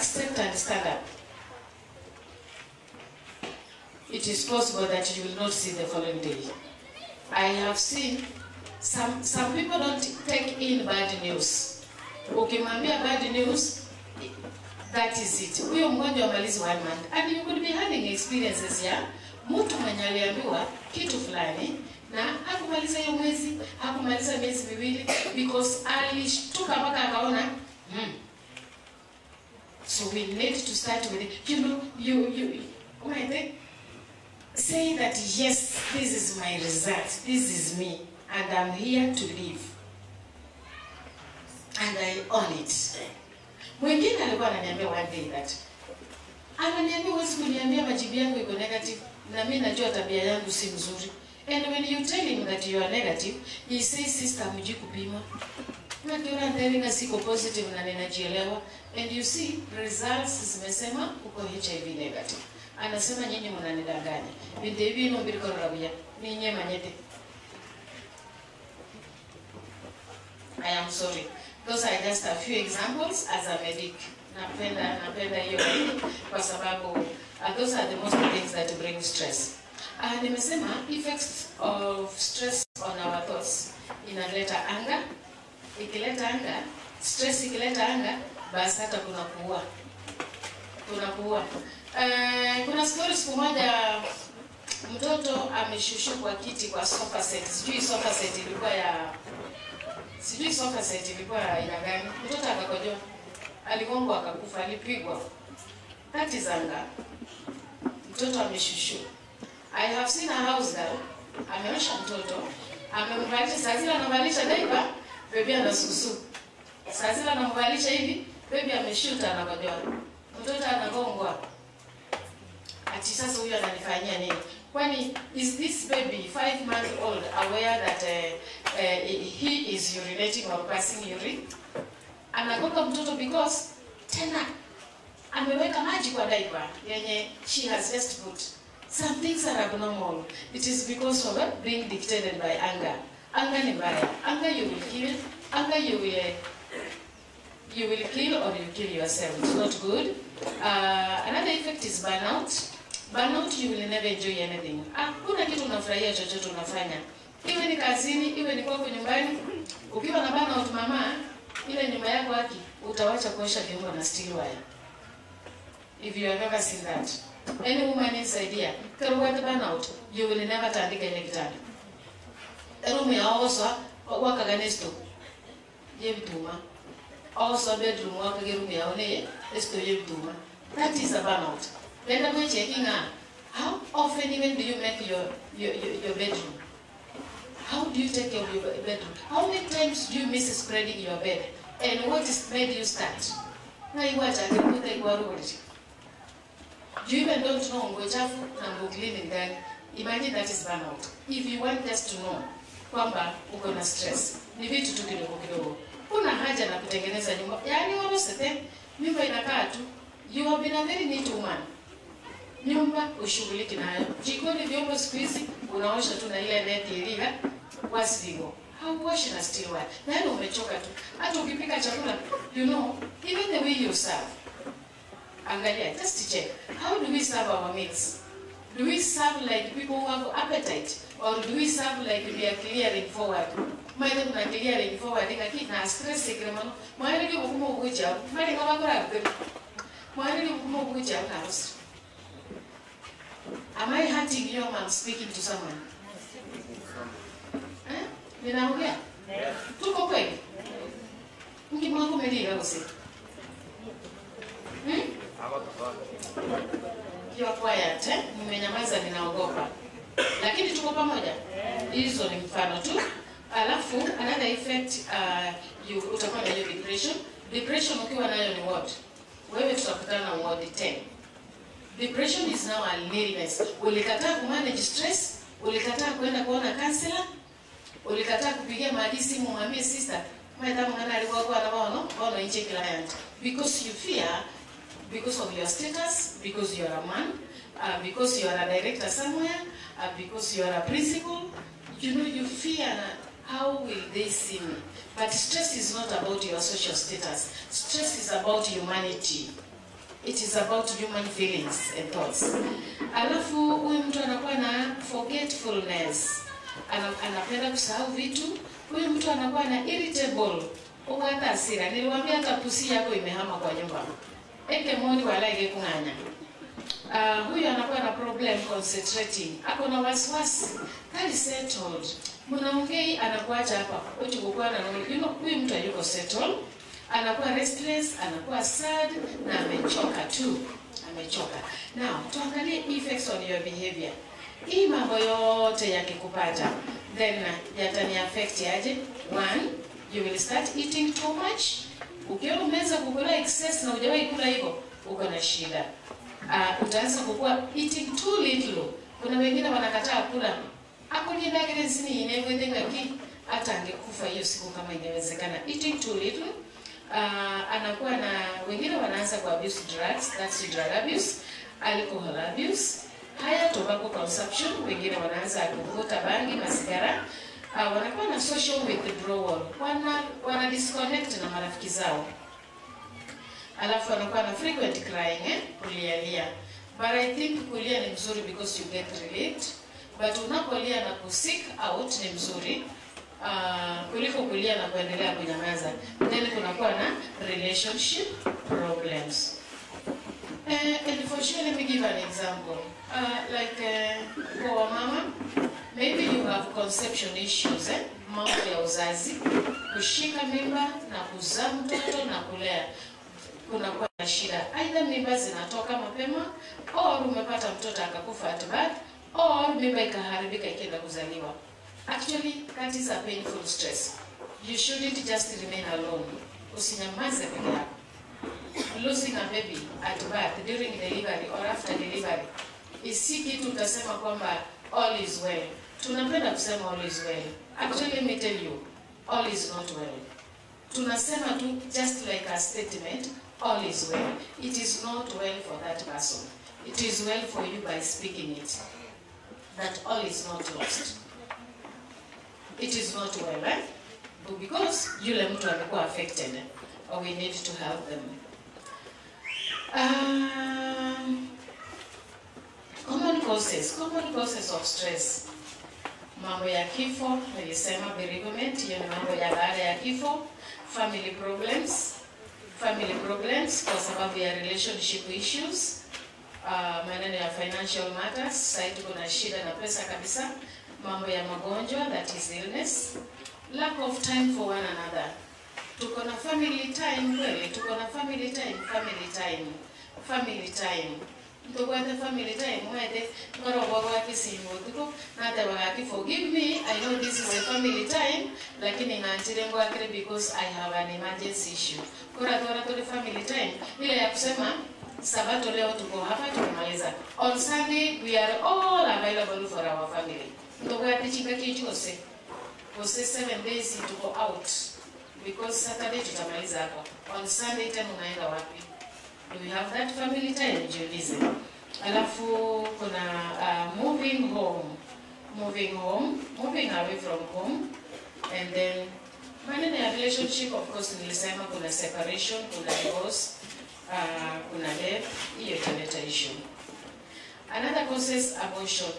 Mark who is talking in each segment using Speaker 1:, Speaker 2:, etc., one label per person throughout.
Speaker 1: accept and stand up, it is possible that you will not see the following day. I have seen some people don't take in bad news. Ukimwambia bad news, that is it. Huyo mgonjwa amalizi 1 month. And you could be having experiences ya mtu mwenye aliambiwa kitu fulani na hakumaliza hiyo mwezi, hakumaliza miezi miwili, because alishtuka mpaka akaona. So we need to start with it. You know, you say that yes, this is my result, this is me, and I'm here to live. And I own it. Mwingine alikuwa ananiambia one day that ananiambia huwezi kuniambia majibu yangu iko negative na mimi najua tabia yangu si mzuri. And when you tell him that you are negative, he says, sister, mji kupima. Na kiona ndani siko positive na ninajielewa. And you see results zimesema uko HIV negative. Anasema nyinyi mnanidanganya. Binti hivi nombiri korabuya. Ninyi manyete. I am sorry. Those are just a few examples as a medic. Napenda hiyo kwa sababu those are the most things that bring stress. Nimesema effects of stress on our thoughts. Inaleta anger. Ikileta anger, stress ikileta anger, basi hata kuna kuua. Kuna kuua. Kuna story siku moja mtoto ameshushwa kwa kiti kwa sofa set. Sijui sofa set ilikuwa ya sijui sofa set ilikuwa aina gani. Mtoto akakojoa. Aligongwa akakufa, alipigwa. That is anger. Mtoto ameshushwa. I have seen a house girl ameosha mtoto, amemvalisha, saa zile anamvalisha diaper, baby anasusu. Saa zile anamvalisha hivi, baby ameshuta anakojoa. Mtoto anagongwa. Ati sasa huyu ananifanyia nini? Kwani is this baby 5 months old aware that he is urinating or passing urine? Anagonga mtoto because tena ameweka maji kwa diaper yenye she has just put. Some things are abnormal. It is because of being dictated by anger. Anger ni mbaya. Anger you will kill. Anger you will kill or you kill yourself. It's not good. Another effect is burnout. Burnout, you will never enjoy anything. Hakuna kitu unafurahia chochote unafanya. Iwe ni kazini, iwe ni kwako nyumbani. Ukiwa na burnout mama, ile nyumba yako haki, utawacha kuosha vyombo na steel wire. If you have ever seen that. Any woman inside here, kero burnout, you will never tandika ile kitanda. Room ya also wakaganesto. Yebituma. Also bedroom wakage room ya one, esto yebituma. That is a burnout. Then I'm checking how often even do you make your bedroom? How do you take care of your bedroom? How many times do you miss spreading your bed? And what is made you start? Na iwacha kuta igwaruri. You even don't know nguo chafu na nguo clean ndani. Imagine that is burnout. If you want us to know kwamba uko na stress, ni vitu tu kidogo kidogo. Kuna haja na kutengeneza nyumba. Yaani wala nyumba inakaa tu. You have been a very neat woman. Nyumba ushughuliki nayo. Jikoni vyombo siku hizi unaosha tu na ile neti ilila wasigo. Hauoshi na steel wire. Na yaani umechoka tu. Hata ukipika chakula, you know, even the way you serve. Angalia, just check. How do we serve our meals? Do we serve like people who have appetite? Or do we serve like we are clearing forward? Maana kuna clearing forward ngaki na stress ikremano. Maana ndio kumo kuja. Maana kama kora. Maana ndio kumo kuja house. Am I hurting you when I'm speaking to someone? Eh? Ninaongea? Tuko kweli? Mkimwangu meliga usi. You are quiet, eh? Nimenyamaza ninaogopa. Lakini tuko pamoja. Hizo ni mfano tu. Alafu another effect you utakuwa na hiyo depression. Depression ukiwa nayo ni what? Wewe tutakutana ward 10. Depression is now an illness. Ulikataa kumanage stress, ulikataa kwenda kuona counselor, ulikataa kupigia maadi simu mwambie sister, madam ngana alikuwa kwa na bono nje client because you fear, because of your status, because you are a man, because you are a director somewhere, because you are a principal, you know, you fear how will they see me. But stress is not about your social status. Stress is about humanity. It is about human feelings and thoughts. Alafu huyu mtu anakuwa na forgetfulness. Anapenda kusahau vitu. Huyu mtu anakuwa na irritable. Hata hasira. Niliwaambia hata pusi yako imehama kwa nyumba. Eke moni wala ige kung'anya. Huyu anakuwa na problem concentrating. Ako na wasiwasi. Kali settled. Mnaongei anakuacha hapa. Uchukua na you know, huyu mtu hayuko settled. Anakuwa restless, anakuwa sad na amechoka tu. Amechoka. Now, tuangalie effects on your behavior. Hii mambo yote yakikupata, then yatani affect aje? One, you will start eating too much. Ukiona umeanza kukula excess na hujawahi kula hivyo, uko na shida. Utaanza kukua eating too little. Kuna wengine wanakataa kula. Akuni everything like hata angekufa hiyo siku kama ingewezekana. Eating too little. Anakuwa na wengine wanaanza ku abuse drugs, that's drug abuse, alcohol abuse, higher tobacco consumption, wengine wanaanza kuvuta bangi, masigara. Wanakuwa na social withdrawal, wana disconnect na marafiki zao. Alafu wanakuwa na frequent crying, kulialia. But I think kulia ni mzuri because you get relieved. But unapolia na kuseek out ni mzuri kuliko kulia na kuendelea kunyamaza. Then kunakuwa na relationship problems. And for sure, let me give an example. Kwa mama, maybe you have conception issues, mambo ya uzazi, kushika mimba na kuzaa mtoto na kulea. Kunakuwa na shida. Either mimba zinatoka mapema, or umepata mtoto akakufa at birth, or mimba ikaharibika ikienda kuzaliwa. Actually, that is a painful stress. You shouldn't just remain alone. Usinyamaze peke yako. Losing a baby at birth, during delivery or after delivery, isi kitu utasema kwamba all is well. Tunapenda kusema all is well. Actually, let me tell you, all is not well. Tunasema tu just like a statement, all is well. It is not well for that person. It is well for you by speaking it, that all is not lost. It is not well, eh? But because yule mtu amekuwa affected, or we need to help them. Common causes of stress. Mambo ya kifo, nilisema bereavement, hiyo ni mambo ya baada ya kifo. Family problems kwa sababu ya relationship issues, maneno ya financial matters, sasa tuko na shida na pesa kabisa. Mambo ya magonjwa, that is illness, lack of time for one another. Tuko na family time kweli, tuko na family time. Tuko na family time, mwede, ngoro kisimu, tuko na waki forgive me, I know this is a family time, lakini ngantire ngwakire because I have an emergency issue. Kora tora tole family time, ile ya kusema Sabato leo tuko hapa tumemaliza. On Sunday we are all available for our family. Ndogo tichinga kichose. Kose 7 days tuko out because Saturday tutamaliza hapa. On Sunday tena unaenda wapi? Do we have that family time? Jiulize. Alafu kuna moving home, moving away from home, and then maneno ya relationship, of course nilisema kuna separation, kuna divorce, kuna death, hiyo italeta issue. Another causes abortion.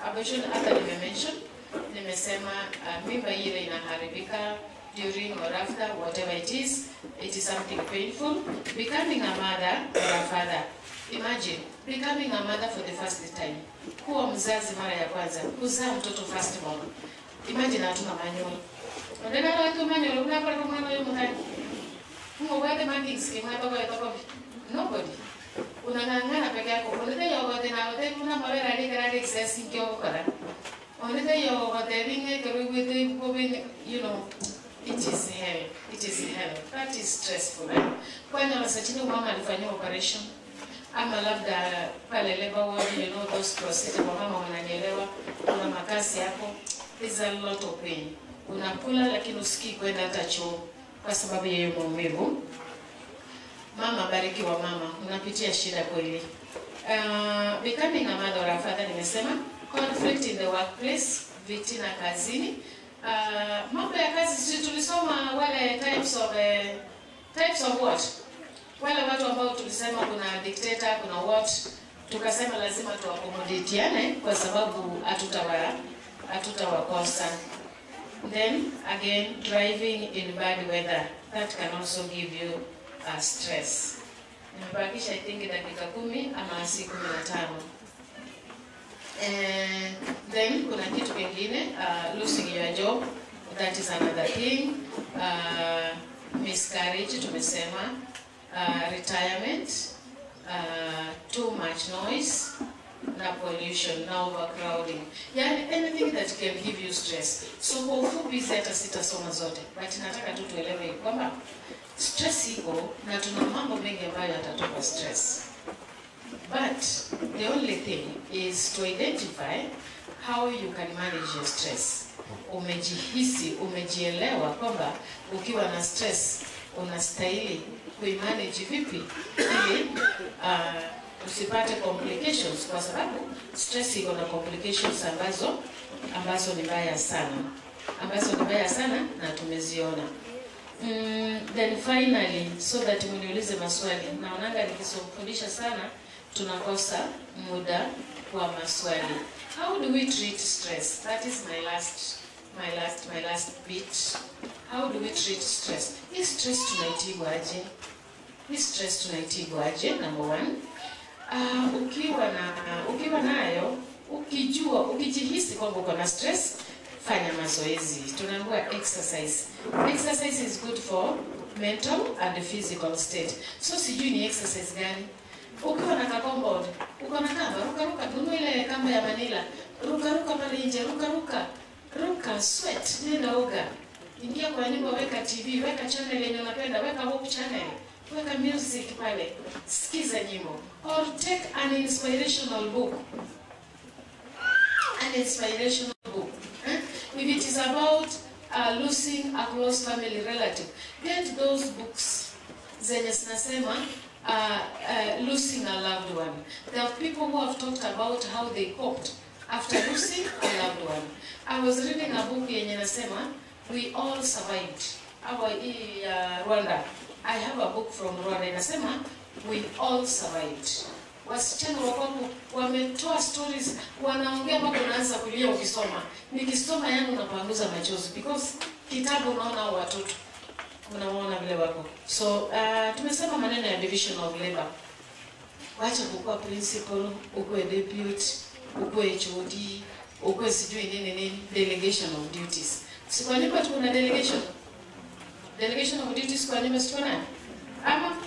Speaker 1: Abortion hata nimemention, nimesema mimba ile inaharibika during or after, whatever it is something painful. Becoming a mother or a father. Imagine becoming a mother for the first time. Kuwa mzazi mara ya kwanza, kuzaa mtoto first born. Imagine hatuna manual. Ndena watu manual, unapata mwana yule mtani. Mungu marking scheme hapa kwa nobody. Unang'ang'ana peke yako. Unataka yote na wote kuna mawera ni kana excess nkyo kara. Unataka yote ringe kerugwete kobe, you know, it is hell. It is hell. That is stressful. Eh? Kwani wasachini mama alifanywa operation ama labda pale labor ward, you know those procedure, kwa mama wananielewa, kuna makasi hapo. There's a lot of pain. Unakula lakini usikii kwenda hata choo kwa sababu ya hiyo maumivu. Mama, bariki wa mama, unapitia shida kweli. Becoming a mother or a father, nimesema conflict in the workplace, vitina kazini. Mambo ya kazi sisi tulisoma wale types of what? Wale watu ambao tulisema kuna dictator, kuna what, tukasema lazima tuaccommodateane kwa sababu hatutawakosa. Then again, driving in bad weather, that can also give you stress. Nimebakisha I think dakika 10 ama si 15. Then kuna kitu kingine, losing your job, that is another thing. Miscarriage tumesema, retirement, too much noise, na pollution, na overcrowding. Yani anything that can give you stress. So kwa ufupi hizi hata sitasoma zote, but nataka tu tuelewe kwamba stress iko na tuna mambo mengi ambayo yatatupa stress. But the only thing is to identify how you can manage your stress. Umejihisi, umejielewa kwamba ukiwa na stress unastahili kuimanage vipi ili usipate complications, kwa sababu stress iko na complications ambazo ni mbaya sana, ambazo ni mbaya sana na tumeziona. Then finally, so that mniulize maswali, naonanga nikisofundisha sana tunakosa muda kwa maswali. How do we treat stress? That is my last bit. How do we treat stress? Hii stress tunaitibu aje? Hii stress tunaitibu aje? Number one, ukiwa nayo, ukijua, ukijihisi kwamba uko na stress, fanya mazoezi. Tunaambiwa exercise. Exercise is good for mental and physical state. So sijui ni exercise gani. Ukiwa na kakomboard, uko na kamba, ruka ruka, nunua ile kamba ya Manila, ruka ruka pale nje, ruka ruka, ruka, sweat, nenda oga. Ingia kwa nyumba, weka TV, weka channel yenye unapenda, weka Hope channel, weka music pale, sikiza nyimbo. Or take an inspirational book. An inspirational book. If it is about losing a close family relative, get those books zenye zinasema losing a loved one. There are people who have talked about how they coped after losing a loved one. I was reading a book yenye nasema we all survived. Our Rwanda. I have a book from Rwanda inasema we all survived. Wasichana wako wametoa stories, wanaongea mpaka unaanza kulia ukisoma. Nikisoma yangu napanguza machozi because kitabu unaona watoto, unaona vile wako. So tumesema maneno ya division of labor. Wacha kukua principal, ukuwe deputy, ukuwe HOD, ukuwe sijui nini nini, delegation of duties. Si kwa nyumba tu kuna delegation. Delegation of duties kwa nyumba si tunayo? Ama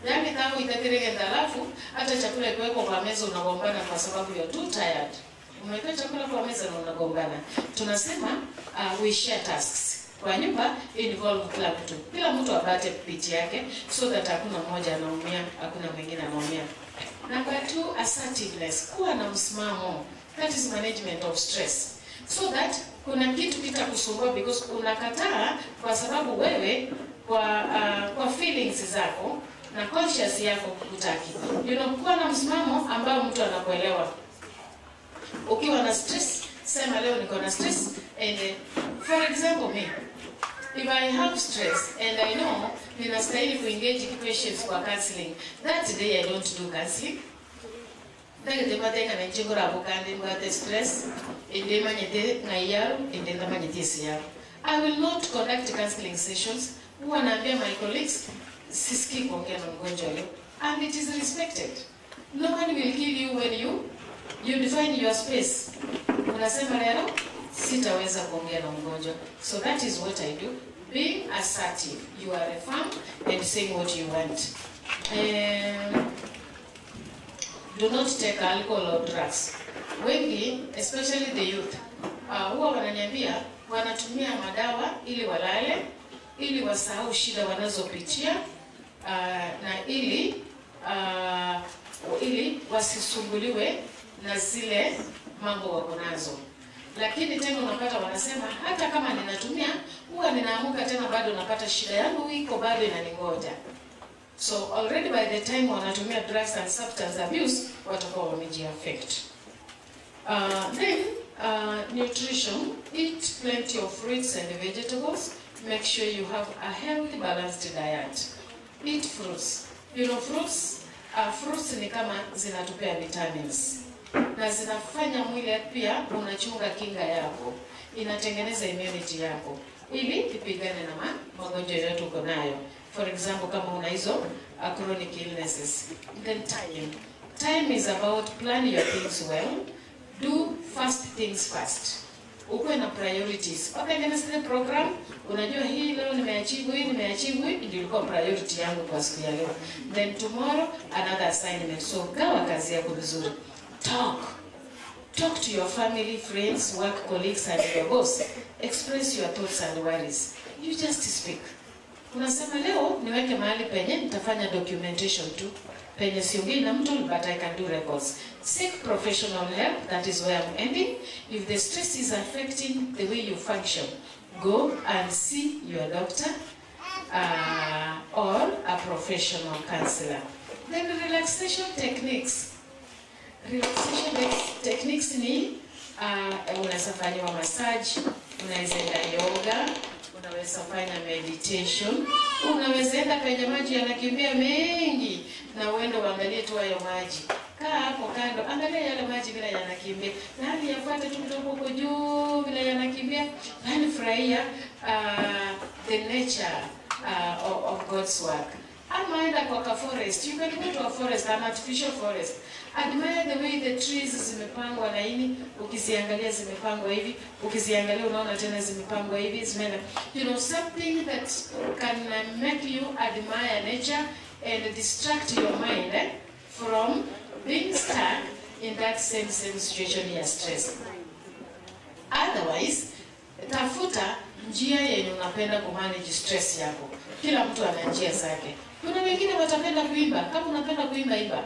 Speaker 1: yaani kama itatirege alafu hata chakula ikiwekwa kwa meza unagombana kwa sababu you are too tired. Umeweka chakula kwa meza na unagombana. Tunasema we share tasks. Kwa nyumba involve kila mtu. Kila mtu apate piti yake so that hakuna mmoja anaumia, hakuna mwingine anaumia. Number 2, assertiveness. Kuwa na msimamo. That is management of stress. So that kuna kitu kitakusumbua because unakataa kwa sababu wewe kwa feelings zako na conscious yako hutaki. You know, kuwa na msimamo ambao mtu anakuelewa. Ukiwa na stress, sema leo niko na stress and for example me, if I have stress and I know ninastahili kuengage patients kwa counseling, that day I don't do counseling. I will not conduct counseling sessions. Huwa naambia my colleagues, sisikii kuongea na mgonjwa leo. And it is respected. No one will kill you when you define your space. Unasema leo sitaweza kuongea na mgonjwa. So that is what I do. Being assertive. You are a firm and saying what you want. Do not take alcohol or drugs. Wengi, especially the youth, huwa wananiambia wanatumia madawa ili walale, ili wasahau shida wanazopitia, na ili wasisumbuliwe na zile mambo wako nazo. Lakini tena unapata wanasema hata kama ninatumia huwa ninaamuka tena bado napata shida yangu iko bado inaningoja. So already by the time wanatumia drugs and substance abuse watakuwa wamejiaffect. Then nutrition, eat plenty of fruits and vegetables. Make sure you have a healthy, balanced diet. Eat fruits. You know, fruits ni kama zinatupea vitamins na zinafanya mwili pia unachunga kinga yako, inatengeneza immunity yako ili ipigane na magonjwa yote uko nayo. For example, kama una hizo chronic illnesses. Then time. Time is about plan your things well, do first things first. Ukuwe na priorities. Organize the program. Unajua hii leo nimeachieve, hii nimeachieve, hii ndio ilikuwa priority yangu kwa siku ya leo. Then tomorrow another assignment. So gawa kazi yako vizuri. Talk. Talk to your family, friends, work colleagues and your boss. Express your thoughts and worries. You just speak. Unasema leo niweke mahali penye nitafanya documentation tu. Penye siongei na mtu, but I can do records. Seek professional help, that is where I'm ending. If the stress is affecting the way you function, go and see your doctor or a professional counselor. Then relaxation techniques. Relaxation techniques ni unaweza fanya massage, unaweza enda yoga, unaweza fanya meditation, unaweza enda penye maji yanakimbia mengi na uende uangalie tu hayo maji. Kaa hapo kando, angalia yale maji vile yanakimbia. Na hali yafuate tu kutoka huko juu vile yanakimbia. Yani furahia the nature of God's work. Ama enda kwa ka forest. You can go to a forest, an artificial forest. Admire the way the trees zimepangwa laini. Ukiziangalia zimepangwa hivi, ukiziangalia unaona tena zimepangwa hivi, zimeenda. You know, something that can make you admire nature and distract your mind from being stuck in that same situation ya stress. Otherwise, tafuta njia yenye unapenda kumanage stress yako. Kila mtu ana njia zake. Kuna wengine watapenda kuimba. Kama unapenda kuimba, imba.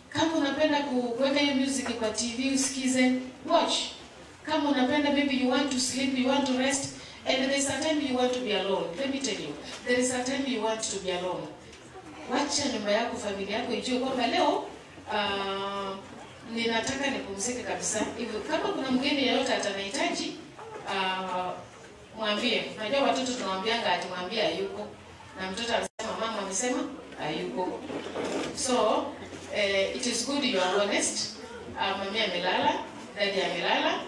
Speaker 1: Kama unapenda kuweka hiyo music kwa TV usikize, watch. Kama unapenda, maybe you want to sleep, you want to rest, and there is a time you want to be alone. Let me tell you, there is a time you want to be alone. Wacha nyumba yako, familia yako ijue kwamba leo ninataka nipumzike kabisa. Hivyo kama kuna mgeni yeyote atanihitaji, mwambie. Unajua watoto tunawaambianga ati mwambie hayuko, na mtoto anasema mama amesema hayuko. So it is good you are honest. Mami amelala, daddy amelala,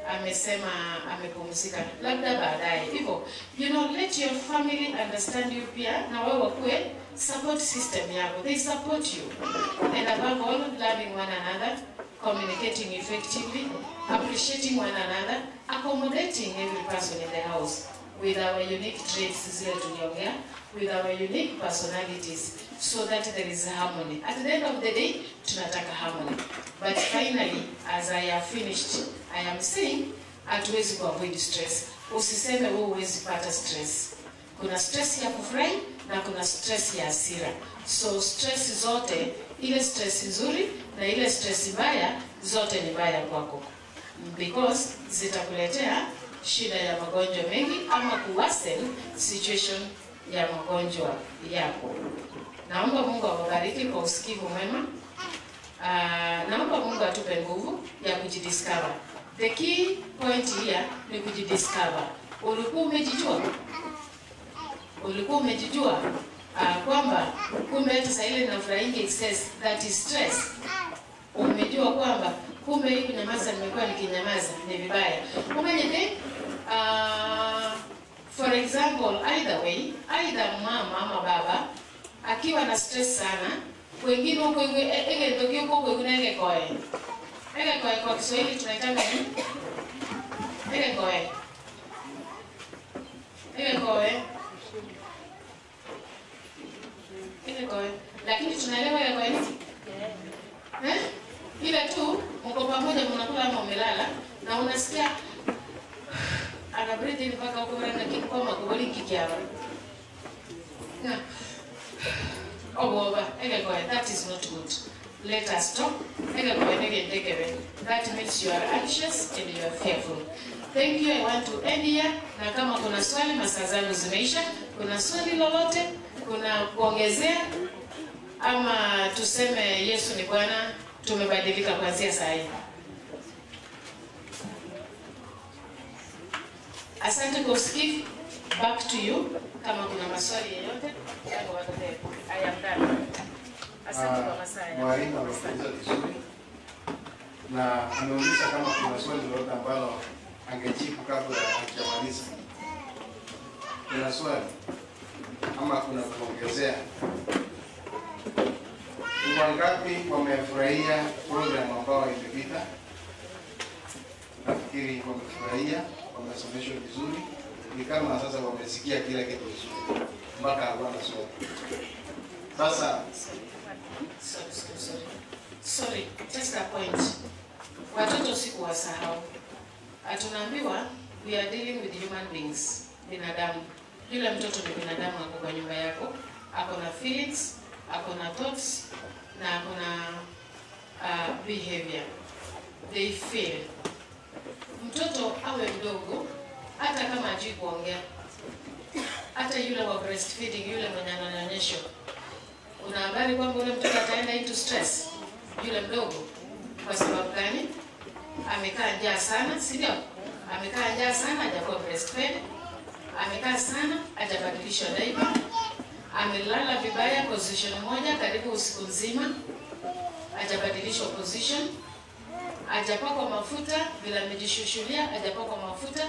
Speaker 1: amesema amepumzika, labda baadaye. Hivyo, you know, let your family understand you pia, na wao wakuwe support system yako. They support you. And above all, loving one another, communicating effectively, appreciating one another, accommodating every person in the house with our unique traits zile tuliongea, with our unique personalities, so that there is harmony. At the end of the day, tunataka harmony. But finally, as I have finished, I am saying, hatuwezi kuavoid stress. Usiseme wewe huwezi pata stress. Kuna stress ya kufurahi na kuna stress ya hasira. So stress zote, ile stress nzuri na ile stress mbaya, zote ni mbaya kwako. Because zitakuletea shida ya magonjwa mengi ama kuworsen situation ya magonjwa yako. Naomba Mungu awabariki kwa usikivu mwema. Naomba Mungu atupe nguvu ya kujidiscover. The key point here ni kujidiscover. Ulikuwa umejijua? Ulikuwa umejijua kwamba kumbe hata saa ile ninafurahingi excess, that is stress. Umejua kwamba kumbe hii kunyamaza nimekuwa nikinyamaza ni vibaya. Umenyete for example, either way, either mama ama baba akiwa na stress sana, wengine huko ege huko wengine ege koe. Ege koe kwa Kiswahili tunaitanga nini? Ege koe. Ege koe. Ege koe. Lakini tunaelewa ege koe nini? Eh? Ile tu mko pamoja mnakula ama umelala na unasikia ana breathe in mpaka huko mranga kikoma kubali kikiawa. Na oboba ege koe, that is not good. Let us stop. Ege koe nege ndegebe. That means you are anxious and you are fearful. Thank you. I want to end here. Na kama kuna swali, masaa zangu zimeisha. Kuna swali lolote, kuna kuongezea, ama tuseme Yesu ni Bwana, tumebadilika kuanzia saa hii. Asante kwa usikivu. Back to you. Kama kuna maswali yoyote, yangu watoto. Asante kwa masaa.
Speaker 2: Mwalimu amefunza vizuri na ameuliza kama kuna swali lolote ambalo angejibu kabla hajamaliza. Kuna swali ama kuna kuongezea? Ni wangapi wamefurahia program ambayo imepita? Nafikiri wamefurahia, wamesomeshwa vizuri, ni kama sasa wamesikia kila kitu vizuri mpaka hawana swali. Sasa
Speaker 1: Sorry, just a point. Watoto sikuwasahau. Tunaambiwa we are dealing with human beings, binadamu. Yule mtoto ni binadamu, ako kwa nyumba yako, ako na feelings, ako na thoughts na ako na behavior. They feel. Mtoto awe mdogo, hata kama hajui kuongea, hata yule wa breastfeeding, yule mwenye ananyonyeshwa, una habari kwamba yule mtoto ataenda into stress, yule mdogo. Kwa sababu gani? Amekaa njaa sana, si ndio? Amekaa njaa sana, hajakuwa breastfed, amekaa sana, hajabadilishwa diaper, amelala vibaya position moja karibu usiku nzima, hajabadilishwa position, hajapakwa mafuta bila amejishushulia, hajapakwa mafuta,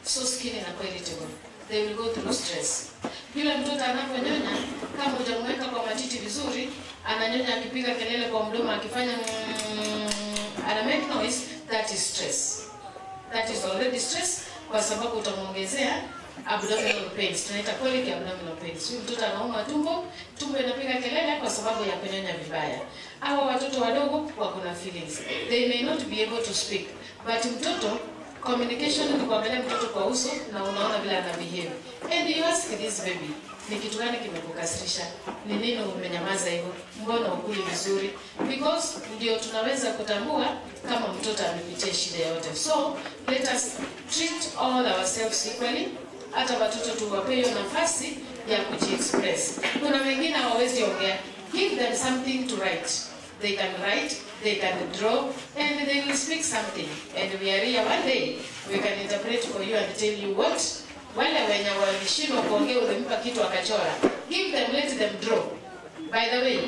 Speaker 1: so skin inakuwa irritable. They will go through stress. Yule mtoto anaponyonya, kama hujamweka kwa matiti vizuri, ananyonya akipiga kelele kwa mdomo, akifanya ana make noise, that is stress. That is already stress, kwa sababu utamuongezea abdominal pains. Tunaita colic abdominal pains. Huyu mtoto anauma tumbo, tumbo inapiga kelele kwa sababu ya kunyonya vibaya. Hawa watoto wadogo wako na feelings. They may not be able to speak, but mtoto communication ni kuangalia mtoto kwa uso na unaona vile ana behave. And you ask this baby, ni kitu gani kimekukasirisha? Ni nini umenyamaza hivyo? Mbona hukuli vizuri? Because ndio tunaweza kutambua kama mtoto amepitia shida yote. So let us treat all ourselves equally. Hata watoto tuwape hiyo nafasi ya kujiexpress. Kuna wengine hawawezi ongea. Give them something to write. They can write, they can draw, and they will speak something. And we are here one day, we can interpret for you and tell you what. Wale wenye walishindwa kuongea ulimpa kitu akachora. Give them, let them draw. By the way,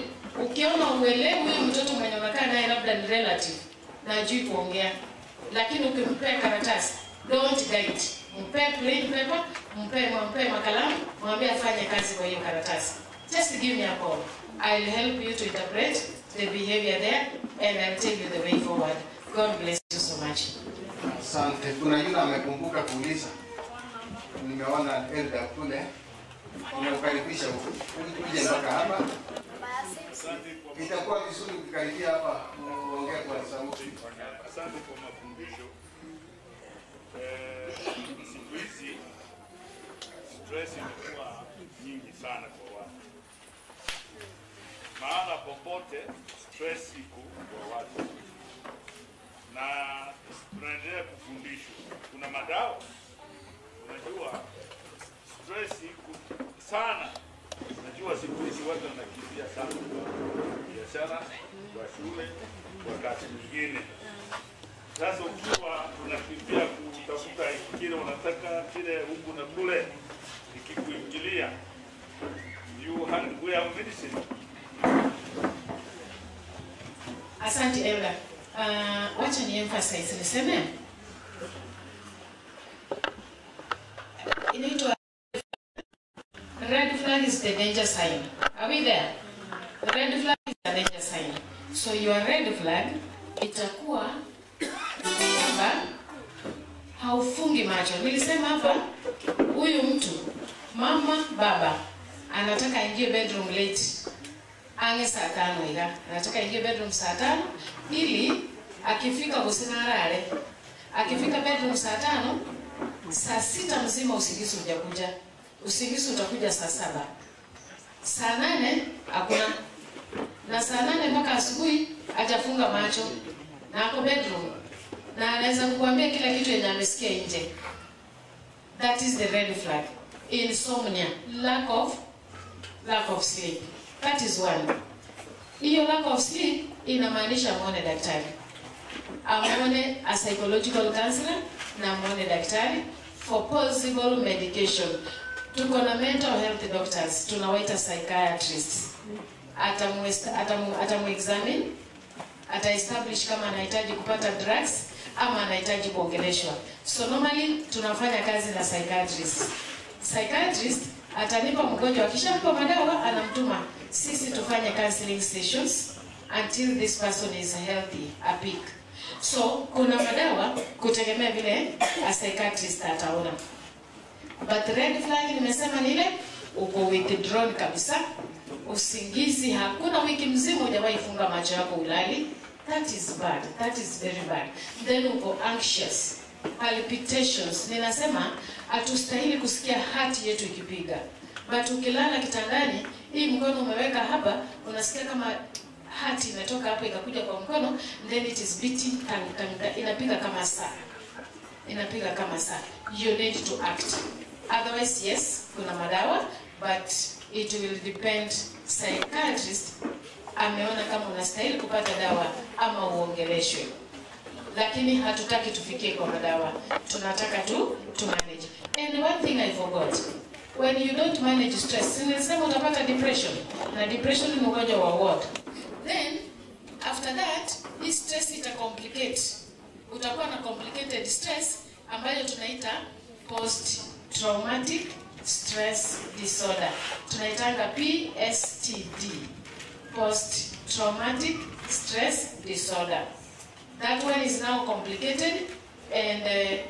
Speaker 1: ukiona uelewi huyu mtoto mwenye unakaa naye labda ni relative na hajui kuongea, lakini ukimpea karatasi, don't guide. Mpe plain paper, mpe makalamu, mwambie afanye kazi kwa hiyo karatasi. Just give me a call. I'll help you to interpret the behavior there and I'll tell you the way forward. God bless you so much.
Speaker 2: Asante. Kuna yule amekumbuka kuuliza. Nimeona elder kule. Nimekukaribisha uje mpaka hapa. Itakuwa vizuri ukikaribia hapa kuongea kwa sauti.
Speaker 3: Asante kwa mafundisho. Siku hizi stress imekuwa nyingi sana kwa watu. Maana popote stress iko kwa watu. Na tunaendelea kufundishwa. Kuna madawa. Unajua stress iko sana. Unajua siku hizi watu wanakimbia sana kwa biashara, kwa shule, kwa kazi nyingine. Sasa ukiwa unakimbia kutafuta kile unataka kile huku na kule, ikikuingilia, we have medicine.
Speaker 1: Asante Ella. Wacha ni emphasize niseme. Inaitwa red flag is the danger sign. Are we there? The red flag is a danger sign. So your red flag itakuwa kwamba haufungi macho. Nilisema hapa huyu mtu mama baba anataka aingie bedroom late. Ange saa 5 ila anataka aingie bedroom saa 5 ili akifika usinarale. Akifika bedroom saa 5, saa 6 mzima usingizi hujakuja. Usingizi utakuja saa 7. Saa 8 hakuna. Na saa 8 mpaka asubuhi hajafunga macho na ako bedroom. Na anaweza kukuambia kila kitu yenye amesikia nje. That is the red flag. Insomnia, lack of sleep. That is one. Hiyo lack of sleep inamaanisha muone daktari. Amuone a psychological counselor na muone daktari for possible medication. Tuko na mental health doctors, tunawaita psychiatrists. Atamu examine, ata establish kama anahitaji kupata drugs ama anahitaji kuongeleshwa. So normally tunafanya kazi na psychiatrist. Psychiatrist atanipa mgonjwa, akishampa madawa anamtuma sisi tufanye counseling sessions until this person is healthy, a peak. So kuna madawa kutegemea vile a psychiatrist ataona. But red flag nimesema ni ile uko withdrawn kabisa, usingizi hakuna, wiki mzima hujawahi funga macho yako ulali. That is bad. That is very bad. Then uko anxious, palpitations. Ninasema hatustahili kusikia heart yetu ikipiga, but ukilala kitandani, hii mkono umeweka hapa, unasikia kama heart imetoka hapa ikakuja kwa mkono, then it is beating tang tang tang, inapiga kama saa, inapiga kama saa. You need to act. Otherwise, yes, kuna madawa, but it will depend psychiatrist ameona kama unastahili kupata dawa ama uongeleshwe. Lakini hatutaki tufikie kwa madawa, tunataka tu to manage. And one thing I forgot, when you don't manage stress, si nilisema utapata depression, na depression ni ugonjwa wa ward. Then after that, hii stress ita complicate, utakuwa na complicated stress ambayo tunaita post traumatic stress disorder, tunaitanga PSTD, post traumatic stress disorder. That one is now complicated and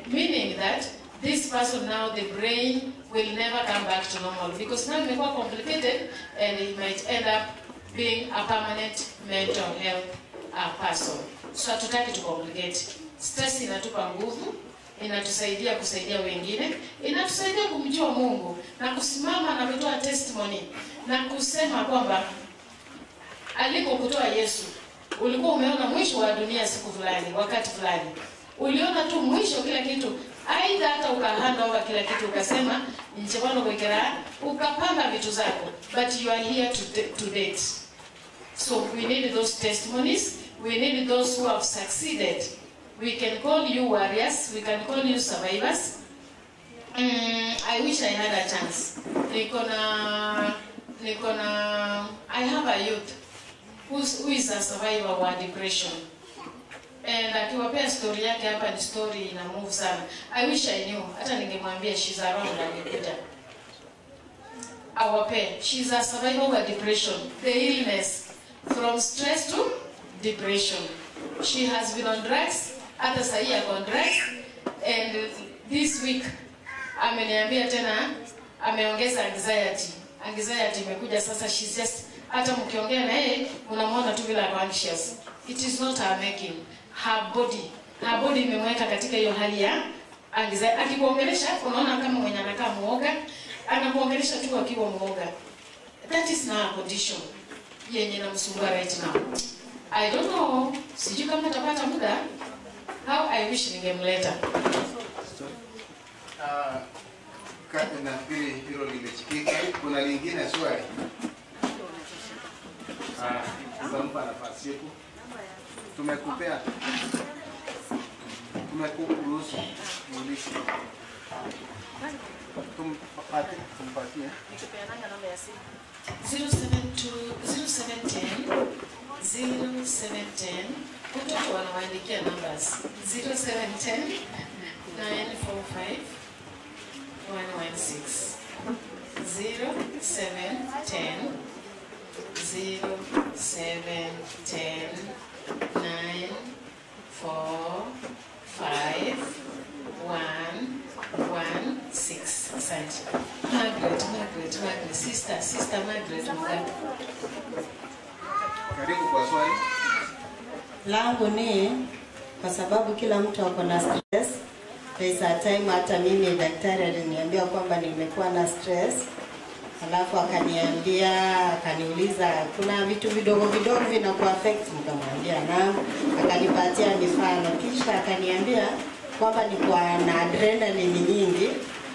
Speaker 1: meaning that this person now, the brain will never come back to normal because now imekuwa complicated and he might end up being a permanent mental health person. So hatutaki to complicate. Stress inatupa nguvu, inatusaidia kusaidia wengine, inatusaidia kumjua Mungu na kusimama na kutoa testimony na kusema kwamba alikokutoa Yesu, ulikuwa umeona mwisho wa dunia siku fulani, wakati fulani, uliona tu mwisho kila kitu, aidha hata ukahand over kila kitu ukasema nchebano kwekera, ukapanga vitu zako, but you are here to date. So we need those testimonies, we need those who have succeeded. We can call you warriors, we can call you survivors. I wish I had a chance. Niko na, I have a youth who is a survivor wa depression. And akiwapea story yake hapa ni story ina move sana. I wish I knew. Hata ningemwambia she's around angekuja. Awape. She's a survivor wa depression. The illness from stress to depression. She has been on drugs. Hata sahi ako on drugs. And this week ameniambia tena ameongeza anxiety. Anxiety imekuja sasa, she's just, hata mkiongea na yeye unamwona tu vile ako anxious. It is not her making. Her body imemweka katika hiyo hali ya anxiety. Akikuongelesha unaona kama mwenye anakaa muoga, anakuongelesha tu akiwa muoga. That is now a condition yenye namsumbua right now. I don't know, sijui kama atapata muda. How I wish ningemleta.
Speaker 2: Ah, nafikiri hilo limechikika. Kuna lingine swali? Ah, tutampa nafasi yetu. Tumekupea. Tumekuruhusu muulize. Tumpatie, tumpatie.
Speaker 1: Nikipeananga namba ya simu. 072 0710 0710, watoto wanawaandikia numbers, 0710 945 116, 0710 0710 9 4 5 1 1 6. Asante. Margaret, Margaret, Margaret, sister, sister Margaret Mugabe.
Speaker 2: Karibu kwa swali.
Speaker 4: Langu ni kwa sababu kila mtu ako na stress. There's a time hata mimi daktari aliniambia kwamba nimekuwa na stress, alafu akaniambia, akaniuliza kuna vitu vidogo vidogo vinakuaffect, nikamwambia naam. Akanipatia mifano, kisha akaniambia kwamba niko na adrenaline nyingi,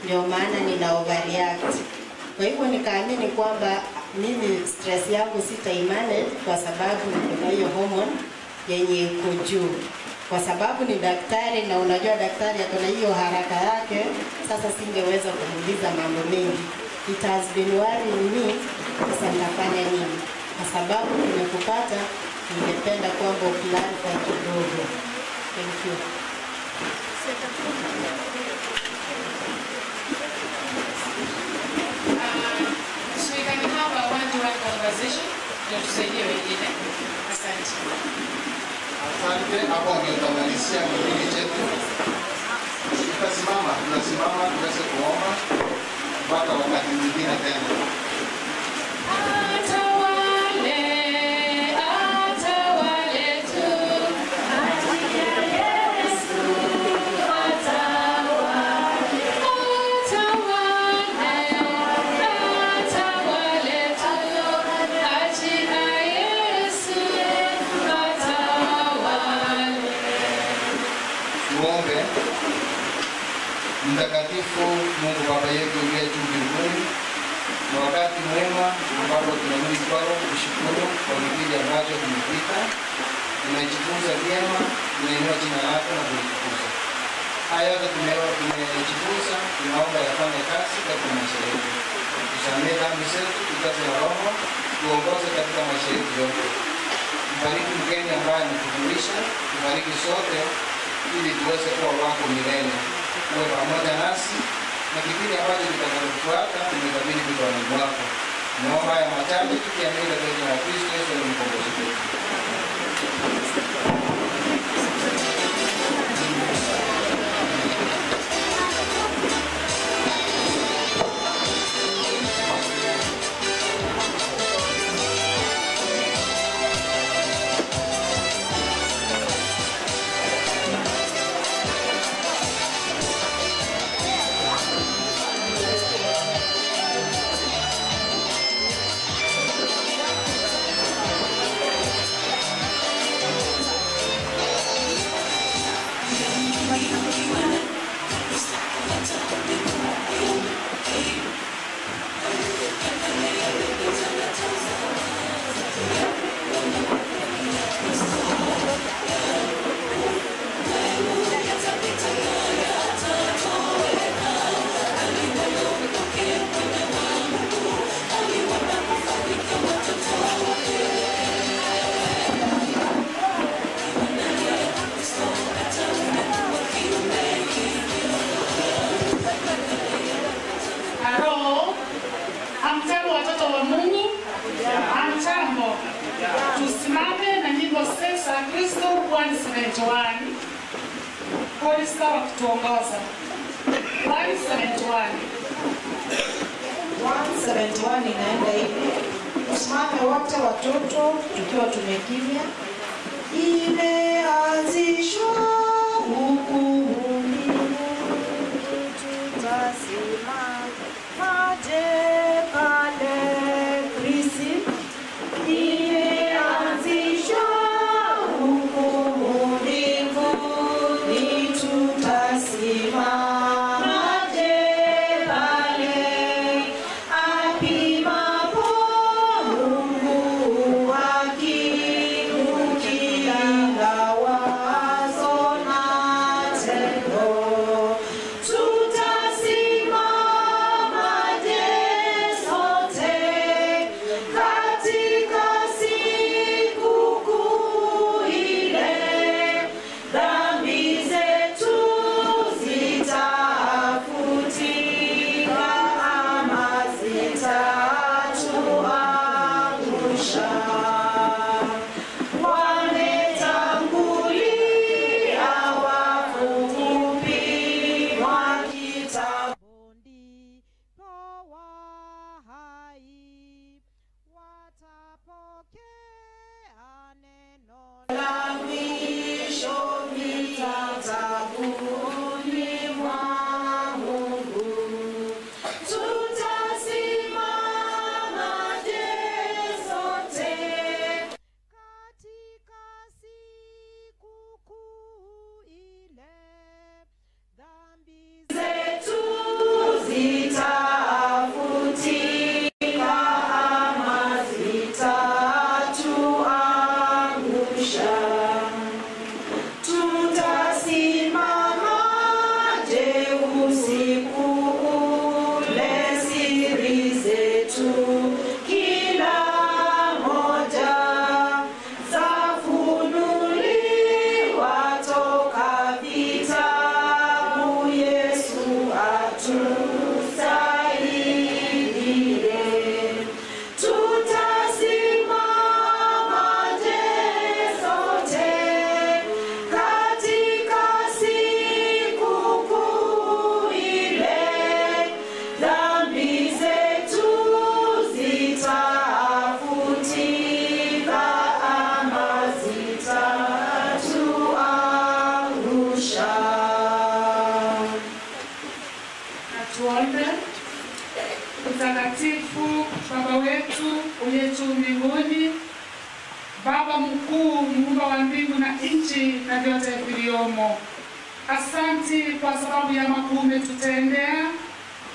Speaker 4: ndio maana nina overreact. Kwa hivyo nikaamini kwamba mimi stress yangu sitaimanage kwa sababu niko na hiyo hormone yenye iko juu. Kwa sababu ni daktari na unajua daktari ako na hiyo haraka yake, sasa singeweza kumuuliza mambo mengi. It has been worrying me, sasa nitafanya nini? sababu tumekupata, ningependa kwamba uclarify kidogo. Thank you.
Speaker 1: So we can have a one-to-one conversation ndio tusaidie wengine. Asante.
Speaker 2: Asante, hapo ndio tutamalizia kipindi chetu. Tutasimama, tunasimama tuweze kuomba mpaka wakati mwingine tena.
Speaker 1: Atawale, atawale tu. Yesu atawale. Atawale, atawale tu. Achia Yesu atawale.
Speaker 2: Tuombe. Mtakatifu Mungu Baba yetu uliye juu mbinguni, ni wakati mwema ambapo tunarudi kwako kushukuru kwa kipindi ambacho kimepita. Tumejifunza vyema, tunainua jina lako na kulitukuza. Haya yote tumejifunza, tunaomba yafanye kazi katika maisha yetu. Tusamehe dhambi zetu, tujaze na Roho, tuongoze katika maisha yetu yote. Mbariki mgeni ambaye ametufundisha, tubariki sote ili tuweze kuwa wako milele. Uwe pamoja nasi na kipindi ambacho kitakachofuata tumekabidhi mikononi mwako. Naomba haya machache tukiamini katika jina la Kristo Yesu aliye mkombozi wetu.
Speaker 5: Halo, hamjambo watoto wa Mungu? Hamjambo. Tusimame na nyimbo zetu za Kristo 171. Chorista wakituongoza. 171.
Speaker 6: 171 inaenda hivi. Tusimame wote watoto tukiwa tumekimya. Imeanzishwa hukumu, tutasimamaje pale Kristo? Imeanzishwa hukumu mbinguni, tutasimamaje pale apimapo Mungu haki, kila wazo na tendo. Tutasimamaje sote katika siku kuu ile? Dhambi zetu zitafutika ama zitatuangusha? Wametangulia wafu kupimwa kitambo, ndipo wahai watapokea neno la mwisho kitabuni mwa Mungu. Tutasimamaje sote
Speaker 5: Baba mkuu, muumba wa mbingu na nchi na vyote viliomo, asanti kwa sababu ya makuu umetutendea.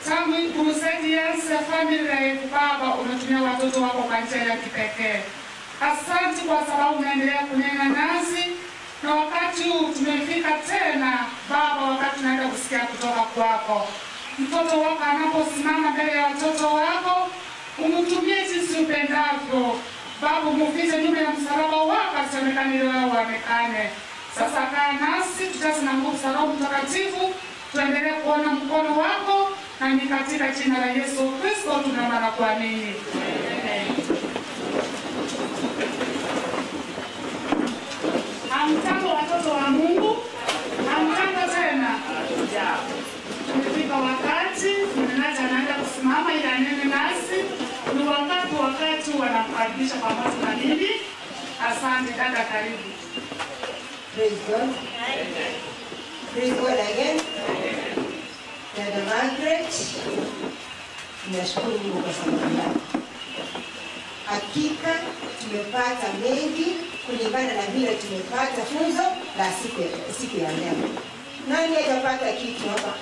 Speaker 5: Tangu crusade ianze Family Life, Baba umetumia watoto wako kwa njia ya kipekee. Asanti kwa sababu unaendelea kunena nasi, na wakati huu tumefika tena Baba, wakati tunaenda kusikia kutoka kwako. Mtoto wako anaposimama mbele ya watoto wako, umtumie jinsi upendavyo. Baba, umufiche nyuma ya msalaba wako, asionekane ili wao waonekane. Sasa kaa nasi, tujaze na nguvu za Roho Mtakatifu, tuendelee kuona mkono wako, na ni katika jina la Yesu Kristo tunaomba na kuamini. Amen. Hamjambo watoto wa Mungu? Hamjambo tena? Tumefika wakati mnenaji anaenda kusimama ili anene nasi. Ni wakati wanakukaribisha pamoja na mimi. Asante dada, karibu.
Speaker 7: Praise God. Praise God again. Dada Margaret, nashukuru Mungu kwa sababu yako. Hakika tumepata mengi kulingana na vile tumepata funzo la siku ya leo. Nani hajapata kitu hapa?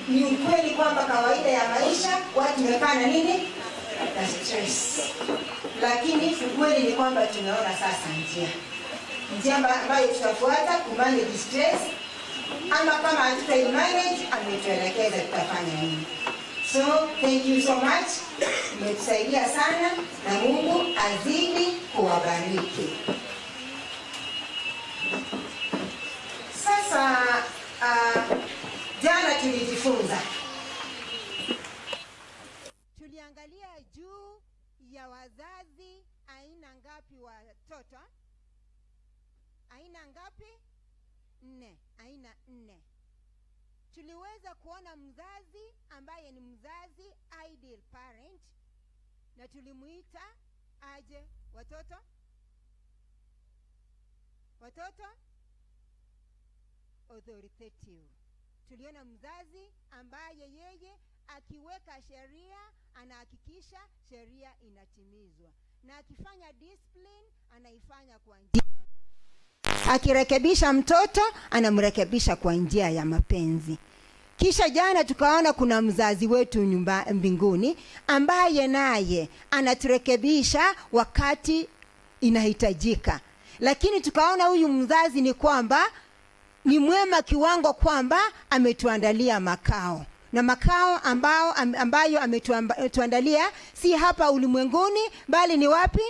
Speaker 7: Ni ukweli kwamba kawaida ya maisha watu tumekaa na nini? Na stress. Lakini ukweli ni kwamba tumeona sasa njia ambayo tutafuata kumanage stress, ama kama hatutaimanage ametuelekeza tutafanya nini. So thank you so much. Umetusaidia sana na Mungu azidi kuwabariki. Sasa jana tulijifunza, tuliangalia juu ya wazazi aina ngapi watoto? Aina ngapi? 4. Aina 4. Tuliweza kuona mzazi ambaye ni mzazi ideal parent, na tulimuita aje watoto? Watoto authoritative. Tuliona mzazi ambaye yeye akiweka sheria anahakikisha sheria inatimizwa, na akifanya discipline anaifanya kwa njia, akirekebisha mtoto anamrekebisha kwa njia ya mapenzi. Kisha jana tukaona kuna mzazi wetu nyumba mbinguni ambaye naye anaturekebisha wakati inahitajika. Lakini tukaona huyu mzazi ni kwamba ni mwema kiwango kwamba ametuandalia makao, na makao ambayo ametuandalia si hapa ulimwenguni bali ni wapi?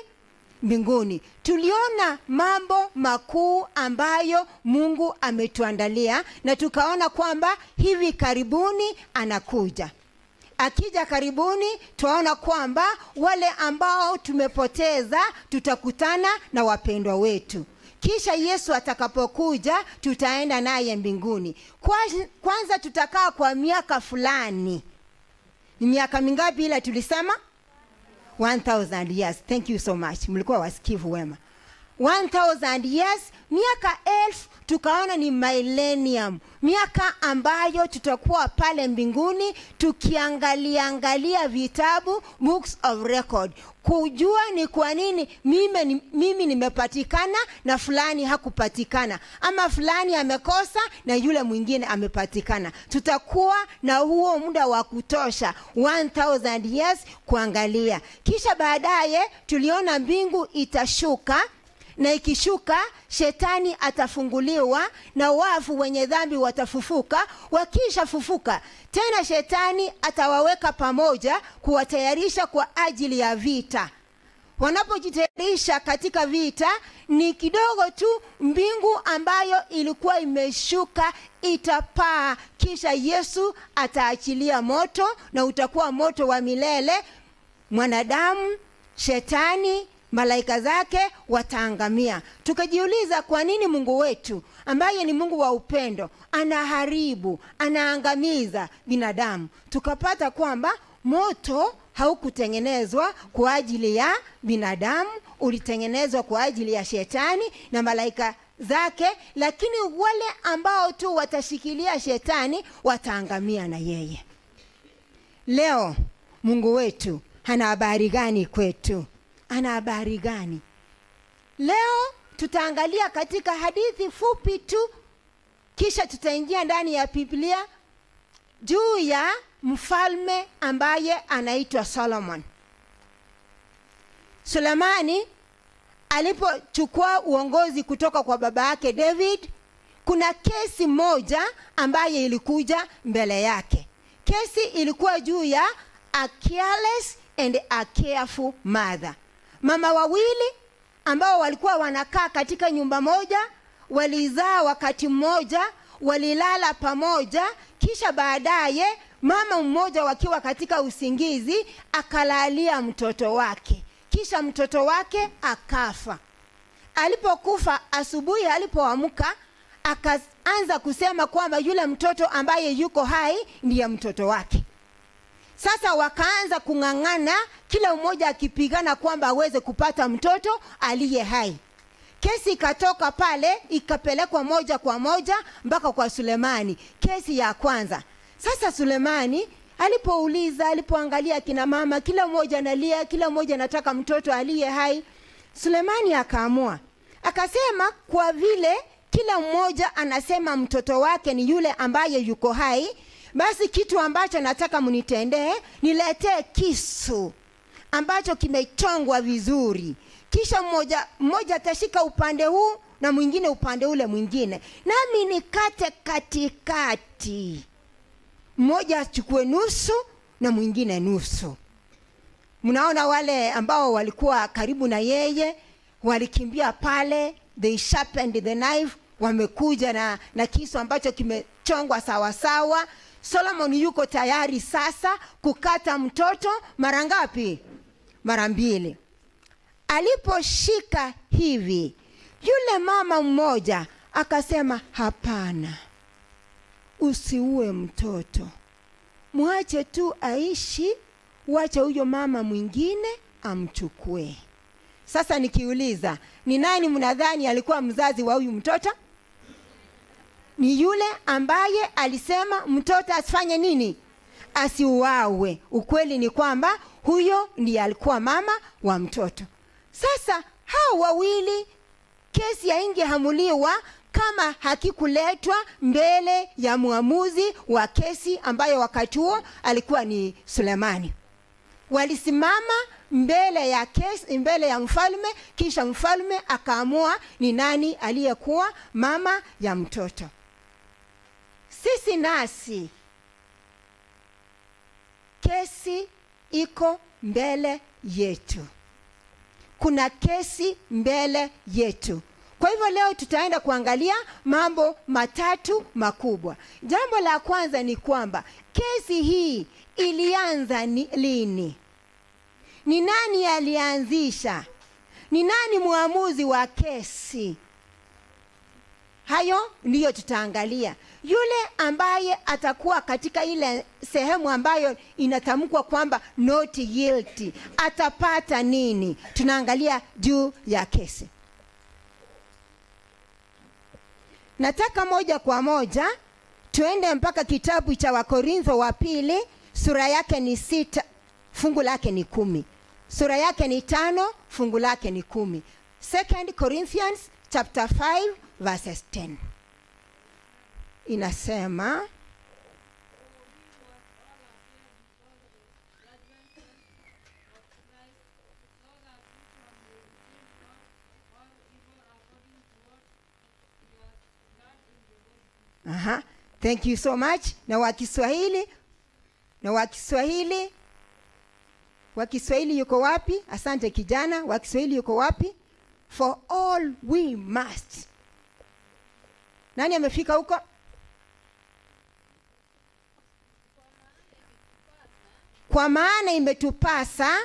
Speaker 7: Mbinguni. Tuliona mambo makuu ambayo Mungu ametuandalia, na tukaona kwamba hivi karibuni anakuja. Akija karibuni tunaona kwamba wale ambao tumepoteza tutakutana na wapendwa wetu. Kisha Yesu atakapokuja tutaenda naye mbinguni. Kwanza tutakaa kwa miaka fulani. Ni miaka mingapi ila tulisema? 1000 years. Thank you so much. Mlikuwa wasikivu wema. 1000 years, miaka 1000 tukaona ni millennium. Miaka ambayo tutakuwa pale mbinguni tukiangalia angalia vitabu, books of record, kujua ni kwa nini mimi nimepatikana na fulani hakupatikana, ama fulani amekosa na yule mwingine amepatikana. Tutakuwa na huo muda wa kutosha 1000 years kuangalia. Kisha baadaye tuliona mbingu itashuka, na ikishuka shetani atafunguliwa na wafu wenye dhambi watafufuka. Wakishafufuka tena shetani atawaweka pamoja kuwatayarisha kwa ajili ya vita. Wanapojitayarisha katika vita, ni kidogo tu mbingu ambayo ilikuwa imeshuka itapaa. Kisha Yesu ataachilia moto, na utakuwa moto wa milele. Mwanadamu, shetani, malaika zake wataangamia. Tukajiuliza kwa nini Mungu wetu ambaye ni Mungu wa upendo anaharibu, anaangamiza binadamu. Tukapata kwamba moto haukutengenezwa kwa ajili ya binadamu, ulitengenezwa kwa ajili ya shetani na malaika zake, lakini wale ambao tu watashikilia shetani wataangamia na yeye. Leo Mungu wetu ana habari gani kwetu? Ana habari gani? Leo tutaangalia katika hadithi fupi tu, kisha tutaingia ndani ya Biblia juu ya mfalme ambaye anaitwa Solomon. Sulemani alipochukua uongozi kutoka kwa baba yake David, kuna kesi moja ambaye ilikuja mbele yake. Kesi ilikuwa juu ya a careless and a careful mother. Mama wawili ambao walikuwa wanakaa katika nyumba moja, walizaa wakati mmoja, walilala pamoja, kisha baadaye mama mmoja wakiwa katika usingizi akalalia mtoto wake. Kisha mtoto wake akafa. Alipokufa, asubuhi alipoamka akaanza kusema kwamba yule mtoto ambaye yuko hai ndiye mtoto wake. Sasa wakaanza kung'ang'ana, kila mmoja akipigana kwamba aweze kupata mtoto aliye hai. Kesi ikatoka pale ikapelekwa moja kwa moja mpaka kwa Sulemani, kesi ya kwanza. Sasa Sulemani alipouliza, alipoangalia kina mama, kila mmoja analia, kila mmoja anataka mtoto aliye hai. Sulemani akaamua, akasema kwa vile kila mmoja anasema mtoto wake ni yule ambaye yuko hai, basi kitu ambacho nataka mnitendee, niletee kisu ambacho kimechongwa vizuri. Kisha mmoja atashika upande huu na mwingine upande ule mwingine, nami nikate katikati. Mmoja achukue nusu na mwingine nusu. Mnaona wale ambao walikuwa karibu na yeye walikimbia pale, they sharpened the knife, wamekuja na kisu ambacho kimechongwa sawa sawa. Solomon yuko tayari sasa kukata mtoto mara ngapi? Mara mbili. Aliposhika hivi, yule mama mmoja akasema, hapana, usiue mtoto, mwache tu aishi, wacha huyo mama mwingine amchukue. Sasa nikiuliza, ni nani mnadhani alikuwa mzazi wa huyu mtoto? Ni yule ambaye alisema mtoto asifanye nini? Asiuawe. Ukweli ni kwamba huyo ndiye alikuwa mama wa mtoto. Sasa hao wawili, kesi haingeamuliwa kama hakikuletwa mbele ya muamuzi wa kesi ambayo wakati huo alikuwa ni Sulemani. Walisimama mbele ya kesi, mbele ya mfalme, kisha mfalme akaamua ni nani aliyekuwa mama ya mtoto. Sisi nasi kesi iko mbele yetu. Kuna kesi mbele yetu. Kwa hivyo leo tutaenda kuangalia mambo matatu makubwa. Jambo la kwanza ni kwamba kesi hii ilianza lini? Ni nani alianzisha? Ni nani muamuzi wa kesi? Hayo ndiyo tutaangalia. Yule ambaye atakuwa katika ile sehemu ambayo inatamkwa kwamba not guilty, atapata nini? Tunaangalia juu ya kesi. Nataka moja kwa moja tuende mpaka kitabu cha Wakorintho wa pili, sura yake ni 6, fungu lake ni 10. Sura yake ni 5, fungu lake ni 10. 2 Corinthians chapter 5 verses 10. Inasema, aha, thank you so much. Na wa Kiswahili yuko wapi? Asante kijana, wa Kiswahili yuko wapi? For all we must. Nani amefika huko? Kwa maana imetupasa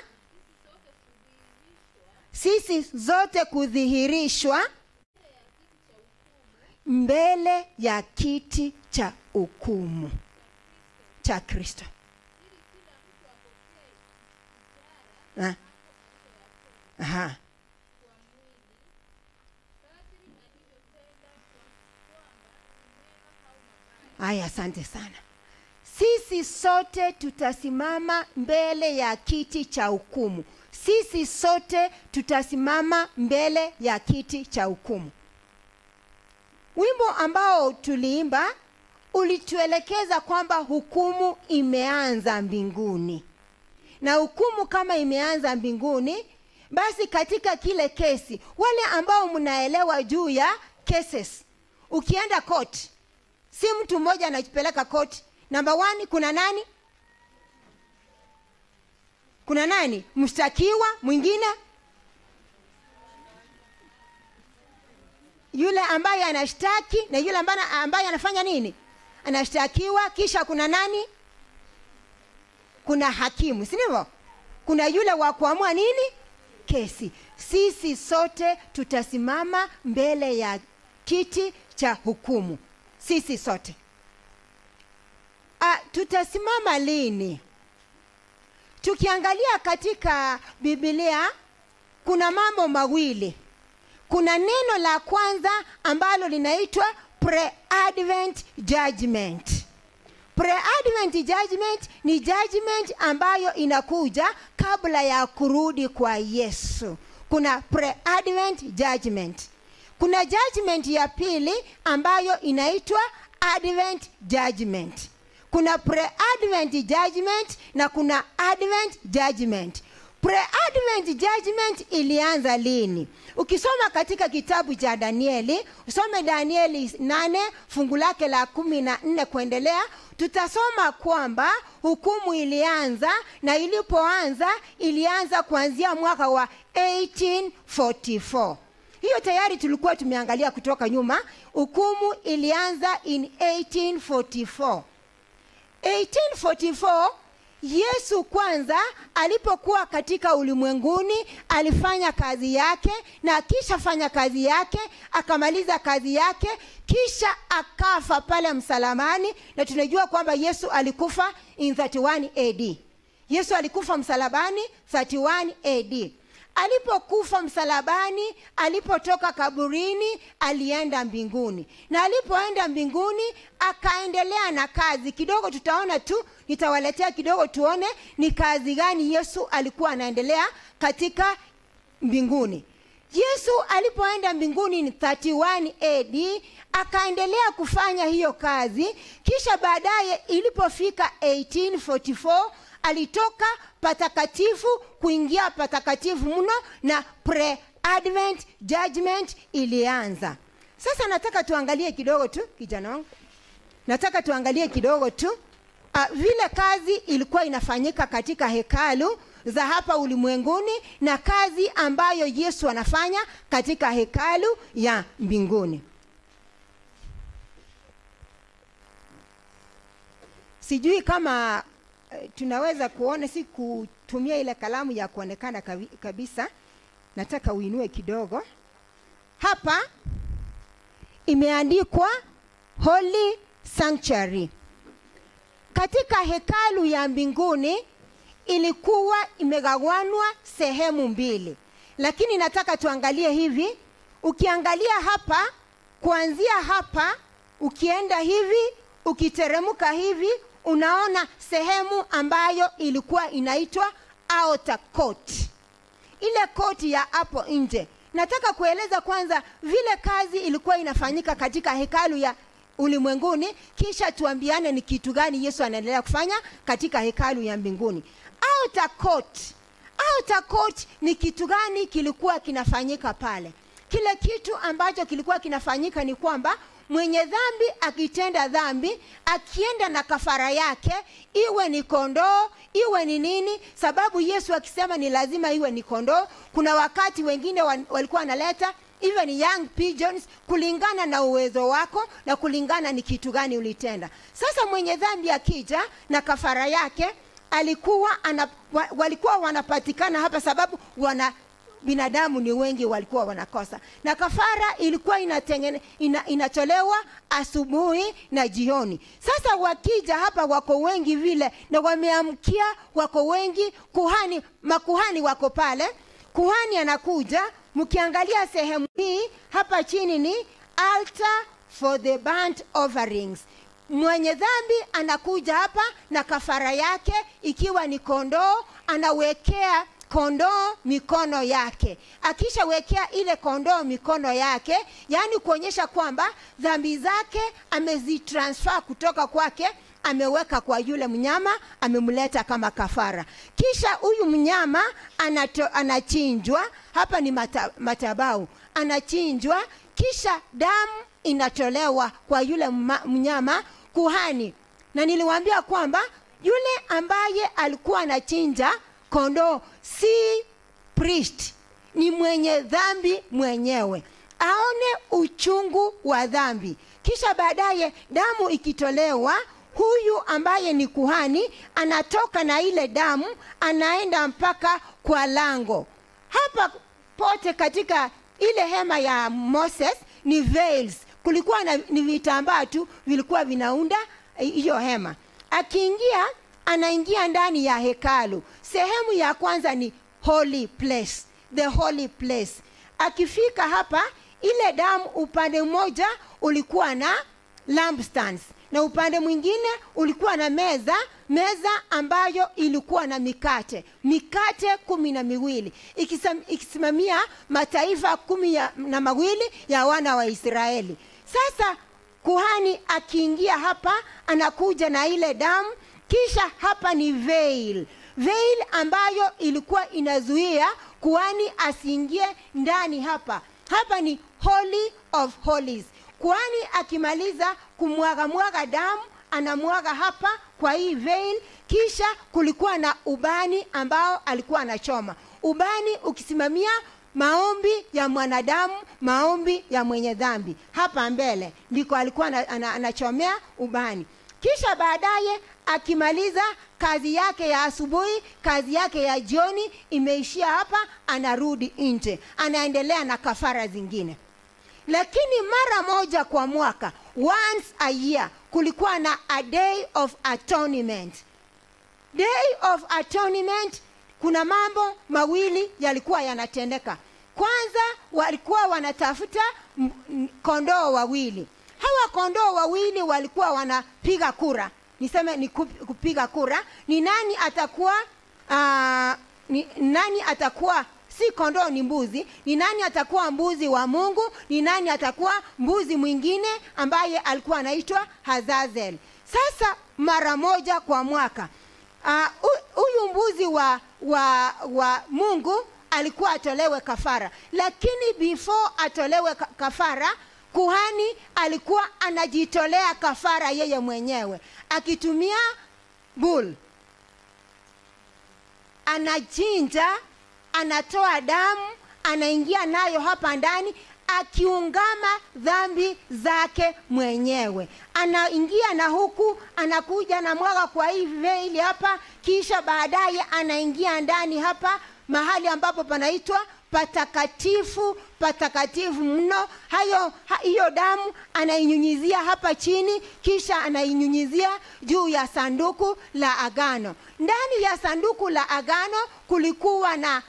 Speaker 7: sisi zote kudhihirishwa mbele ya kiti cha hukumu cha Kristo. Aha. Aya, asante sana. Sisi sote tutasimama mbele ya kiti cha hukumu. Sisi sote tutasimama mbele ya kiti cha hukumu. Wimbo ambao tuliimba ulituelekeza kwamba hukumu imeanza mbinguni. Na hukumu kama imeanza mbinguni, basi katika kile kesi, wale ambao mnaelewa juu ya cases, ukienda court, si mtu mmoja anajipeleka court. Number 1, kuna nani? Kuna nani? Mshtakiwa, mwingine yule ambaye anashtaki na yule ambaye anafanya nini? Anashtakiwa. Kisha kuna nani? Kuna hakimu, si ndivyo? Kuna yule wa kuamua nini? Kesi. Sisi sote tutasimama mbele ya kiti cha hukumu. Sisi sote. Tutasimama lini? Tukiangalia katika Biblia kuna mambo mawili. Kuna neno la kwanza ambalo linaitwa pre-advent judgment. Pre-advent judgment ni judgment ambayo inakuja kabla ya kurudi kwa Yesu. Kuna pre-advent judgment. Kuna judgment ya pili ambayo inaitwa advent judgment. Kuna pre-advent judgment na kuna advent judgment. Pre-advent judgment ilianza lini? Ukisoma katika kitabu cha Danieli, usome Danieli 8 fungu lake la 14 kuendelea, tutasoma kwamba hukumu ilianza, na ilipoanza ilianza kuanzia mwaka wa 1844. Hiyo tayari tulikuwa tumeangalia kutoka nyuma. Hukumu ilianza in 1844. 1844 Yesu kwanza alipokuwa katika ulimwenguni alifanya kazi yake, na kisha fanya kazi yake, akamaliza kazi yake, kisha akafa pale msalabani. Na tunajua kwamba Yesu alikufa in 31 AD. Yesu alikufa msalabani 31 AD. Alipokufa msalabani, alipotoka kaburini, alienda mbinguni. Na alipoenda mbinguni, akaendelea na kazi. Kidogo tutaona tu, nitawaletea kidogo tuone ni kazi gani Yesu alikuwa anaendelea katika mbinguni. Yesu alipoenda mbinguni ni 31 AD, akaendelea kufanya hiyo kazi. Kisha baadaye ilipofika 1844, alitoka patakatifu kuingia patakatifu mno, na pre-advent judgment ilianza. Sasa nataka tuangalie kidogo tu, kijana wangu. Nataka tuangalie kidogo tu vile kazi ilikuwa inafanyika katika hekalu za hapa ulimwenguni na kazi ambayo Yesu anafanya katika hekalu ya mbinguni. Sijui kama tunaweza kuona, si kutumia ile kalamu ya kuonekana kabisa. Nataka uinue kidogo. Hapa imeandikwa Holy Sanctuary. Katika hekalu ya mbinguni ilikuwa imegawanwa sehemu mbili. Lakini nataka tuangalie hivi. Ukiangalia hapa, kuanzia hapa, ukienda hivi, ukiteremka hivi, unaona sehemu ambayo ilikuwa inaitwa outer court. Ile court ya hapo nje. Nataka kueleza kwanza vile kazi ilikuwa inafanyika katika hekalu ya ulimwenguni, kisha tuambiane ni kitu gani Yesu anaendelea kufanya katika hekalu ya mbinguni. Outer court. Outer court ni kitu gani kilikuwa kinafanyika pale? Kile kitu ambacho kilikuwa kinafanyika ni kwamba mwenye dhambi akitenda dhambi, akienda na kafara yake, iwe ni kondoo, iwe ni nini, sababu Yesu akisema ni lazima iwe ni kondoo. Kuna wakati wengine walikuwa wanaleta even young pigeons, kulingana na uwezo wako na kulingana ni kitu gani ulitenda. Sasa mwenye dhambi akija na kafara yake, walikuwa wanapatikana hapa sababu binadamu ni wengi walikuwa wanakosa. Na kafara ilikuwa inatolewa asubuhi na jioni. Sasa wakija hapa wako wengi vile, na wameamkia wako wengi, makuhani wako pale. Kuhani anakuja, mkiangalia sehemu hii hapa chini ni altar for the burnt offerings. Mwenye dhambi anakuja hapa na kafara yake ikiwa ni kondoo, anawekea kondoo mikono yake. Akishawekea ile kondoo mikono yake, yani kuonyesha kwamba dhambi zake amezitransfer kutoka kwake, ameweka kwa yule mnyama, amemleta kama kafara. Kisha huyu mnyama anachinjwa, hapa ni matabau, anachinjwa, kisha damu inatolewa kwa yule mnyama kuhani. Na niliwaambia kwamba yule ambaye alikuwa anachinja kondoo si priest, ni mwenye dhambi mwenyewe, aone uchungu wa dhambi. Kisha baadaye damu ikitolewa, huyu ambaye ni kuhani anatoka na ile damu, anaenda mpaka kwa lango. Hapa pote katika ile hema ya Moses ni veils, kulikuwa ni vitambaa tu vilikuwa vinaunda hiyo hema. Akiingia, anaingia ndani ya hekalu. Sehemu ya kwanza ni holy place, the holy place. Akifika hapa, ile damu upande mmoja ulikuwa na lampstands, na upande mwingine ulikuwa na meza, meza ambayo ilikuwa na mikate, mikate 12, ikisimamia mataifa 12 ya wana wa Israeli. Sasa kuhani akiingia hapa, anakuja na ile damu. Kisha hapa ni veil, veil ambayo ilikuwa inazuia kuhani asiingie ndani hapa. Hapa ni holy of holies. Kuhani akimaliza kumwaga mwaga damu, anamwaga hapa kwa hii veil. Kisha kulikuwa na ubani ambao alikuwa anachoma. Ubani ukisimamia maombi ya mwanadamu, maombi ya mwenye dhambi. Hapa mbele ndiko alikuwa anachomea ubani. Kisha baadaye akimaliza kazi yake ya asubuhi, kazi yake ya jioni imeishia hapa, anarudi nje, anaendelea na kafara zingine. Lakini mara moja kwa mwaka, once a year, kulikuwa na a day of atonement. Day of atonement, kuna mambo mawili yalikuwa yanatendeka. Kwanza walikuwa wanatafuta kondoo wawili. Hawa kondoo wawili walikuwa wanapiga kura. Niseme ni kupiga kura, ni nani atakuwa nani atakuwa si kondoo ni mbuzi, ni nani atakuwa mbuzi wa Mungu, ni nani atakuwa mbuzi mwingine ambaye alikuwa anaitwa Hazazel. Sasa mara moja kwa mwaka, huyu mbuzi wa Mungu alikuwa atolewe kafara. Lakini before atolewe kafara, kuhani alikuwa anajitolea kafara yeye mwenyewe akitumia bull. Anachinja, anatoa damu, anaingia nayo hapa ndani, akiungama dhambi zake mwenyewe. Anaingia na huku, anakuja na mwaga kwa hii veili hapa, kisha baadaye anaingia ndani hapa mahali ambapo panaitwa patakatifu, patakatifu mno. Hiyo damu anainyunyizia hapa chini, kisha anainyunyizia juu ya sanduku la agano. Ndani ya sanduku la agano kulikuwa na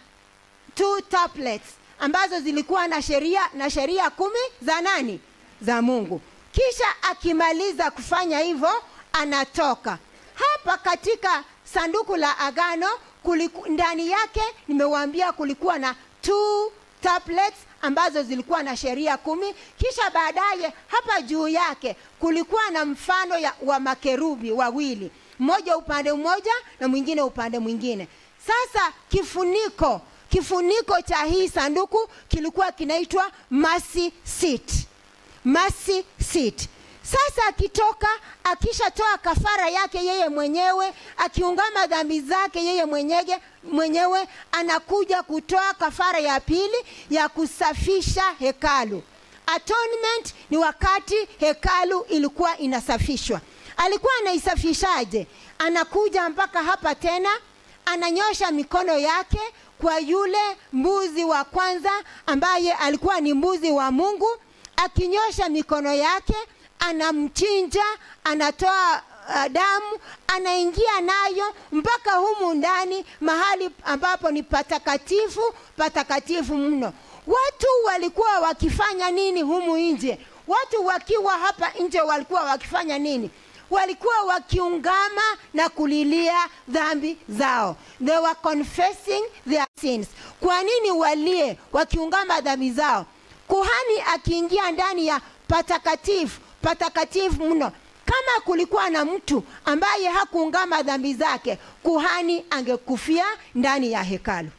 Speaker 7: 2 tablets ambazo zilikuwa na sheria, na sheria 10 za nani? Za Mungu. Kisha akimaliza kufanya hivyo, anatoka. Hapa katika sanduku la agano ndani yake nimewaambia kulikuwa na 2 tablets ambazo zilikuwa na sheria 10. Kisha baadaye hapa juu yake kulikuwa na mfano wa makerubi wawili, mmoja upande mmoja na mwingine upande mwingine. Sasa kifuniko cha hii sanduku kilikuwa kinaitwa mercy seat. Mercy seat. Sasa akitoka, akishatoa kafara yake yeye mwenyewe, akiungama dhambi zake yeye mwenyewe, anakuja kutoa kafara ya pili ya kusafisha hekalu. Atonement ni wakati hekalu ilikuwa inasafishwa. Alikuwa anaisafishaje? Anakuja mpaka hapa tena, ananyosha mikono yake kwa yule mbuzi wa kwanza ambaye alikuwa ni mbuzi wa Mungu. Akinyosha mikono yake, anamchinja, anatoa damu, anaingia nayo mpaka humu ndani mahali ambapo ni patakatifu, patakatifu mno. Watu walikuwa wakifanya nini humu nje? Watu wakiwa hapa nje walikuwa wakifanya nini? Walikuwa wakiungama na kulilia dhambi zao. They were confessing their sins. Kwa nini walie wakiungama dhambi zao? Kuhani akiingia ndani ya patakatifu, patakatifu mno, kama kulikuwa na mtu ambaye hakuungama dhambi zake, kuhani angekufia ndani ya hekalu.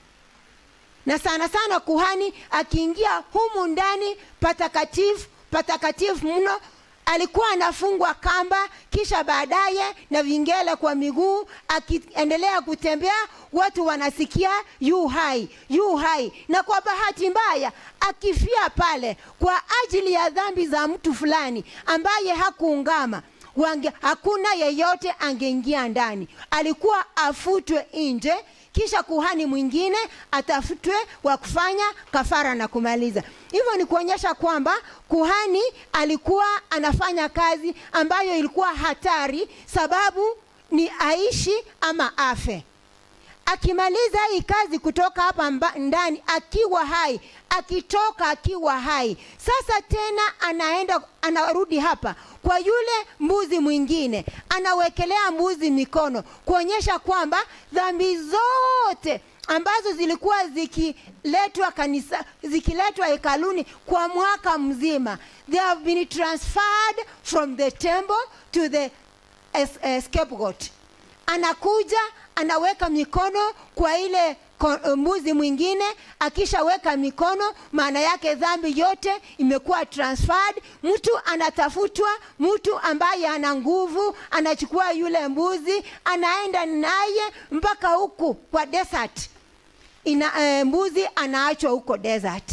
Speaker 7: Na sana sana kuhani akiingia humu ndani patakatifu, patakatifu mno, alikuwa anafungwa kamba, kisha baadaye na vingele kwa miguu. Akiendelea kutembea, watu wanasikia yu hai, yu hai. Na kwa bahati mbaya akifia pale kwa ajili ya dhambi za mtu fulani ambaye hakuungama, hakuna yeyote angeingia ndani. Alikuwa afutwe nje, kisha kuhani mwingine atafutwe wa kufanya kafara na kumaliza. Hivyo ni kuonyesha kwamba kuhani alikuwa anafanya kazi ambayo ilikuwa hatari, sababu ni aishi ama afe. Akimaliza hii kazi kutoka hapa ndani akiwa hai, akitoka akiwa hai, sasa tena anaenda, anarudi hapa kwa yule mbuzi mwingine, anawekelea mbuzi mikono kuonyesha kwamba dhambi zote ambazo zilikuwa zikiletwa kanisa, zikiletwa hekaluni kwa mwaka mzima, they have been transferred from the temple to the scapegoat. Anakuja anaweka mikono kwa ile mbuzi mwingine. Akishaweka mikono, maana yake dhambi yote imekuwa transferred. Mtu anatafutwa, mtu ambaye ana nguvu, anachukua yule mbuzi, anaenda naye mpaka huku kwa desert. Mbuzi anaachwa huko desert,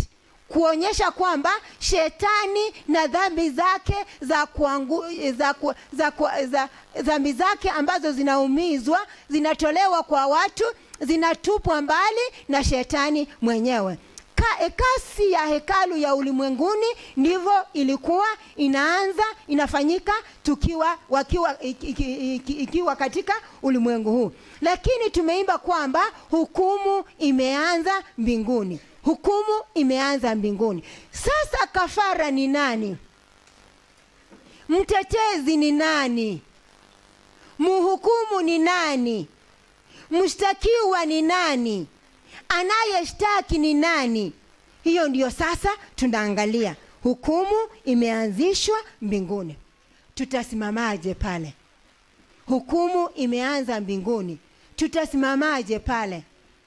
Speaker 7: kuonyesha kwamba shetani na dhambi zake za kuangu, za, ku, za, ku, za dhambi zake ambazo zinaumizwa, zinatolewa kwa watu, zinatupwa mbali na shetani mwenyewe. Kasi ya hekalu ya ulimwenguni ndivyo ilikuwa inaanza, inafanyika tukiwa wakiwa ikiwa katika ulimwengu huu. Lakini tumeimba kwamba hukumu imeanza mbinguni. Hukumu imeanza mbinguni. Sasa kafara ni nani? Mtetezi ni nani? Muhukumu ni nani? Mshtakiwa ni nani? Anayeshtaki ni nani? Hiyo ndiyo sasa tunaangalia. Hukumu imeanzishwa mbinguni. Tutasimamaje pale? Hukumu imeanza mbinguni. Tutasimamaje pale?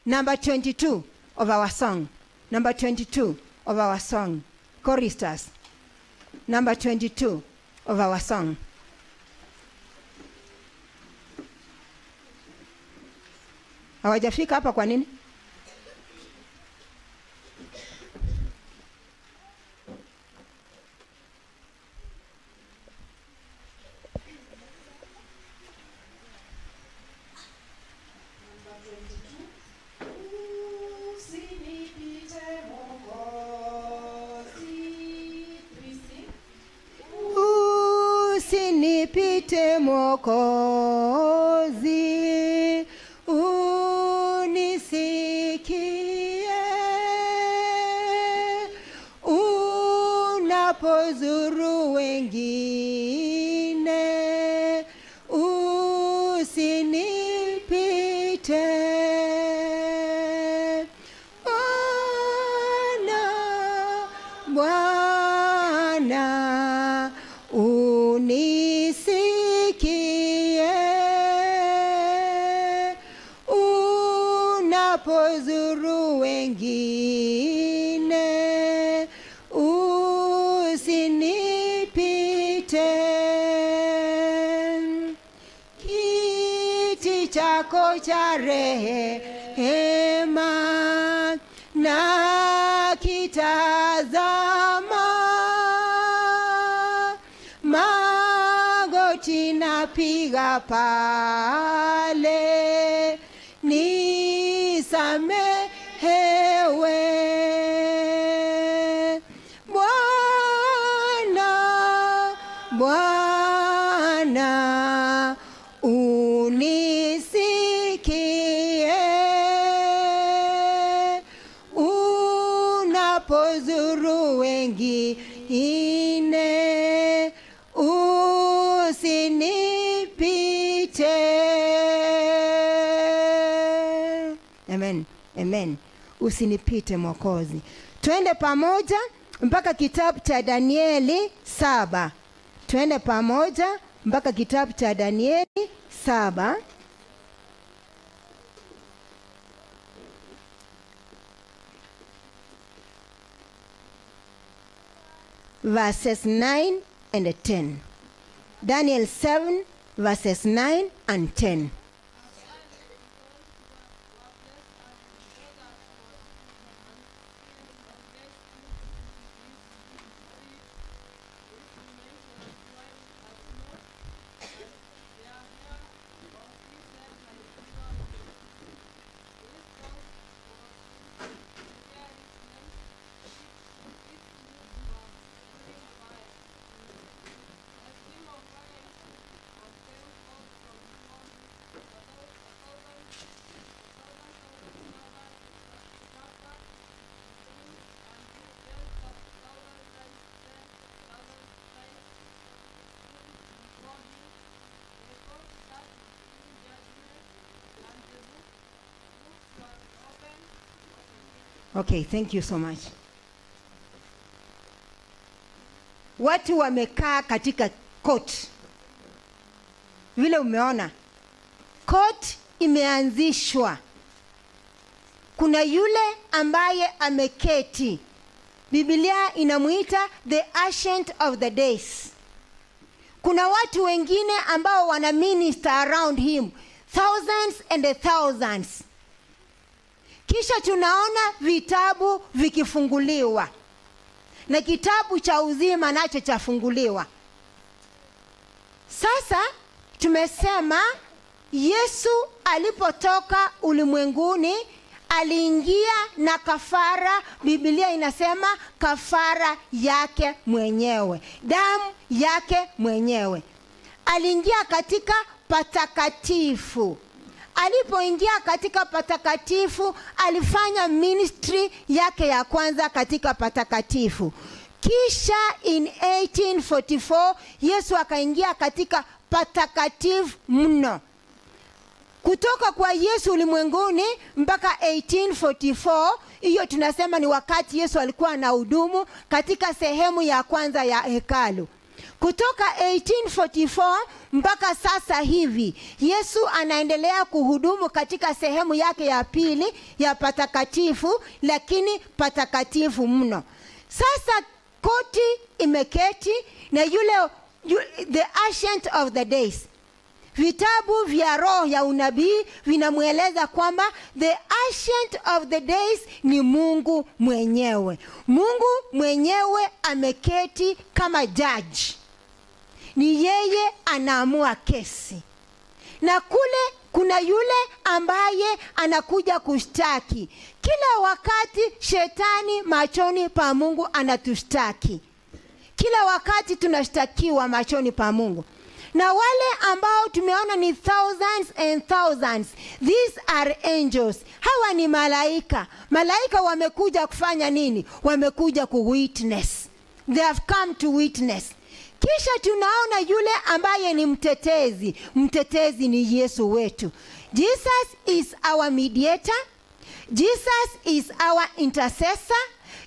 Speaker 7: Number 22 of our song. Number 22 of our song. Choristers. Number 22 of our song. Hawajafika hapa kwa nini? Usinipite Mwokozi, unisikie unapozuru wengine, usinipite. Bwana, Bwana, unisikie unapozuru wengine, usinipite. Kiti chako cha rehema na kitazama, magoti napiga pale, nisamehewe. Bwana, Bwana, unisikie unapozuru wengine, usinipite. Amen. Usinipite Mwokozi. Twende pamoja mpaka kitabu cha Danieli 7. Twende pamoja mpaka kitabu cha Danieli 7. Verses 9 and 10. Daniel 7, verses 9 and 10. Okay, thank you so much. Watu wamekaa katika court. Vile umeona, court imeanzishwa. Kuna yule ambaye ameketi. Biblia inamuita the Ancient of the Days. Kuna watu wengine ambao wana minister around him, thousands and thousands. Kisha tunaona vitabu vikifunguliwa. Na kitabu cha uzima nacho chafunguliwa. Sasa tumesema Yesu alipotoka ulimwenguni aliingia na kafara. Biblia inasema kafara yake mwenyewe, damu yake mwenyewe. Aliingia katika patakatifu. Alipoingia katika patakatifu, alifanya ministry yake ya kwanza katika patakatifu. Kisha in 1844 Yesu akaingia katika patakatifu mno. Kutoka kwa Yesu ulimwenguni mpaka 1844, hiyo tunasema ni wakati Yesu alikuwa anahudumu katika sehemu ya kwanza ya hekalu. Kutoka 1844 mpaka sasa hivi Yesu anaendelea kuhudumu katika sehemu yake ya pili ya patakatifu, lakini patakatifu mno. Sasa koti imeketi na yule the Ancient of the Days. Vitabu vya roho ya unabii vinamueleza kwamba the Ancient of the Days ni Mungu mwenyewe. Mungu mwenyewe ameketi kama judge. Ni yeye anaamua kesi. Na kule kuna yule ambaye anakuja kushtaki. Kila wakati shetani machoni pa Mungu anatushtaki. Kila wakati tunashtakiwa machoni pa Mungu. Na wale ambao tumeona ni thousands and thousands, these are angels. Hawa ni malaika. Malaika wamekuja kufanya nini? Wamekuja kuwitness. They have come to witness. Kisha tunaona yule ambaye ni mtetezi. Mtetezi ni Yesu wetu. Jesus is our mediator. Jesus is our intercessor.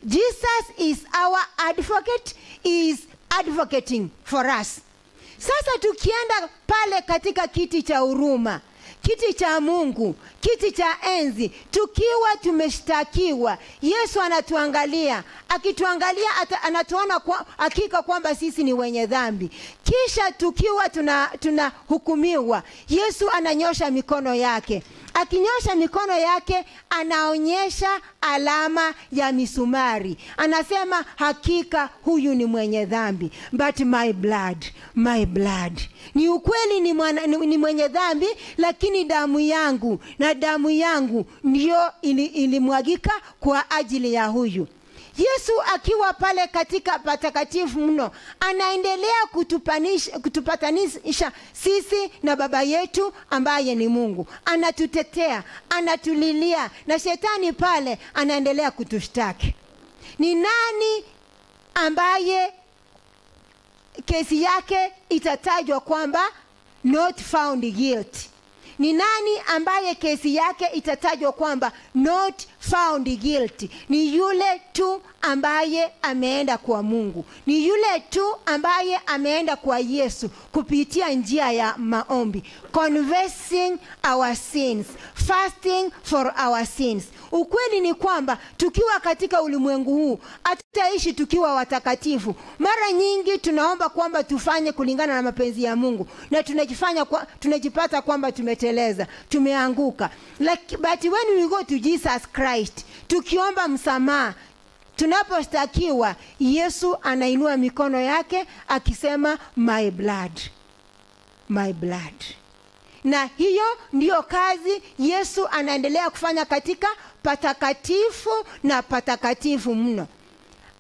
Speaker 7: Jesus is our advocate. He is advocating for us. Sasa tukienda pale katika kiti cha huruma, kiti cha Mungu, kiti cha enzi, tukiwa tumeshtakiwa, Yesu anatuangalia. Akituangalia anatuona kwa hakika kwamba sisi ni wenye dhambi. Kisha tukiwa tunahukumiwa, Yesu ananyosha mikono yake. Akinyosha mikono yake anaonyesha alama ya misumari. Anasema hakika huyu ni mwenye dhambi. But my blood, my blood. Ni ukweli ni mwenye dhambi, lakini damu yangu na damu yangu ndio ilimwagika kwa ajili ya huyu. Yesu akiwa pale katika patakatifu mno anaendelea kutupatanisha sisi na baba yetu ambaye ni Mungu. Anatutetea, anatulilia, na shetani pale anaendelea kutushtaki. Ni nani ambaye kesi yake itatajwa kwamba not found guilty? Ni nani ambaye kesi yake itatajwa kwamba not found guilty? Ni yule tu ambaye ameenda kwa Mungu. Ni yule tu ambaye ameenda kwa Yesu kupitia njia ya maombi. Confessing our sins, fasting for our sins. Ukweli ni kwamba tukiwa katika ulimwengu huu hatutaishi tukiwa watakatifu. Mara nyingi tunaomba kwamba tufanye kulingana na mapenzi ya Mungu, na tunajipata kwamba tumeteleza, tumeanguka. Like, but when we go to Jesus Christ, tukiomba msamaha, tunaposhtakiwa, Yesu anainua mikono yake akisema my blood, my blood. Na hiyo ndiyo kazi Yesu anaendelea kufanya katika patakatifu na patakatifu mno.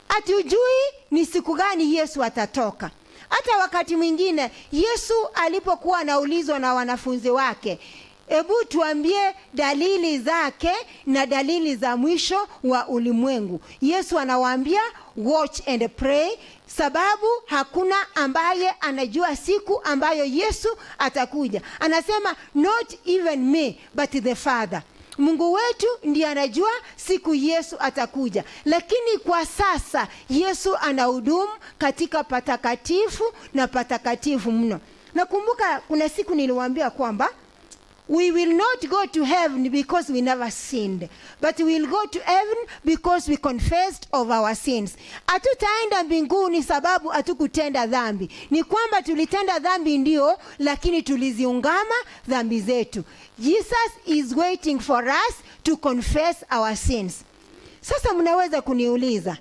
Speaker 7: Hatujui ni siku gani Yesu atatoka. Hata wakati mwingine Yesu alipokuwa anaulizwa na wanafunzi wake, hebu tuambie dalili zake na dalili za mwisho wa ulimwengu, Yesu anawaambia watch and pray, sababu hakuna ambaye anajua siku ambayo Yesu atakuja. Anasema not even me but the Father. Mungu wetu ndiye anajua siku Yesu atakuja. Lakini kwa sasa Yesu anahudumu katika patakatifu na patakatifu mno. Nakumbuka kuna siku niliwaambia kwamba we will not go to heaven because we never sinned, but we will go to heaven because we confessed of our sins. Hatutaenda mbinguni sababu hatukutenda dhambi. Ni kwamba tulitenda dhambi ndio, lakini tuliziungama dhambi zetu. Jesus is waiting for us to confess our sins. Sasa mnaweza kuniuliza,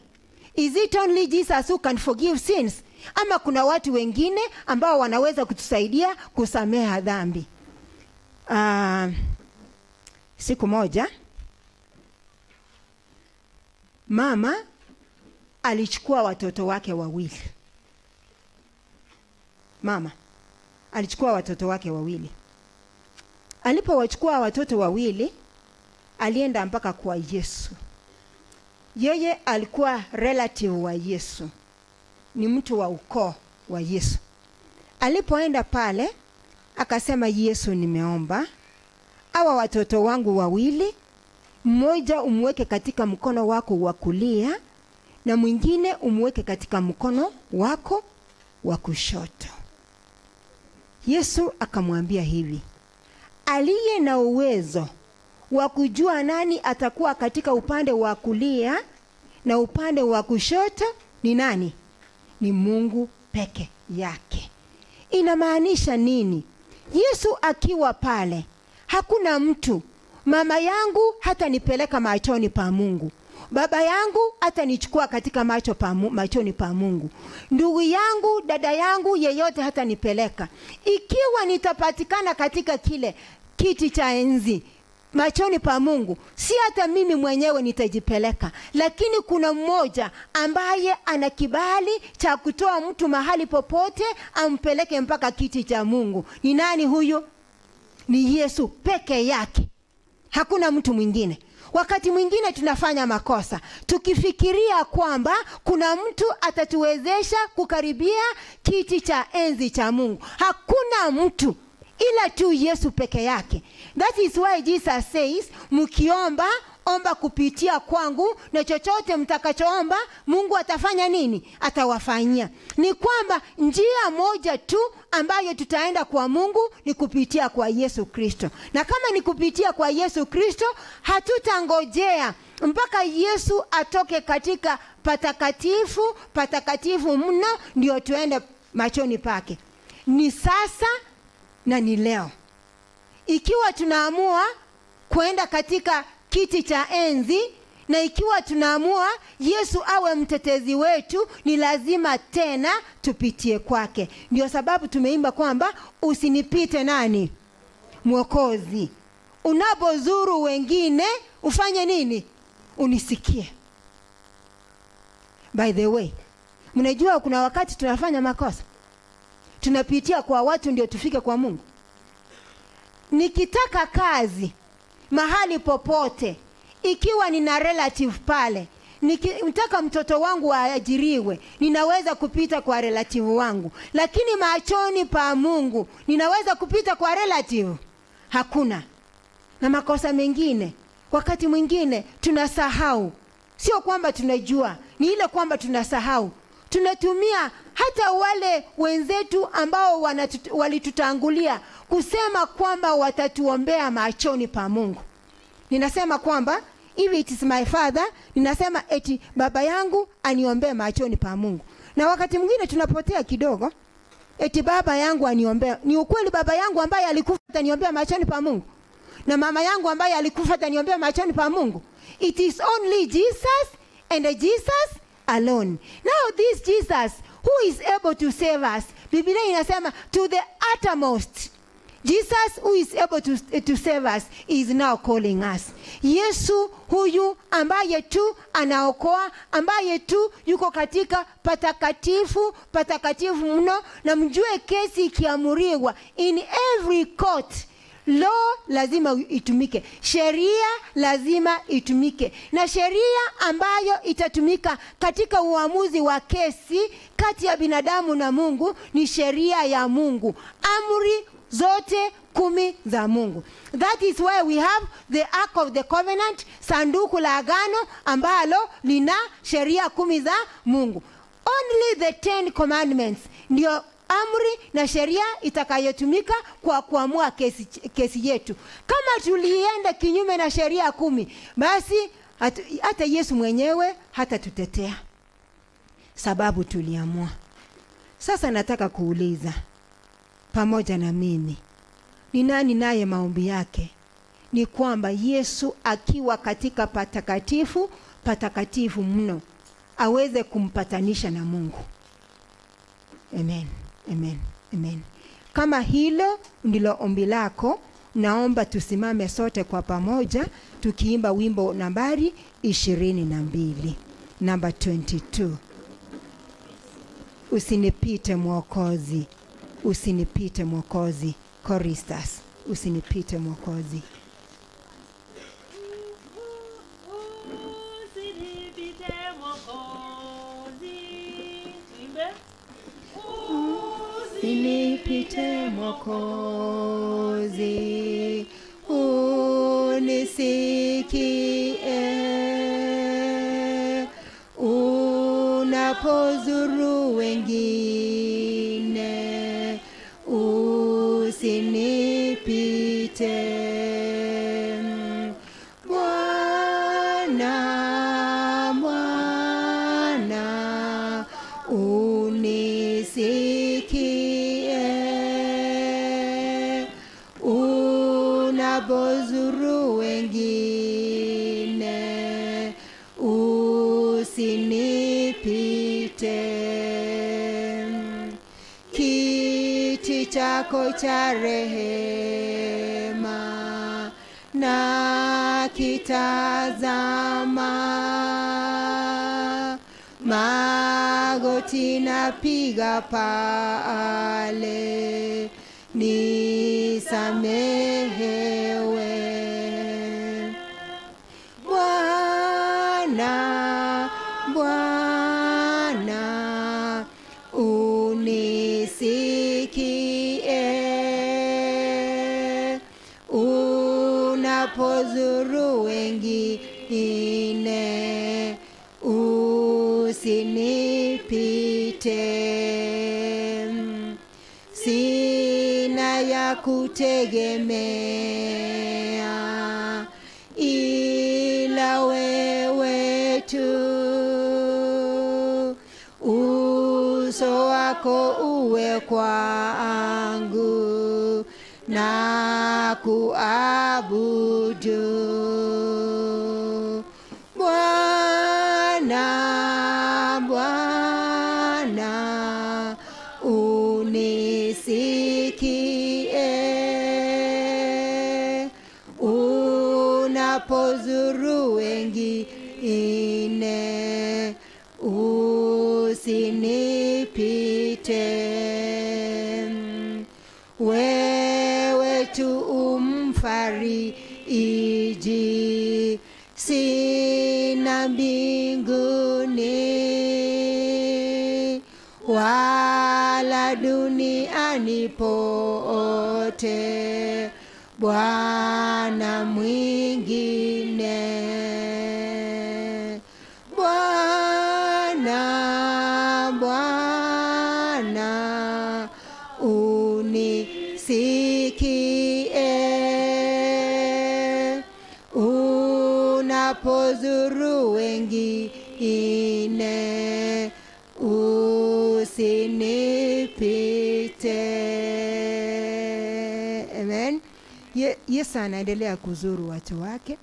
Speaker 7: is it only Jesus who can forgive sins? Ama kuna watu wengine ambao wanaweza kutusaidia kusameha dhambi? Siku moja mama alichukua watoto wake wawili. Mama alichukua watoto wake wawili. Alipowachukua watoto wawili, alienda mpaka kwa Yesu. Yeye alikuwa relative wa Yesu, ni mtu wa ukoo wa Yesu. Alipoenda pale akasema, Yesu, nimeomba hawa watoto wangu wawili, mmoja umweke katika mkono wako wa kulia na mwingine umweke katika mkono wako wa kushoto. Yesu akamwambia hivi, aliye na uwezo wa kujua nani atakuwa katika upande wa kulia na upande wa kushoto ni nani? Ni Mungu peke yake. Inamaanisha nini? Yesu akiwa pale, hakuna mtu. Mama yangu hata nipeleka machoni pa Mungu. Baba yangu hata nichukua katika machoni pa Mungu. Ndugu yangu, dada yangu, yeyote hata nipeleka. Ikiwa nitapatikana katika kile kiti cha enzi machoni pa Mungu, si hata mimi mwenyewe nitajipeleka, lakini kuna mmoja ambaye ana kibali cha kutoa mtu mahali popote ampeleke mpaka kiti cha Mungu. Ni nani huyo? Ni Yesu peke yake. Hakuna mtu mwingine. Wakati mwingine tunafanya makosa tukifikiria kwamba kuna mtu atatuwezesha kukaribia kiti cha enzi cha Mungu. Hakuna mtu ila tu Yesu peke yake. That is why Jesus says, mkiomba, omba kupitia kwangu, na chochote mtakachoomba Mungu atafanya nini? Atawafanyia. Ni kwamba njia moja tu ambayo tutaenda kwa Mungu ni kupitia kwa Yesu Kristo. Na kama ni kupitia kwa Yesu Kristo, hatutangojea mpaka Yesu atoke katika patakatifu, patakatifu mno ndio tuende machoni pake. Ni sasa na ni leo. Ikiwa tunaamua kwenda katika kiti cha enzi, na ikiwa tunaamua Yesu awe mtetezi wetu, ni lazima tena tupitie kwake. Ndio sababu tumeimba kwamba usinipite nani? Mwokozi. Unapozuru wengine ufanye nini? Unisikie. By the way, mnajua kuna wakati tunafanya makosa. Tunapitia kwa watu ndio tufike kwa Mungu. Nikitaka kazi mahali popote, ikiwa nina relative pale, nikitaka mtoto wangu aajiriwe, ninaweza kupita kwa relative wangu. Lakini machoni pa Mungu, ninaweza kupita kwa relative? Hakuna. Na makosa mengine, wakati mwingine tunasahau. Sio kwamba tunajua, ni ile kwamba tunasahau. Tunatumia hata wale wenzetu ambao walitutangulia kusema kwamba watatuombea machoni pa Mungu. Ninasema kwamba if it is my father, ninasema eti baba yangu aniombee machoni pa Mungu. Na wakati mwingine tunapotea kidogo, eti baba yangu aniombee. Ni ukweli baba yangu ambaye alikufa ataniombea machoni pa Mungu? Na mama yangu ambaye alikufa ataniombea machoni pa Mungu? It is only Jesus and Jesus alone. Now this Jesus who is able to save us, Biblia inasema to the uttermost. Jesus who is able to save us is now calling us. Yesu huyu ambaye tu anaokoa, ambaye tu yuko katika patakatifu, patakatifu mno. Na mjue kesi ikiamuriwa in every court, law lazima itumike, sheria lazima itumike. Na sheria ambayo itatumika katika uamuzi wa kesi kati ya binadamu na Mungu ni sheria ya Mungu, amri zote 10 za Mungu. That is why we have the Ark of the Covenant, sanduku la agano ambalo lina sheria 10 za Mungu. Only the 10 commandments ndio amri na sheria itakayotumika kwa kuamua kesi yetu. Kama tulienda kinyume na sheria 10, basi hata Yesu mwenyewe hatatutetea, sababu tuliamua. Sasa nataka kuuliza pamoja na mimi, ni nani naye maombi yake ni kwamba Yesu akiwa katika patakatifu, patakatifu mno, aweze kumpatanisha na Mungu? Amen, amen, amen. Kama hilo ndilo ombi lako, naomba tusimame sote kwa pamoja tukiimba wimbo nambari 22, number 22. Usinipite Mwokozi, usinipite Mwokozi. Choristas, usinipite Mwokozi.
Speaker 8: Usinipite Mwokozi. Tuimbe.
Speaker 7: Usinipite Mwokozi, unisikie unapozuru wengine, usinipite. Bwana, Bwana, unisikie unapozuru wengine, usinipite. Kiti chako cha rehema na kitazama, magoti napiga pale, nisamehewe. Bwana, Bwana, unisikie unapozuru wengine, usinipite. Sina ya kutegemea ila wewe tu, uso wako uwe kwangu na kuabudu. Bwana, Bwana, unisikie unapozuru wengine, usinipite. Wewe tu umfariji, sina mbinguni wala duniani pote, Bwana mwingine. Bwana, Bwana, unisikie unapozuru wengine, usinipite. Amen. Yesu anaendelea kuzuru watu wake,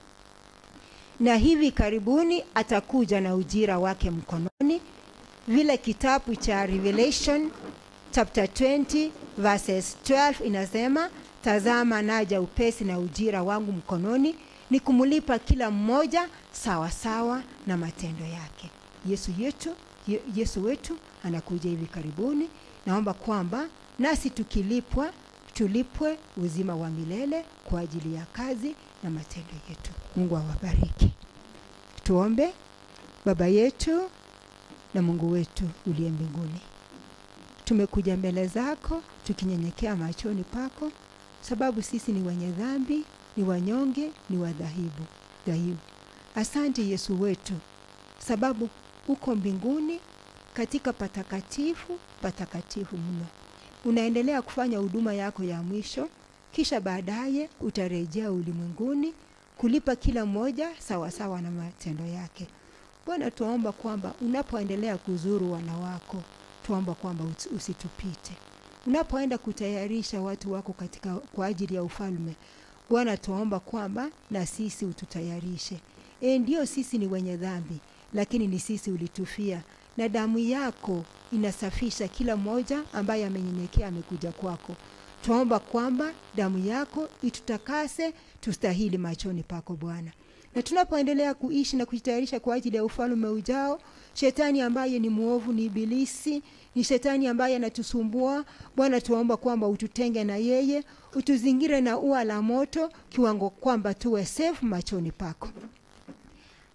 Speaker 7: na hivi karibuni atakuja na ujira wake mkononi. Vile kitabu cha Revelation chapter 20 verses 12 inasema, tazama naja upesi na ujira wangu mkononi, ni kumulipa kila mmoja sawa sawa na matendo yake. Yesu wetu anakuja hivi karibuni. Naomba kwamba nasi tukilipwa, tulipwe uzima wa milele kwa ajili ya kazi na matendo yetu. Mungu awabariki. Tuombe. Baba yetu na Mungu wetu uliye mbinguni, tumekuja mbele zako tukinyenyekea machoni pako, sababu sisi ni wenye dhambi, ni wanyonge, ni wadhaifu. Asante Yesu wetu, sababu uko mbinguni katika patakatifu, patakatifu mno. Unaendelea kufanya huduma yako ya mwisho, kisha baadaye utarejea ulimwenguni kulipa kila mmoja sawa sawa na matendo yake. Bwana, tuomba kwamba unapoendelea kuzuru wana wako, tuomba kwamba usitupite. Unapoenda kutayarisha watu wako katika kwa ajili ya ufalme, Bwana, tuomba kwamba na sisi ututayarishe. Ndio sisi ni wenye dhambi, lakini ni sisi ulitufia, na damu yako inasafisha kila mmoja ambaye amenyenyekea amekuja kwako. Tuomba kwamba damu yako itutakase tustahili machoni pako Bwana. Na tunapoendelea kuishi na kujitayarisha kwa ajili ya ufalme ujao, shetani ambaye ni muovu, ni ibilisi, ni shetani ambaye anatusumbua, Bwana, tuomba kwamba ututenge na yeye, utuzingire na ua la moto, kiwango kwamba tuwe safe machoni pako.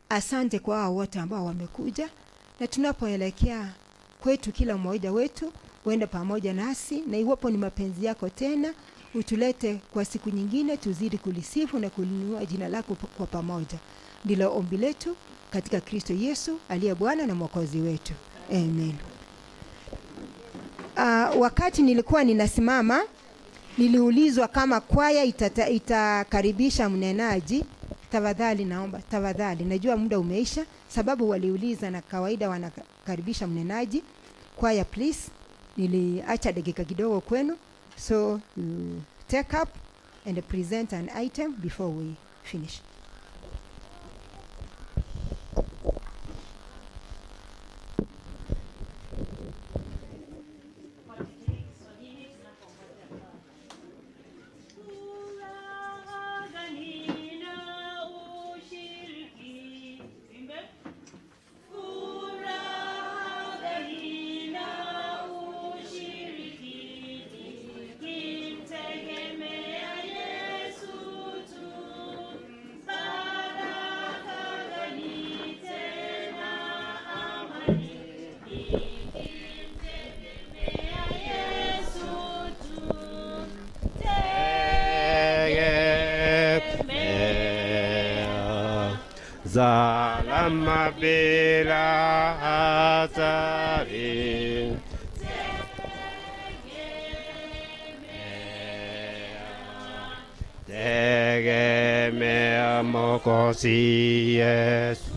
Speaker 7: Asante kwa hao wote ambao wamekuja, na tunapoelekea kwetu, kila mmoja wetu uende pamoja nasi, na iwapo ni mapenzi yako tena utulete kwa siku nyingine, tuzidi kulisifu na kulinua jina lako kwa pamoja. Ndilo ombi letu katika Kristo Yesu aliye Bwana na Mwokozi wetu. Amen. Wakati nilikuwa ninasimama, niliulizwa kama kwaya itakaribisha mnenaji. Tafadhali naomba, tafadhali. Najua muda umeisha, sababu waliuliza na kawaida wanakaribisha mnenaji. Kwaya please, niliacha dakika kidogo kwenu. So you take up and present an item before we finish.
Speaker 9: Salama bila hatari, tegemea Mwokozi Yesu.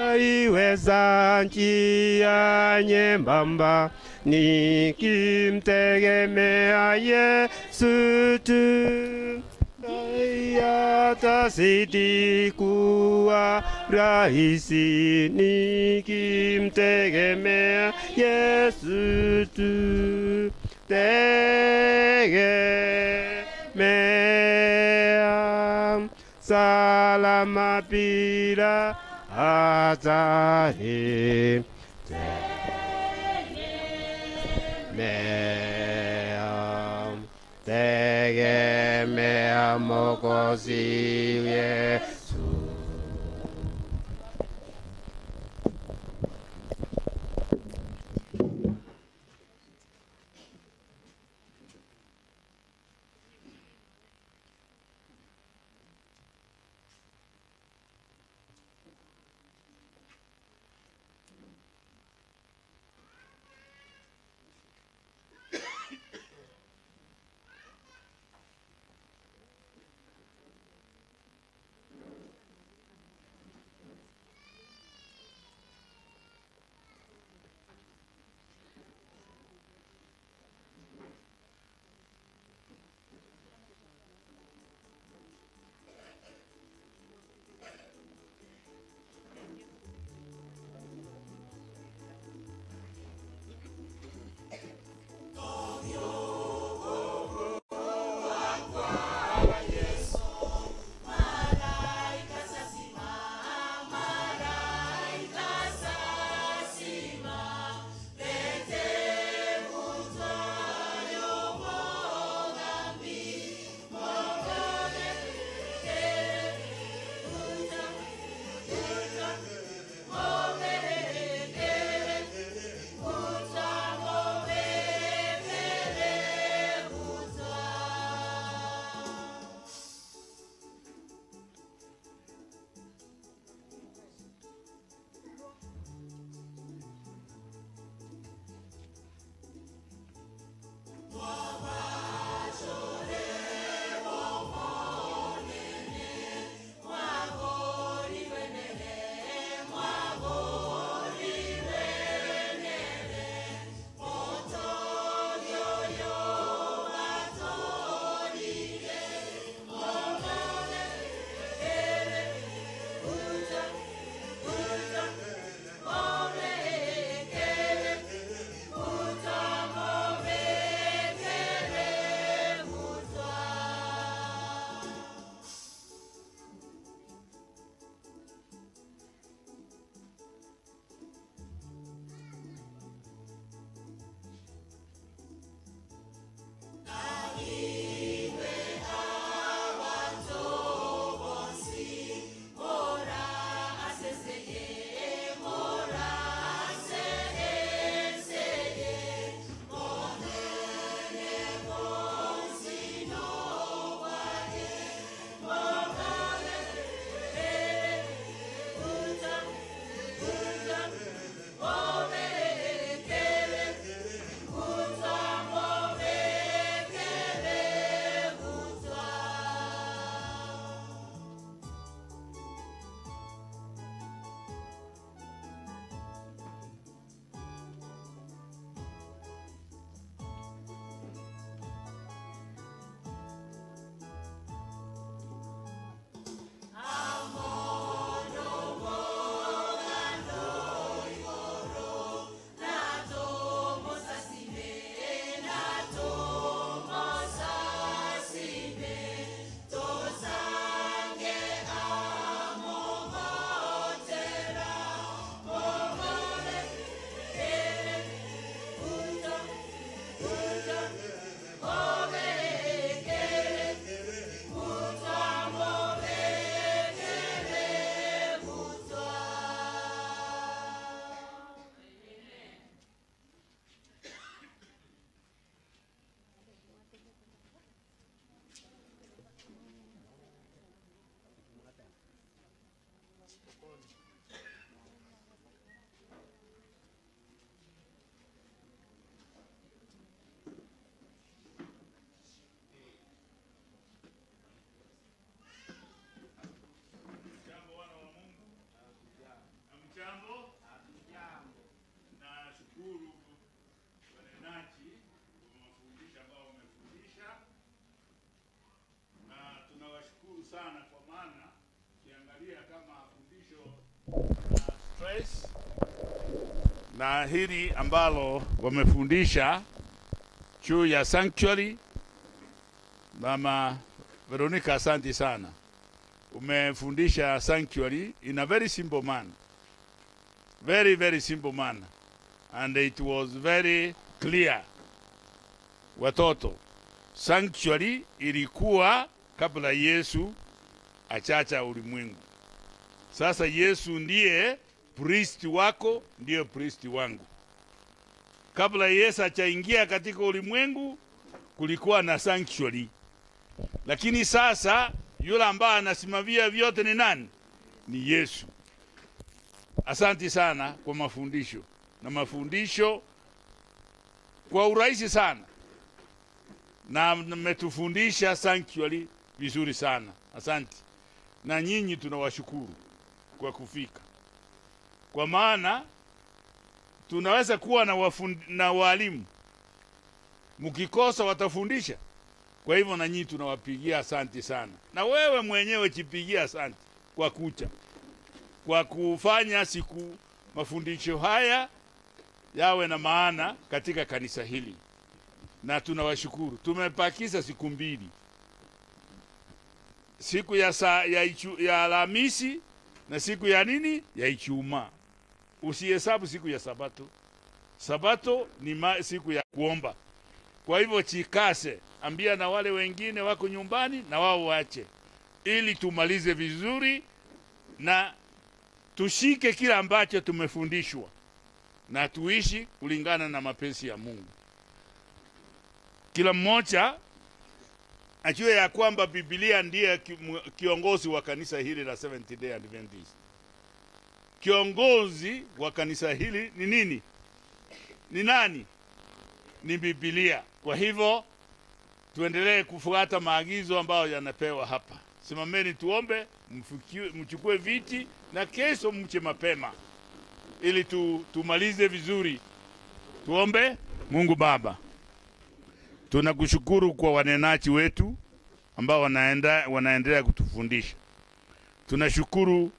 Speaker 9: Nitaiweza njia nyembamba, nikimtegemea Yesu tu. Yatazidi kuwa rahisi, nikimtegemea Yesu tu. Tegemea salama bila hatari, tegemea, tegemea Mwokozi Yesu.
Speaker 3: sana, kwa maana kiangalia kama fundisho la stress na hili ambalo wamefundisha juu ya sanctuary. Mama Veronica, asante sana. Umefundisha sanctuary in a very simple manner. Very, very simple manner. And it was very clear. Watoto, sanctuary ilikuwa kabla Yesu achacha ulimwengu. Sasa Yesu ndiye priest wako, ndiye priest wangu. Kabla Yesu achaingia katika ulimwengu, kulikuwa na sanctuary. Lakini sasa yule ambaye anasimamia vyote ni nani? Ni Yesu. Asante sana kwa mafundisho. Na mafundisho kwa urahisi sana. Na mmetufundisha sanctuary vizuri sana. Asante. Na nyinyi tunawashukuru kwa kufika. Kwa maana tunaweza kuwa na walimu, mkikosa watafundisha. Kwa hivyo na nyinyi tunawapigia asante sana. Na wewe mwenyewe jipigia asante kwa kucha, kwa kufanya siku mafundisho haya yawe na maana katika kanisa hili. Na tunawashukuru. Tumepakiza siku mbili. Siku ya Alhamisi na siku ya nini? Ya Ijumaa. Usihesabu siku ya Sabato. Sabato ni siku ya kuomba. Kwa hivyo chikase, ambia na wale wengine wako nyumbani na wao waache, ili tumalize vizuri na tushike kila ambacho tumefundishwa na tuishi kulingana na mapenzi ya Mungu. Kila mmoja ajue ya kwamba Biblia ndiye kiongozi wa kanisa hili la Seventh Day Adventist. Kiongozi wa kanisa hili ni nini? Ni nani? Ni Biblia. Kwa hivyo tuendelee kufuata maagizo ambayo yanapewa hapa. Simameni tuombe, mchukue viti na kesho mche mapema ili tumalize vizuri. Tuombe. Mungu Baba, tunakushukuru kwa wanenaji wetu ambao wanaendelea kutufundisha. Tunashukuru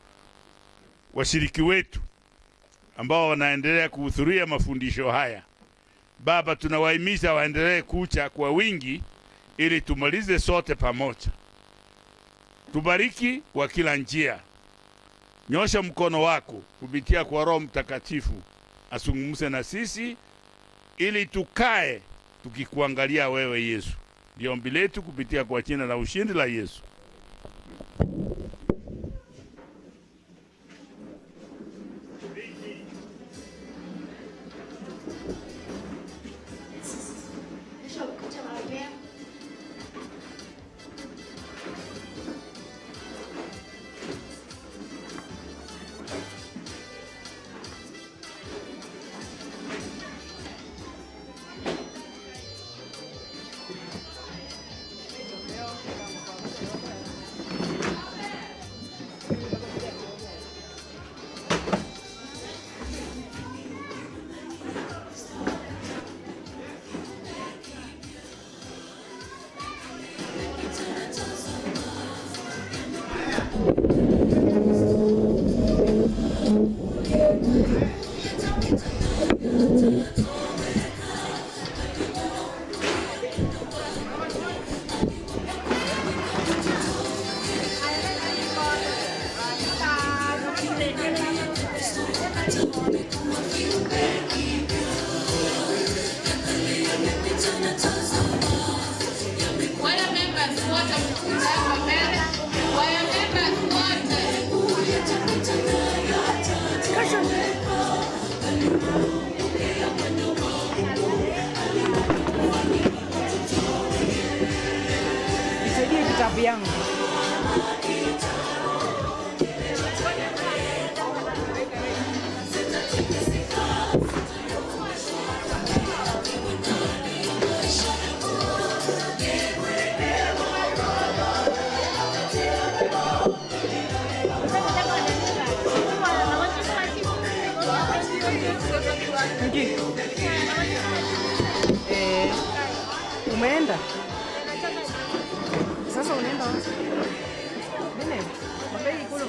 Speaker 3: washiriki wetu ambao wanaendelea kuhudhuria mafundisho haya. Baba, tunawahimiza waendelee kucha kwa wingi ili tumalize sote pamoja. Tubariki kwa kila njia. Nyosha mkono wako kupitia kwa Roho Mtakatifu azungumze na sisi ili tukae tukikuangalia wewe Yesu. Ndio ombi letu kupitia kwa jina la ushindi la Yesu.
Speaker 6: Nisaidie kitabu yangu. Umeenda? Sasa unaenda wapi?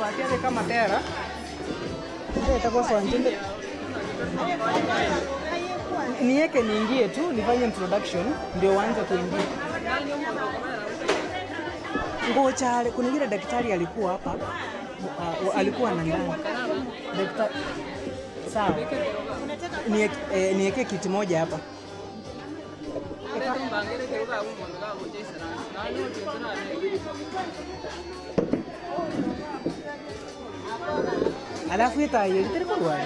Speaker 10: Bakia kama tera. Niweke niingie tu nifanye introduction ndio waanze kuingia. Ngoja kuna yule daktari alikuwa hapa, alikuwa na ndani. Daktari sawa. Niweke kiti moja hapa. Alafu itayo itakuwa.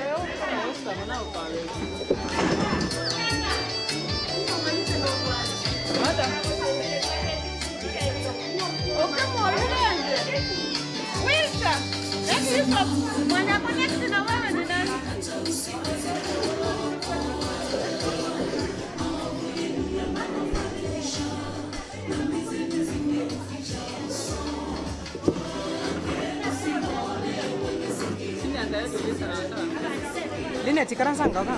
Speaker 10: Lina tikaran sanga ka?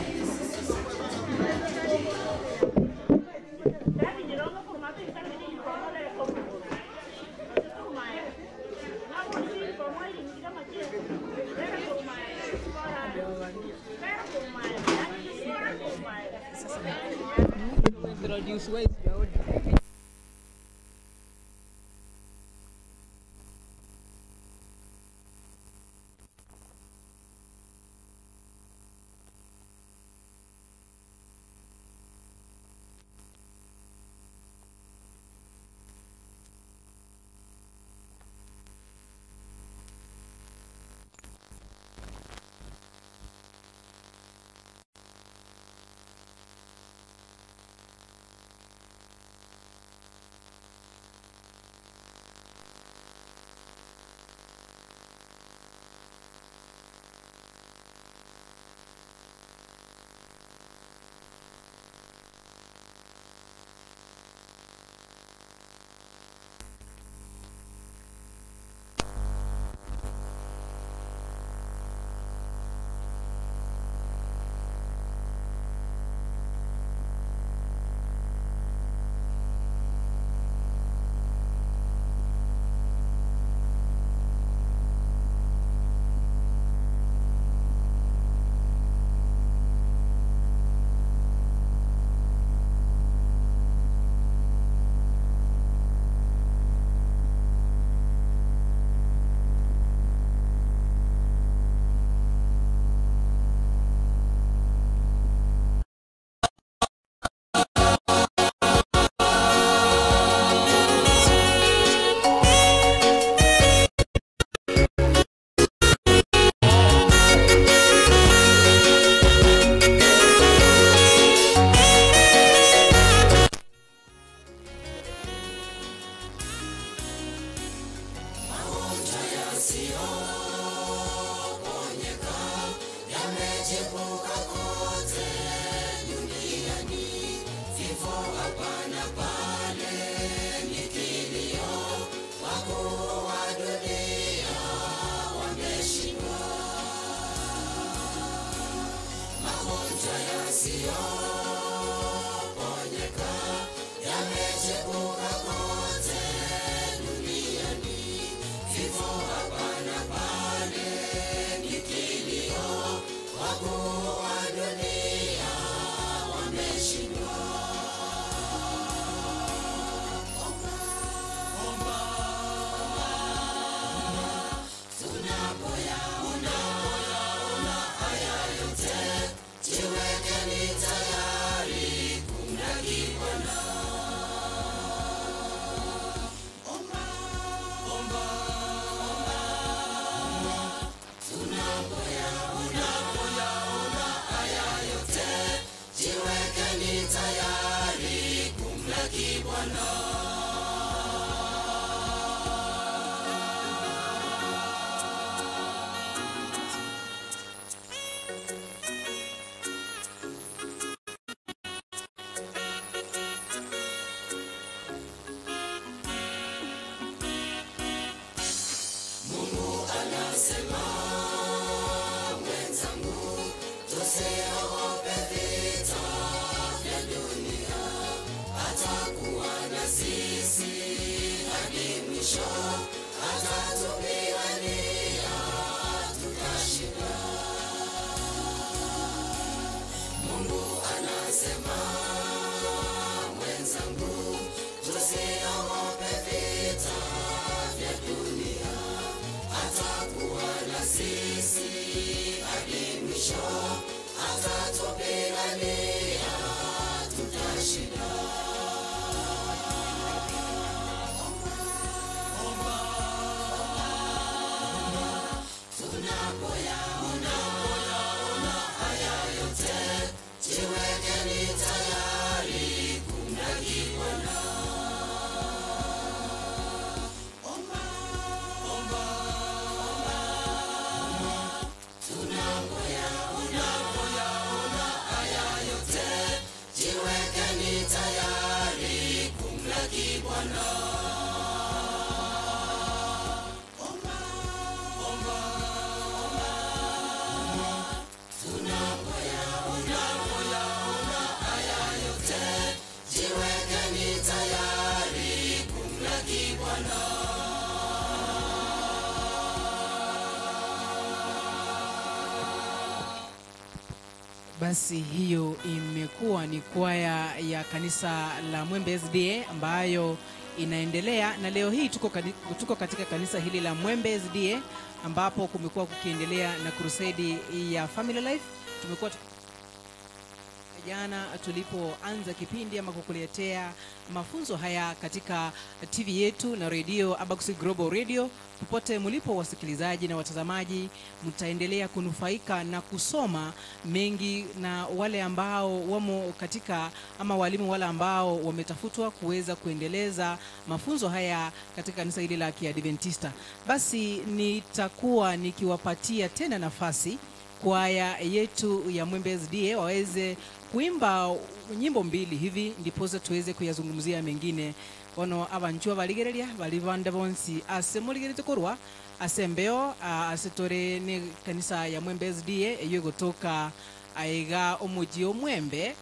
Speaker 11: Introduce ways your
Speaker 12: sisi hadi mwisho, atatupigania.
Speaker 11: Unapoyaona haya yote, jiwekeni tayari kumlaki Bwana. Omba, omba, omba. Tunapoyaona haya yote, jiwekeni tayari kumlaki Bwana. Omba, omba, omba. Tunapoyaona haya yote, jiwekeni tayari kumlaki Bwana.
Speaker 10: Basi hiyo imekuwa ni kwaya ya kanisa la Mwembe SDA ambayo inaendelea, na leo hii tuko katika kanisa hili la Mwembe SDA ambapo kumekuwa kukiendelea na crusade ya Family Life. Tumekuwa jana tulipoanza kipindi ama kukuletea mafunzo haya katika TV yetu na radio Abakusi Global Radio. Popote mlipo wasikilizaji na watazamaji, mtaendelea kunufaika na kusoma mengi, na wale ambao wamo katika ama walimu wale ambao wametafutwa kuweza kuendeleza mafunzo haya katika kanisa hili la Kiadventista. Basi nitakuwa nikiwapatia tena nafasi kwaya yetu ya Mwembe SDA waweze kuimba nyimbo mbili hivi, ndiposa tuweze kuyazungumzia mengine. Bono abanchwa baligereria balibande bonsi ase muligerete korwa asembeo asetore ni kanisa ya Mwembe SDA eyo gotoka aiga omuji omwembe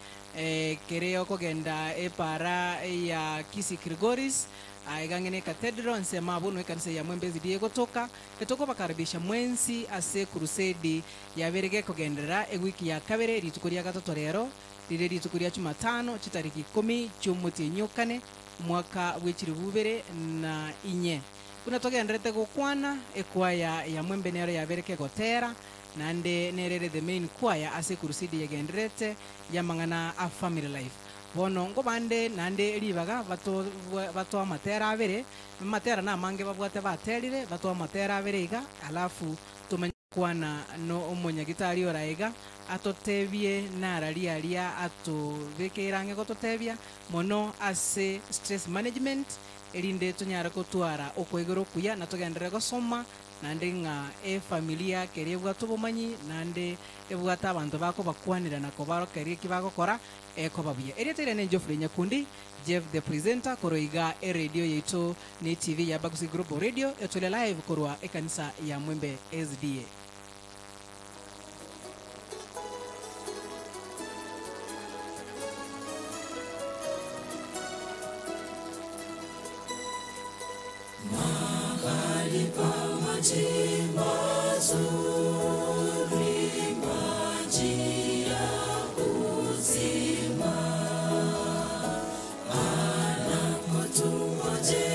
Speaker 10: kereo kogenda epara ya Kisi Grigoris aigangene cathedral nsema buno kanisa ya Mwembe SDA gotoka etoko bakaribisha mwensi ase crusade ya berege kogendera ewiki ya kabere rituko rya gatatu rero rire rituko rya Jumatano chitariki 10 chumuti nyokane mwaka w'echiri bubere na inye. Kuna togenderete gokwana ekwaya ya Mwembe nero ya bereke gotera nande nerere the main choir ase crusade yagenderete ya mangana a Family Life. Bono ngo bande nande ribaga bato amatera abere matera na mange babwate baterire bato amatera abere iga, alafu tumanye kwana no omonyagitari oraiga atotebie nararia aria atubekerange gototebia mono ase stress management erinde tunyara kotwara okwegero kuya na tugendere gosoma nande ng'a efamilia kere ebwate obomanyi nande ebwate abanto bako bakwanira na kobarokeria eki bagokora ekobabuya. Erieta ne Geoffrey Nyakundi, Jeff the presenter koroiga e radio yetu ni TV ya Abakusi Global Radio etule live korwa ekanisa ya Mwembe SDA.
Speaker 11: Mahali pa maji mazuri, maji ya uzima, anapotungoje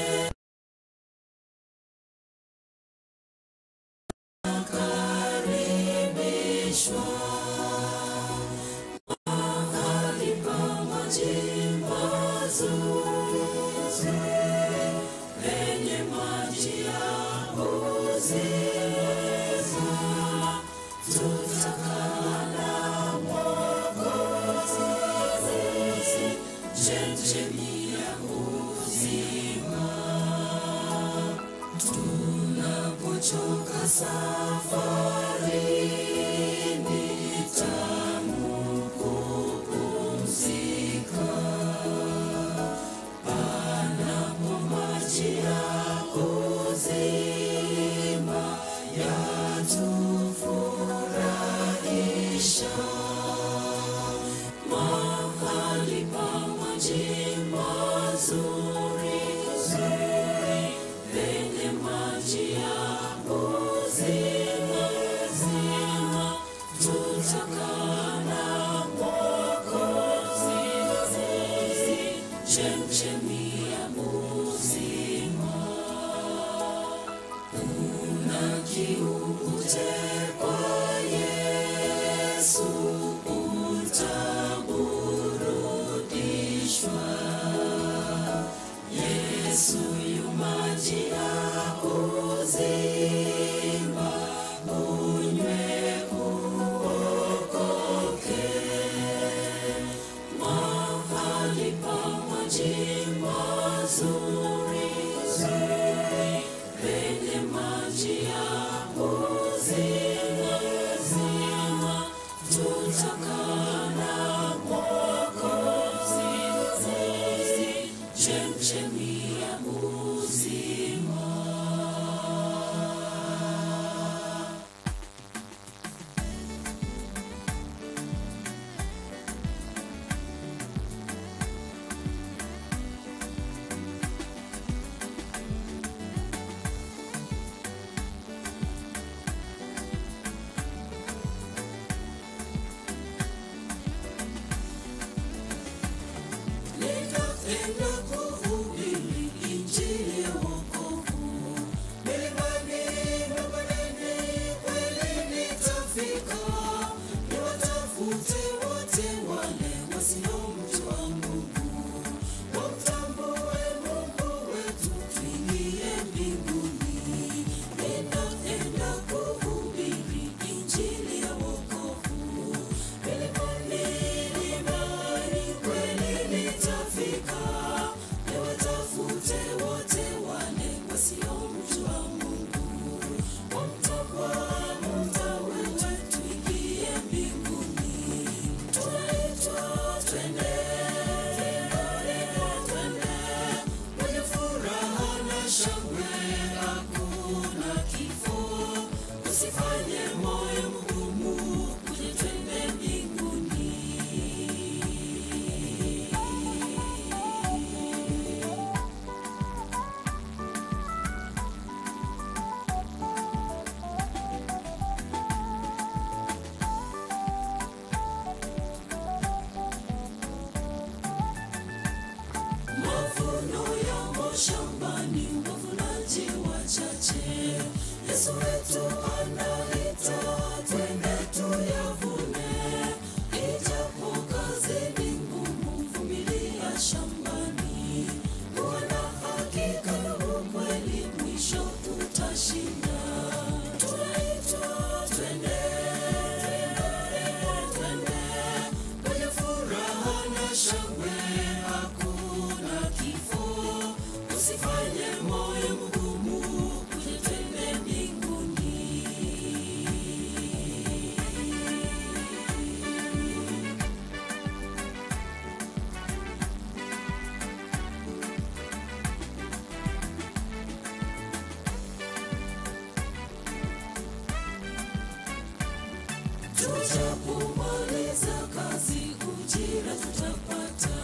Speaker 11: Tutapomaliza kazi ujira tutapata.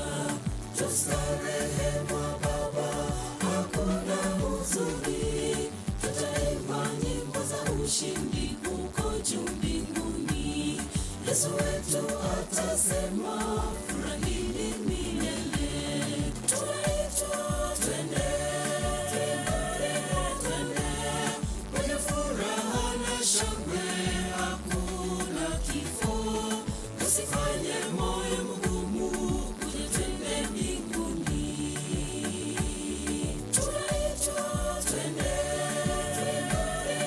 Speaker 11: Tustarehe mwa Baba, hakuna huzuni. Tutaimba nyimbo za ushindi huko juu mbinguni. Yesu wetu atasema furahini milele. Tunaitwa twende, twende, twende kwenye furaha na shangwe, hakuna kifo. Usifanye moyo mgumu, uje twende mbinguni. Tunaitwa twende, twende,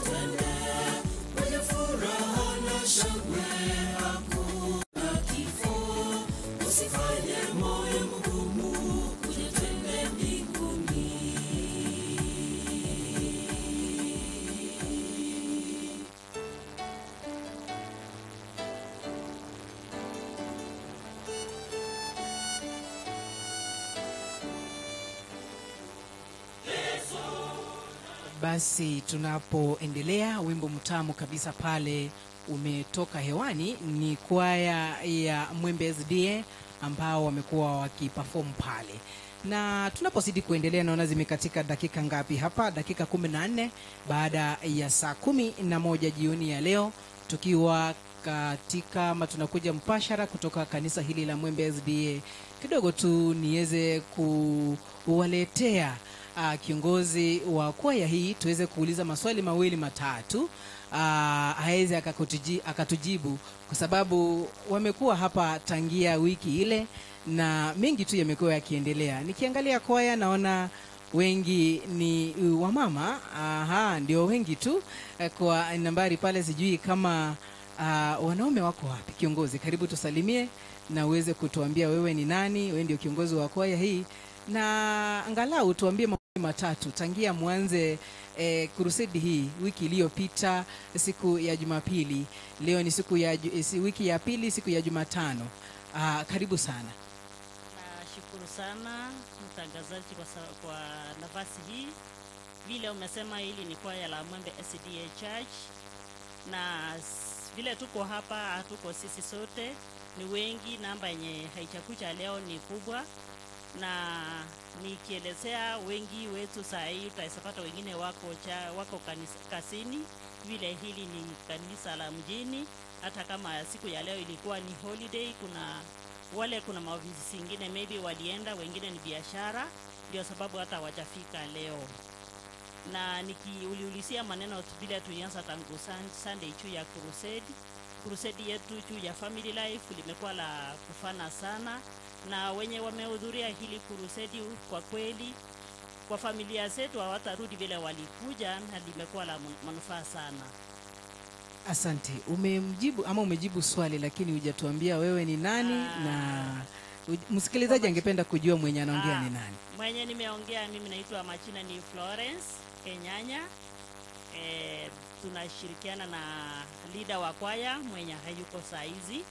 Speaker 11: twende kwenye furaha na shangwe, hakuna kifo. Usifanye moyo mgumu, uje twende mbinguni.
Speaker 10: Basi tunapoendelea, wimbo mtamu kabisa pale umetoka hewani, ni kwaya ya Mwembe SDA ambao wamekuwa wakiperform pale. Na tunapozidi kuendelea, naona zimekatika dakika ngapi hapa? Dakika 14 baada ya saa 11 jioni ya leo, tukiwa katika ama tunakuja mpashara kutoka kanisa hili la Mwembe SDA. Kidogo tu niweze kuwaletea kiongozi wa kwaya hii tuweze kuuliza maswali mawili matatu, aweze akatujibu, kwa sababu wamekuwa hapa tangia wiki ile na mengi tu yamekuwa yakiendelea. Nikiangalia kwaya naona wengi ni wamama, aha, ndio wengi tu kwa nambari pale. Sijui kama wanaume wako wapi. Kiongozi, karibu tusalimie na uweze kutuambia wewe ni nani, wewe ndio kiongozi wa kwaya hii, na angalau tuambie matatu tangia mwanze crusade hii wiki iliyopita siku ya Jumapili. Leo ni siku ya wiki ya pili, siku ya Jumatano. Karibu sana.
Speaker 8: Nashukuru sana mtangazaji kwa nafasi hii. Vile umesema hili ni kwaya la Mwembe SDA Church, na vile tuko hapa hatuko sisi sote, ni wengi. Namba yenye haichakucha leo ni kubwa, na nikielezea wengi wetu saa hii utapata wengine wako kasini. Vile hili ni kanisa la mjini, hata kama siku ya leo ilikuwa ni holiday, kuna maofisi zingine maybe walienda, wengine ni biashara, ndio sababu hata hawajafika leo. Na nikiuliulizia maneno vile tulianza tangu Sunday juu ya crusade yetu juu ya family life limekuwa la kufana sana, na wenye wamehudhuria hili crusade kwa kweli kwa familia zetu hawatarudi vile walikuja, na limekuwa la manufaa sana.
Speaker 10: Asante. Umemjibu ama umejibu swali, lakini hujatuambia wewe ni nani, na msikilizaji angependa kujua mwenye anaongea ni nani.
Speaker 8: Mwenye nimeongea mimi naitwa majina ni Florence Kenyanya. Tunashirikiana na leader wa kwaya mwenye hayuko saa hizi.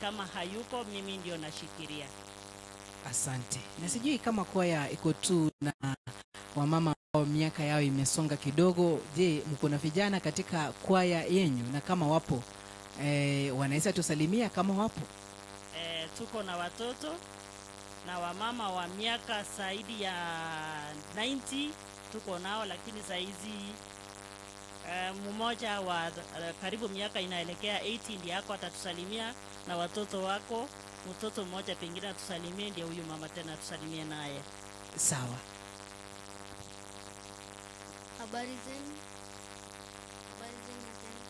Speaker 8: Kama hayuko mimi ndio nashikiria.
Speaker 10: Asante. Na sijui kama kwaya iko tu na wamama ambao miaka yao imesonga kidogo. Je, mko na vijana katika kwaya yenyu? Na kama wapo, wanaweza tusalimia kama wapo?
Speaker 8: Tuko na watoto na wamama wa miaka zaidi ya 90 tuko nao, lakini saizi mmoja wa karibu miaka inaelekea 80 ndiye yako atatusalimia, na watoto wako, mtoto mmoja pengine atusalimie, ndiye huyu mama tena atusalimie naye.
Speaker 10: Sawa.
Speaker 12: Habari zenu. Habari zenu tena.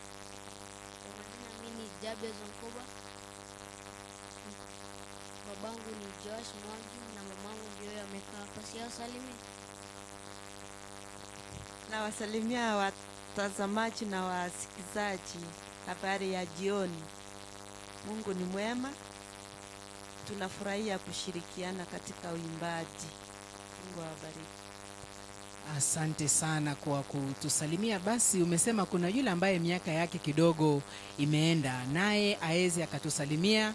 Speaker 12: Kwa majina mimi ni Jabez Nkoba. Babangu ni Josh Mwangi na mamangu ndio amekaa hapa. Siwasalimie.
Speaker 13: Nawasalimia watazamaji na wasikizaji. Habari ya jioni. Mungu ni mwema. Tunafurahia kushirikiana katika uimbaji. Mungu awabariki.
Speaker 10: Asante sana kwa kutusalimia. Basi umesema kuna yule ambaye miaka yake kidogo imeenda, naye aeze akatusalimia.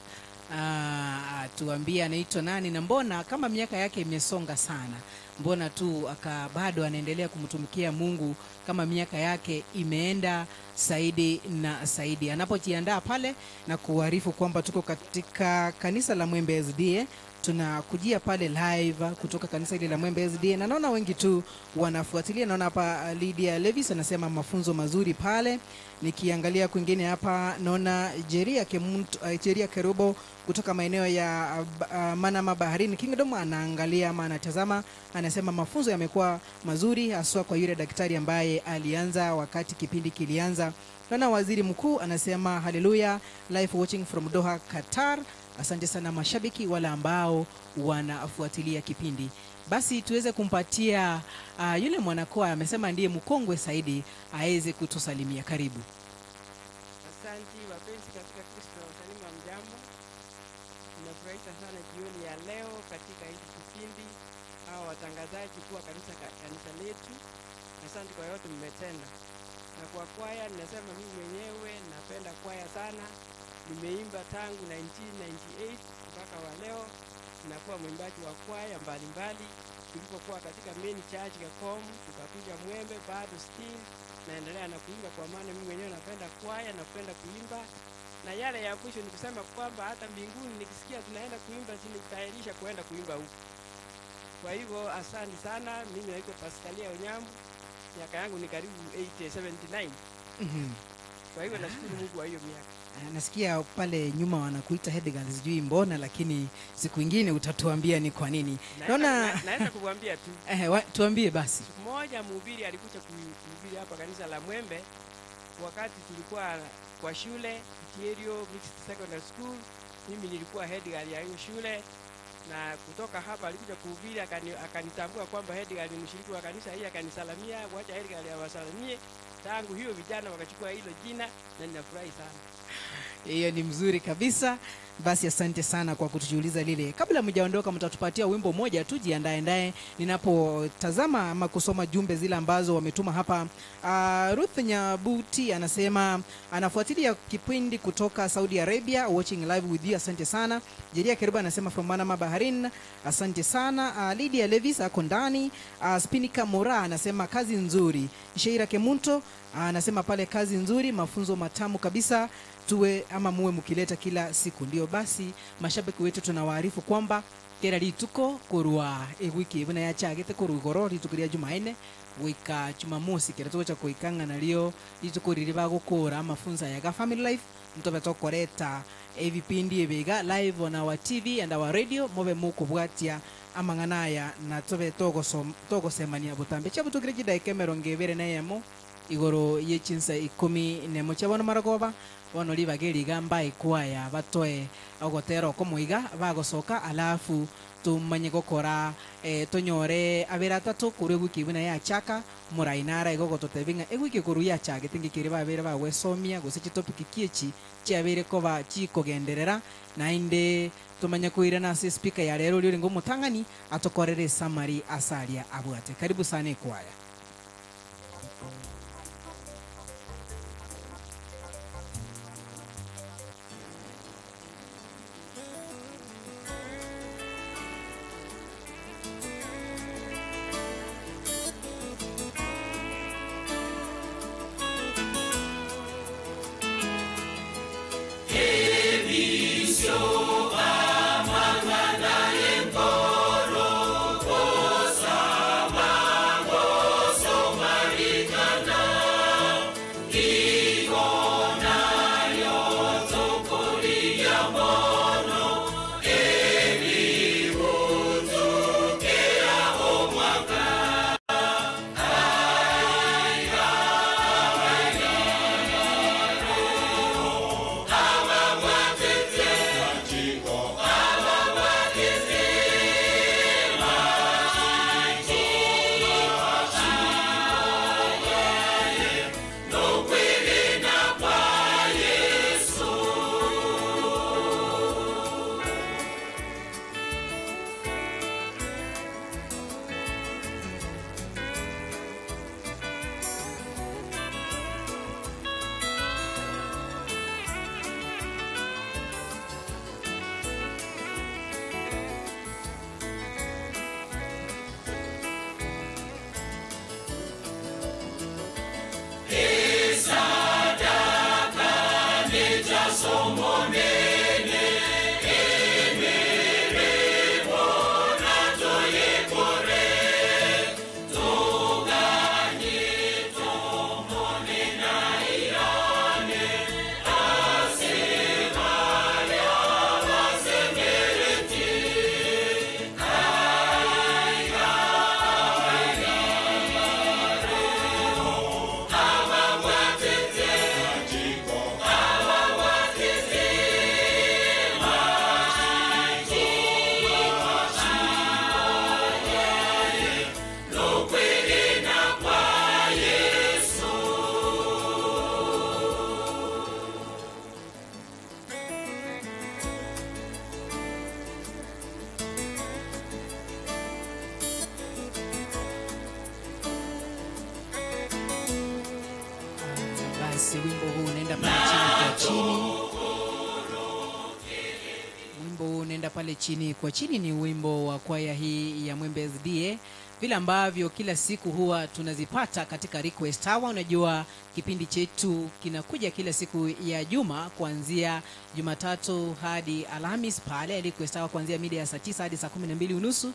Speaker 10: Tuambie anaitwa nani na mbona kama miaka yake imesonga sana, mbona tu bado anaendelea kumtumikia Mungu kama miaka yake imeenda zaidi na zaidi. Anapojiandaa pale na kuarifu kwamba tuko katika kanisa la Mwembe SDA, tunakujia pale live kutoka kanisa hili la Mwembe SDA, na naona wengi tu wanafuatilia. Naona hapa Lydia Levis anasema mafunzo mazuri pale. Nikiangalia kwingine hapa naona Jeria Kerubo kutoka maeneo ya Manama Baharini Kingdom anaangalia ama anatazama, anasema mafunzo yamekuwa mazuri haswa kwa yule daktari ambaye alianza wakati kipindi kilianza. Naona waziri mkuu anasema haleluya, live watching from Doha, Qatar. Asante sana mashabiki wale ambao wanafuatilia kipindi. Basi tuweze kumpatia yule mwanakwaya amesema ndiye mkongwe zaidi aweze kutusalimia. Karibu.
Speaker 14: Asante wapenzi katika Kristo, wasalimu mjambo. Ninafurahia sana jioni ya leo katika hiki kipindi hao watangazaji kuwa kanisa letu. Asante kwa yote mmetenda. Na kwa kwaya ninasema mimi mwenyewe napenda kwaya sana. Nimeimba tangu 1998 mpaka wa leo. Ninakuwa mwimbaji wa kwaya mbalimbali. Tulipokuwa katika main church Kakom, tukakuja Mwembe, bado still naendelea na kuimba kwa maana mimi mwenyewe napenda kwaya, napenda kuimba. Na yale ya mwisho ni kusema kwamba hata mbinguni nikisikia tunaenda kuimba, sinitayarisha kuenda kuimba huko. Kwa hivyo asante sana. Mimi naitwa Pascalia Onyambu. Miaka yangu ni karibu 79. Kwa hivyo nashukuru Mungu kwa hiyo miaka.
Speaker 10: Nasikia pale nyuma wanakuita head girl, sijui mbona, lakini siku nyingine utatuambia ni kwa nini. Naona
Speaker 14: naweza kukuambia tu.
Speaker 10: Tuambie basi.
Speaker 14: Siku moja mhubiri alikuja kuhubiri hapa kanisa la Mwembe wakati tulikuwa kwa shule Kiterio Mixed Secondary School. Mimi nilikuwa head girl ya hiyo shule, na kutoka hapa alikuja kuhubiri, akanitambua kwamba head girl ni mshiriki wa kanisa hii, akanisalamia, wacha head girl awasalimie. Tangu hiyo vijana wakachukua hilo jina na ninafurahi sana.
Speaker 10: Hiyo ni mzuri kabisa. Basi asante sana kwa kutujuliza lile. Kabla mjaondoka mtatupatia wimbo moja tu, jiandae ndae ninapotazama ama kusoma jumbe zile ambazo wametuma hapa. Ruth Nyabuti anasema anafuatilia kipindi kutoka Saudi Arabia, watching live with you, asante sana. Jeria Keruba anasema from Manama Baharin, asante sana. Lydia Levis ako ndani. Spinika Mora anasema kazi nzuri. Sheira Kemunto anasema pale kazi nzuri, mafunzo matamu kabisa, tuwe ama muwe mukileta kila siku. Ndio basi mashabiki wetu tunawaarifu kwamba kera rituko kurwa wiki ibuna yachagete kurugoro rituko rya Jumanne wika Jumamosi kera tugocha kuikanga nalio rituko riri bagukora mafunza ya family life ntobe tokoreta ebipindi ebiga live on our TV and our radio mobe mukubwatia amang'ana aya na tobe togosemania butambe chabutukire chidaika emerongo ebere na eyemo igoro yechinsa 10 chabono marogoba bono libageriga mbae kwaya batoe ogotera okomoiga bagosoka alafu tumanye gokora tonyore abera tatu kuri wiki buna yachaka murainara igogototebinga ewiki kuru yachagete ngikiri babere bagwesomia gose chitopic kiechi chiabere koba chikogenderera nainde tumanye kuira na speaker ya lero uri ngomutangani atokorere summary asalia abwate. Karibu sana kwaya.
Speaker 11: Amangana yengoro kosa mango.
Speaker 10: chini. Wimbo unaenda pale chini kwa chini ni wimbo wa kwaya hii ya Mwembe SDA, vile ambavyo kila siku huwa tunazipata katika request hour. Unajua kipindi chetu kinakuja kila siku ya juma kuanzia Jumatatu hadi Alhamis pale request hour kuanzia mida ya saa 9 hadi saa 12:30.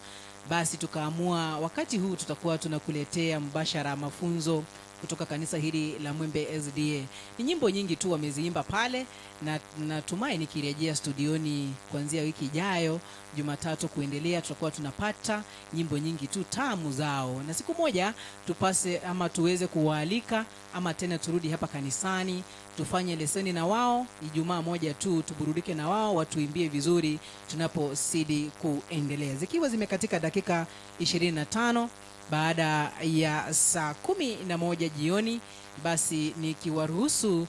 Speaker 10: Basi tukaamua wakati huu tutakuwa tunakuletea mbashara mafunzo kutoka kanisa hili la Mwembe SDA. Ni nyimbo nyingi tu wameziimba pale, na natumai nikirejea studioni kuanzia wiki ijayo Jumatatu kuendelea tutakuwa tunapata nyimbo nyingi tu tamu zao. Na siku moja tupase ama tuweze kuwaalika ama tena turudi hapa kanisani tufanye leseni na wao Ijumaa moja tu, tuburudike na wao, watuimbie vizuri tunapozidi kuendelea. Zikiwa zimekatika dakika 25 baada ya saa 11 jioni, basi nikiwaruhusu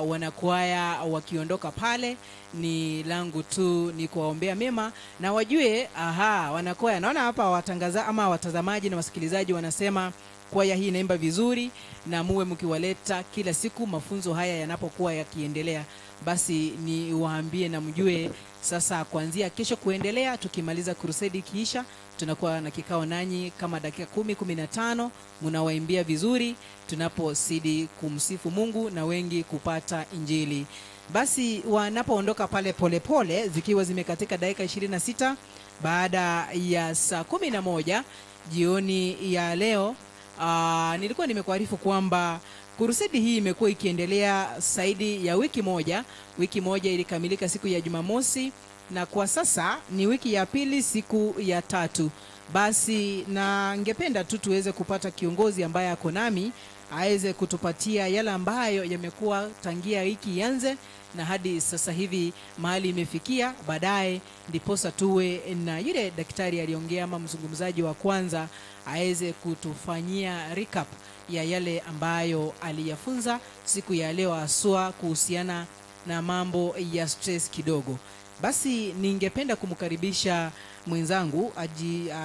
Speaker 10: wanakwaya wakiondoka pale, ni langu tu ni kuwaombea mema na wajue, aha, wanakwaya. Naona hapa watangaza ama watazamaji na wasikilizaji wanasema kwaya hii inaimba vizuri, na muwe mkiwaleta kila siku mafunzo haya yanapokuwa yakiendelea. Basi ni waambie na mjue sasa kuanzia kesho kuendelea, tukimaliza crusade ikiisha, tunakuwa na kikao nanyi kama dakika 10 15, mnawaimbia vizuri tunapozidi kumsifu Mungu na wengi kupata injili. Basi wanapoondoka pale polepole, zikiwa zimekatika dakika 26 baada ya saa 11 jioni ya leo, nilikuwa nimekuarifu kwamba crusade hii imekuwa ikiendelea zaidi ya wiki moja. Wiki moja ilikamilika siku ya Jumamosi, na kwa sasa ni wiki ya pili siku ya tatu. Basi na ngependa tu tuweze kupata kiongozi ambaye ako nami aweze kutupatia yale ambayo yamekuwa tangia wiki ianze na hadi sasa hivi mahali imefikia. Baadaye ndiposa tuwe na yule daktari aliongea ama mzungumzaji wa kwanza aweze kutufanyia recap ya yale ambayo aliyafunza siku ya leo, haswa kuhusiana na mambo ya stress kidogo. Basi ningependa kumkaribisha mwenzangu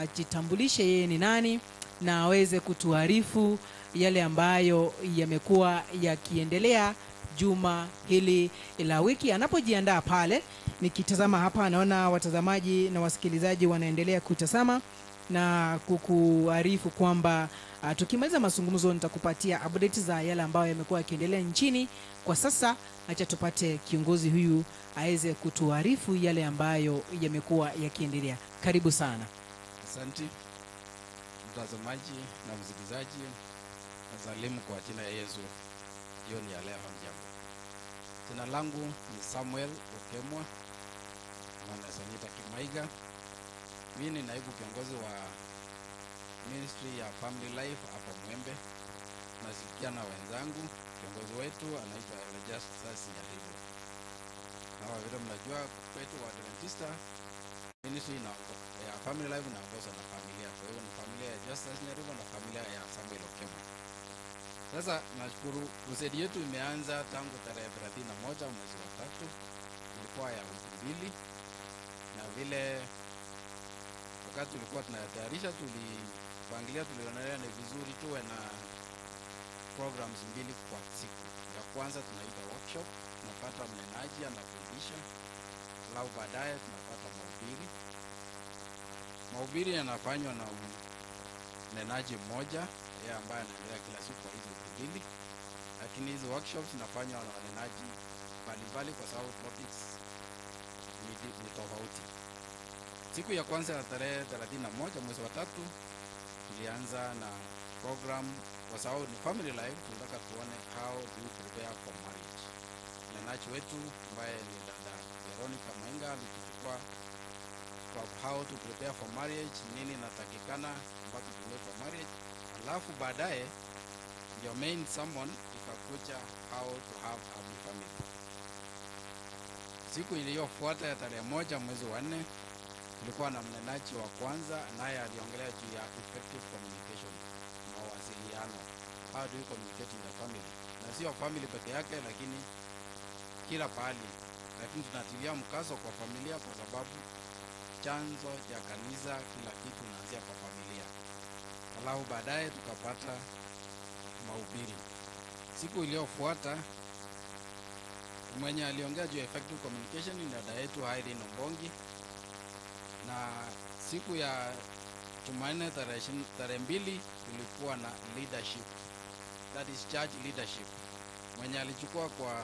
Speaker 10: ajitambulishe yeye ni nani na aweze kutuarifu yale ambayo yamekuwa yakiendelea juma hili la wiki. Anapojiandaa pale, nikitazama hapa naona watazamaji na wasikilizaji wanaendelea kutazama na kukuarifu kwamba tukimaliza mazungumzo nitakupatia update za yale ambayo yamekuwa yakiendelea nchini kwa sasa. Acha tupate kiongozi huyu aweze kutuarifu yale ambayo yamekuwa yakiendelea. Karibu sana.
Speaker 15: Asante mtazamaji na msikilizaji, nasalimu kwa jina ya Yesu jioni ya leo. Hamjambo. Jina langu ni Samuel Okemwa, mwanasanyita Kimaiga. Mimi ni naibu kiongozi wa Ministry ya Family Life hapa Mwembe. Nashirikiana na wenzangu. Kiongozi wetu anaitwa Elijah Sasi Nyaribo. Na vile mnajua kwetu wa Adventista Ministry ya Family Life inaongozwa na familia. Kwa hiyo ni familia ya Justice Nyaribo na familia ya Samuel Okemwa. Sasa nashukuru crusade yetu imeanza tangu tarehe 31 mwezi wa 3. Ilikuwa ya wiki mbili, na vile wakati tulikuwa tunatayarisha tulipangilia, tulionelea ni vizuri tuwe na programs mbili kwa siku. Ya kwanza tunaita workshop, tunapata mnenaji anafundisha, alafu baadaye tunapata mahubiri. Mahubiri yanafanywa na mnenaji mmoja, yeye ambaye anaendelea kila siku kwa hizo wiki mbili, lakini hizo workshops zinafanywa na wanenaji mbalimbali kwa sababu topics ni tofauti. Siku ya kwanza ya tarehe 31 mwezi wa 3 tulianza na program, kwa sababu ni family life, tunataka tuone how do we prepare for marriage. Mnenaji wetu ambaye ni dada Veronica Mainga alituchukua kwa how to prepare for marriage, nini natakikana mpaka prepare for marriage. Alafu baadaye your main sermon ikakuja how to have a happy family. Siku iliyofuata ya tarehe 1 mwezi wa 4 tulikuwa na mnenaji wa kwanza, naye aliongelea juu ya effective communication, mawasiliano. How do you communicate in the family? Na sio family peke yake, lakini kila pahali. Lakini tunatilia mkazo kwa familia kwa sababu chanzo cha kanisa, kila kitu inaanzia kwa familia. Alafu baadaye tukapata mahubiri. Siku iliyofuata Mwenye aliongea juu ya effective communication ni dada yetu Irene Ombongi. Na siku ya Jumanne tarehe 2 tulikuwa na leadership, that is church leadership. Mwenye alichukua kwa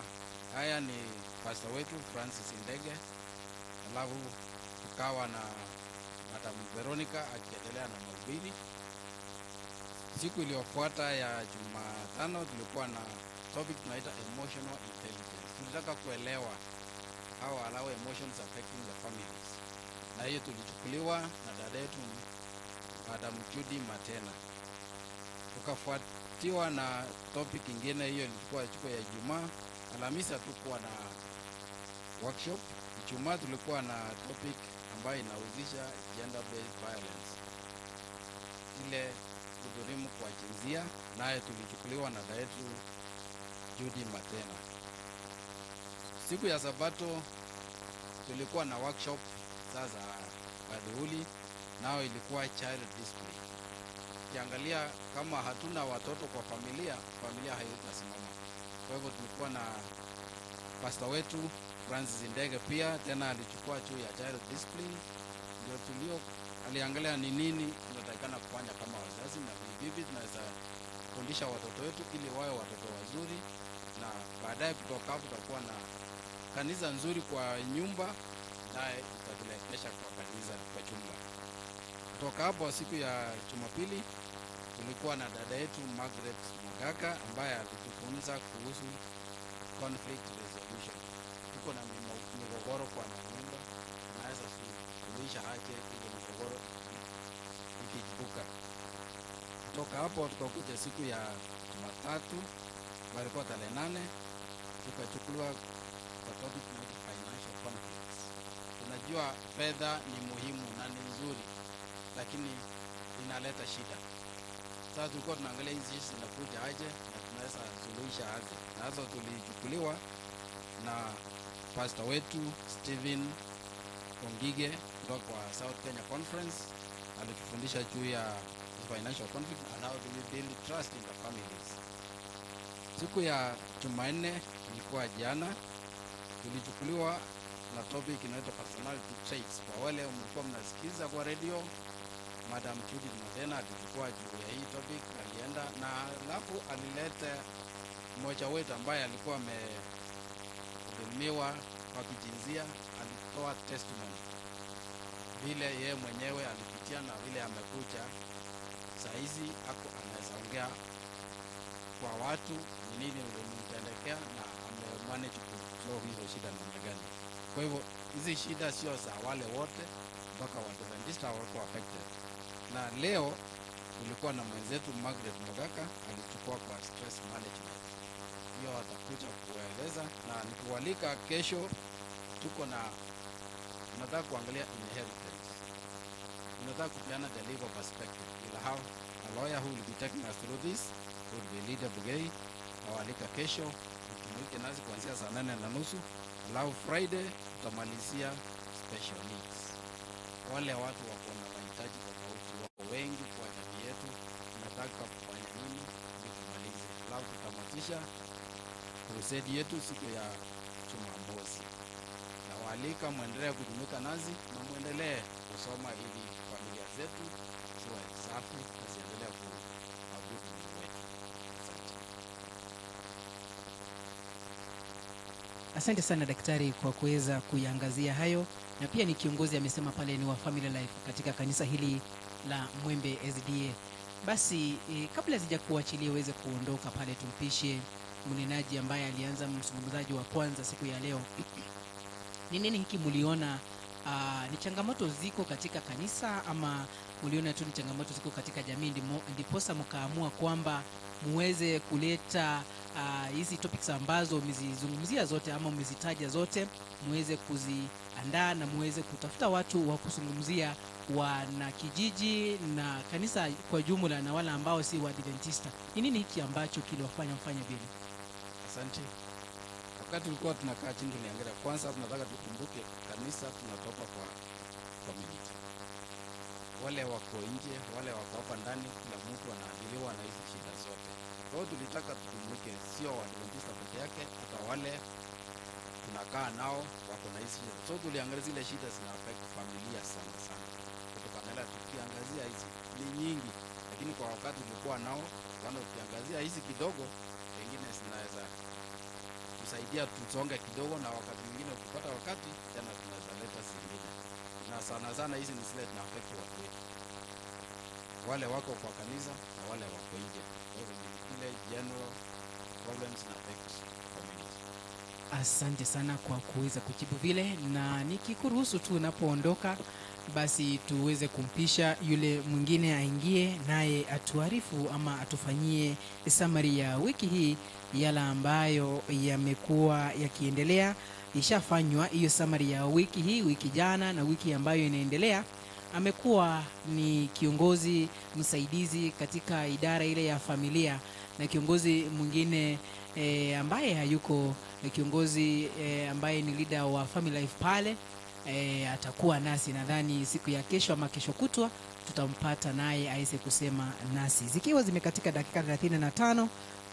Speaker 15: haya ni pastor wetu Francis Ndege, alafu tukawa na Madam Veronica akiendelea na mahubiri. Siku iliyofuata ya Jumatano tulikuwa na topic tunaita emotional intelligence. Tulitaka kuelewa how allow emotions affecting the families, na hiyo tulichukuliwa na dada yetu Madam Judy Matena. Tukafuatiwa na topic ingine, hiyo ilikuwa siku ya Ijumaa. Alhamisi hatukuwa na workshop. Ijumaa tulikuwa na topic ambayo inahusisha gender based violence, ile udhulumu kwa jinsia, naye tulichukuliwa na dada yetu Judy Matena. Siku ya Sabato tulikuwa na workshop sasa adhuhuri, nao ilikuwa child discipline. Ukiangalia kama hatuna watoto kwa familia, familia haitasimama. Kwa hivyo tulikuwa na pastor wetu Francis Ndege pia tena alichukua juu ya child discipline, ndio tulio aliangalia ni nini tunatakikana kufanya kama wazazi na vipi tunaweza fundisha watoto wetu ili wawe watoto wazuri, na baadaye kutoka hapo tutakuwa na kanisa nzuri kwa nyumba, naye itatuelekesha kwa kanisa kwa jumla. Kutoka hapo siku ya Jumapili tulikuwa na dada yetu Margaret Mugaka ambaye alitufunza kuhusu conflict resolution. Tuko na migogoro kwa nyumba, naweza kusuluhisha aje ile migogoro ikiibuka. Kutoka hapo tukakuja siku ya Jumatatu, walikuwa tarehe 8, tukachukuliwa kwa topic inaitwa financial conflicts. Tunajua fedha ni muhimu na ni nzuri, lakini inaleta shida. Sasa tulikuwa tunaangalia hizi issues zinakuja aje na tunaweza suluhisha aje. Nazo tulichukuliwa na pastor wetu Stephen Ongige kutoka kwa South Kenya Conference. Alitufundisha juu ya financial conflict and how do we build trust in the families. Siku ya Jumanne ilikuwa jana, tulichukuliwa na topic inaitwa personality traits. Kwa wale mlikuwa mnasikiza kwa radio, Madam Judith Matena alichukua juu ya hii topic, alienda na alafu alileta mmoja wetu ambaye alikuwa amedhulumiwa kwa kijinsia, alitoa testimony vile yeye mwenyewe alipitia na vile amekuja saizi ako anaweza ongea kwa watu ni nini ilimtendekea na amemanage kusolve hizo shida namna gani. Kwa hivyo hizi shida sio za wale wote, mpaka Waadventista wako affected. Na leo tulikuwa na mwenzetu Margaret Mugaka alichukua kwa stress management. Hiyo atakuja kueleza, na nikualika kesho tuko na tunataka kuangalia inheritance. Tunataka kupeana the legal perspective. We'll have a lawyer who will be taking us through this, who will be Leader Bugei. Nawaalika kesho mjumuike nasi kuanzia saa 8:30. Alafu Friday tutamalizia special needs. Wale watu wako na mahitaji tofauti wako wengi kwa jamii yetu, tunataka kufanya nini ili tumalize. Alafu tutamatisha crusade yetu siku ya Jumamosi. Nawaalika muendelee kujumuika nasi na muendelee kusoma ili familia zetu ziwe safi na ziendelee kuabudu Mungu wetu. Asante.
Speaker 10: Asante sana daktari kwa kuweza kuiangazia hayo, na pia ni kiongozi amesema pale ni wa Family Life katika kanisa hili la Mwembe SDA. Basi kabla sijakuachilia uweze kuondoka pale, tumpishe mnenaji ambaye alianza mzungumzaji wa kwanza siku ya leo. Ni nini hiki mliona ni changamoto ziko katika kanisa ama mliona tu ni changamoto ziko katika jamii ndiposa mkaamua kwamba muweze kuleta hizi topics ambazo mmezizungumzia zote ama mmezitaja zote, muweze kuziandaa na muweze kutafuta watu wa kuzungumzia wana kijiji na kanisa kwa jumla na wale ambao si Waadventista? Ni nini hiki ambacho kiliwafanya mfanye vile?
Speaker 15: Asante. Wakati tulikuwa tunakaa chini tuliangalia, kwanza tunataka tukumbuke kanisa tunatoka kwa community. Wale wako nje, wale wako hapa ndani, kila mtu anaadhiriwa na hizi shida zote. Kwa hiyo tulitaka tukumbuke sio Waadventista peke yake, hata wale Tunakaa nao wako na hizi shida. So tuliangalia zile shida zina affect familia sana sana. Tukaangalia tukiangazia hizi ni nyingi, lakini kwa wakati tulikuwa nao wana tukiangazia hizi kidogo, pengine zinaweza tusaidia tusonge kidogo, na wakati mwingine ukipata wakati tena tunaweza leta zingine. Na sana sana hizi ni zile zina affect watu wetu, wale wako kwa kanisa na wale wako nje. Kwa hivyo ni ile general problems na affect community.
Speaker 10: Asante sana kwa kuweza kujibu vile, na nikikuruhusu tu unapoondoka basi tuweze kumpisha yule mwingine aingie naye atuarifu ama atufanyie summary ya wiki hii, yala ambayo yamekuwa yakiendelea. Ishafanywa hiyo summary ya wiki hii, wiki jana na wiki ambayo inaendelea. Amekuwa ni kiongozi msaidizi katika idara ile ya familia, na kiongozi mwingine ambaye hayuko, kiongozi ambaye ni leader wa Family Life pale, atakuwa nasi nadhani siku ya kesho ama kesho kutwa tutampata naye aweze kusema nasi. Zikiwa zimekatika dakika 35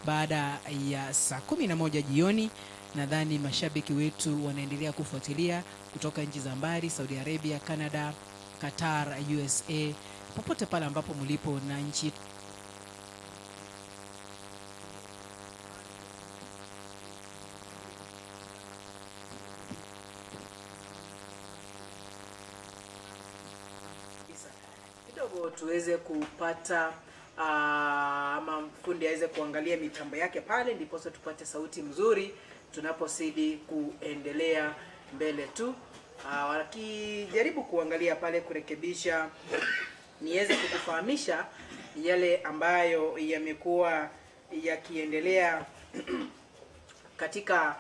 Speaker 10: baada ya saa 11 jioni, nadhani mashabiki wetu wanaendelea kufuatilia kutoka nchi za mbali, Saudi Arabia, Canada, Qatar, USA, popote pale ambapo mlipo na nchi kidogo tuweze kupata ama fundi aweze kuangalia mitambo yake pale, ndipo tupate sauti mzuri tunapozidi kuendelea mbele tu. Wakijaribu kuangalia pale kurekebisha, niweze kukufahamisha yale ambayo yamekuwa yakiendelea katika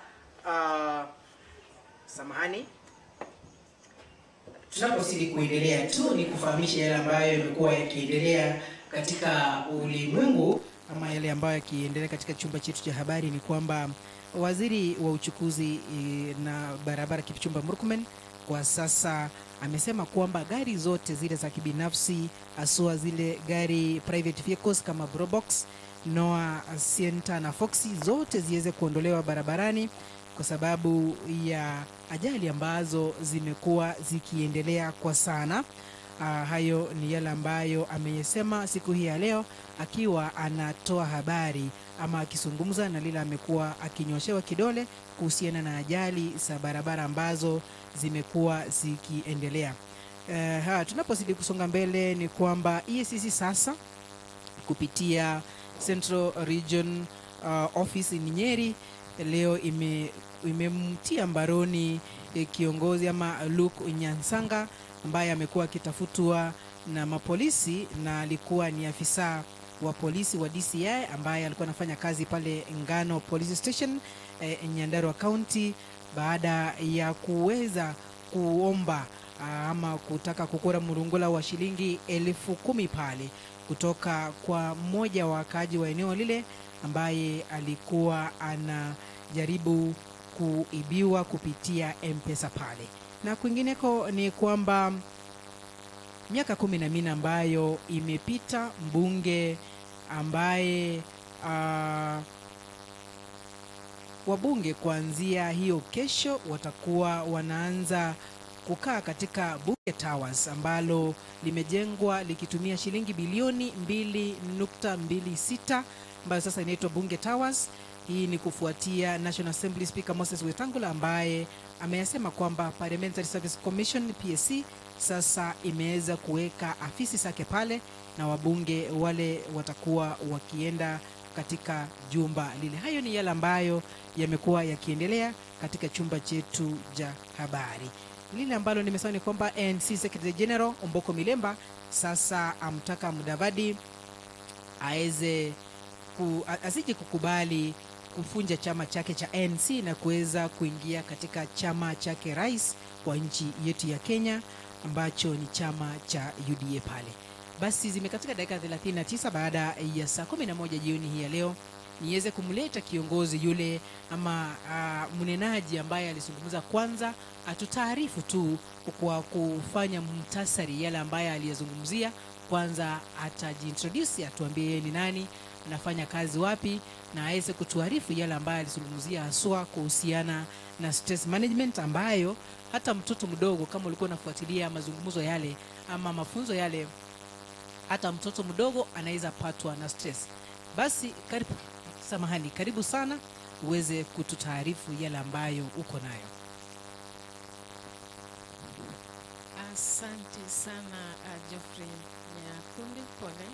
Speaker 10: samahani, tunapozidi kuendelea tu ni kufahamisha yale ambayo yamekuwa yakiendelea katika ulimwengu ama yale ambayo yakiendelea katika chumba chetu cha habari. Ni kwamba waziri wa uchukuzi na barabara Kipchumba Murkomen kwa sasa amesema kwamba gari zote zile za kibinafsi, haswa zile gari private vehicles kama Probox, Noah, Sienta na Foxy, zote ziweze kuondolewa barabarani kwa sababu ya ajali ambazo zimekuwa zikiendelea kwa sana. Hayo ni yale ambayo ameyasema siku hii ya leo akiwa anatoa habari ama akizungumza na lile amekuwa akinyoshewa kidole kuhusiana na ajali za barabara ambazo zimekuwa zikiendelea. Tunapozidi kusonga mbele ni kwamba EACC sasa kupitia Central Region Office in Nyeri leo imemtia mbaroni kiongozi ama Luke Nyansanga ambaye amekuwa akitafutwa na mapolisi na alikuwa ni afisa wa polisi wa DCI ambaye alikuwa anafanya kazi pale Ngano Police Station Nyandarua County, baada ya kuweza kuomba ama kutaka kukora murungula wa shilingi 10,000 pale kutoka kwa mmoja wa wakaaji wa eneo lile ambaye alikuwa anajaribu kuibiwa kupitia M-Pesa pale. Na kwingineko ni kwamba miaka 14 ambayo imepita, mbunge ambaye wabunge kuanzia hiyo kesho watakuwa wanaanza kukaa katika Bunge Towers ambalo limejengwa likitumia shilingi bilioni 2.26 ambayo sasa inaitwa Bunge Towers. Hii ni kufuatia National Assembly Speaker Moses Wetangula ambaye ameyasema kwamba Parliamentary Service Commission PSC sasa imeweza kuweka afisi zake pale na wabunge wale watakuwa wakienda katika jumba lile. Hayo ni yale ambayo yamekuwa yakiendelea katika chumba chetu cha habari. Lile ambalo nimesema ni kwamba ANC Secretary General Omboko Milemba sasa amtaka Mudavadi aeze asije kukubali kufunja chama chake cha ANC na kuweza kuingia katika chama chake rais wa nchi yetu ya Kenya ambacho ni chama cha UDA pale. Basi zimekatika dakika 39 baada ya saa 11 jioni hii ya leo. niweze kumleta kiongozi yule ama mnenaji ambaye alizungumza kwanza, atutaarifu tu kwa kufanya muhtasari yale ambaye aliyezungumzia. Kwanza atajiintroduce, atuambie yeye ni nani, anafanya kazi wapi, na aweze kutuarifu yale ambayo alizungumzia haswa kuhusiana na stress management, ambayo hata mtoto mdogo, kama ulikuwa unafuatilia mazungumzo yale ama mafunzo yale, hata mtoto mdogo anaweza patwa na stress. Basi karibu, samahani, karibu sana uweze kututaarifu yale ambayo uko nayo.
Speaker 1: Asante sana Geoffrey Nyakundi, pole.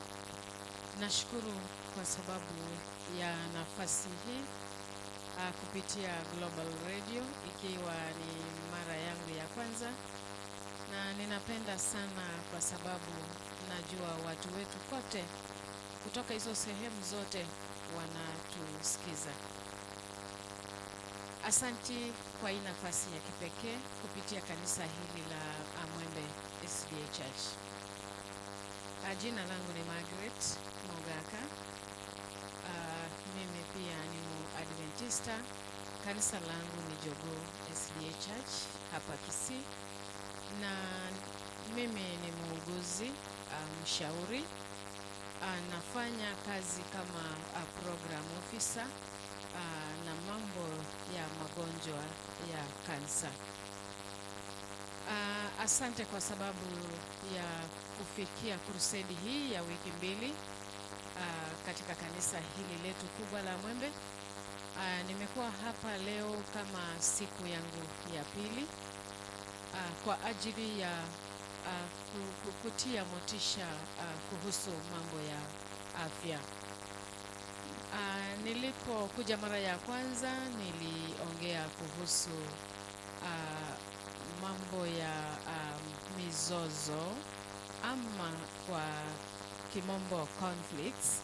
Speaker 1: Nashukuru kwa sababu ya nafasi hii kupitia Global Radio, ikiwa ni mara yangu ya kwanza, na ninapenda sana kwa sababu najua watu wetu kote kutoka hizo sehemu zote wanatusikiza. Asanti kwa hii nafasi ya kipekee kupitia kanisa hili la Mwembe SDA Church. Jina langu ni Margaret Mogaka. Mimi pia ni Muadventista. Kanisa langu ni Jogoo SDA Church hapa Kisii, na mimi ni muuguzi mshauri. Nafanya kazi kama program officer na mambo ya magonjwa ya kansa. Asante kwa sababu ya kufikia crusade hii ya wiki mbili katika kanisa hili letu kubwa la Mwembe. Nimekuwa hapa leo kama siku yangu ya pili kwa ajili ya kutia motisha kuhusu mambo ya afya. Nilipokuja mara ya kwanza niliongea kuhusu mambo ya mizozo, ama kwa kimombo conflicts,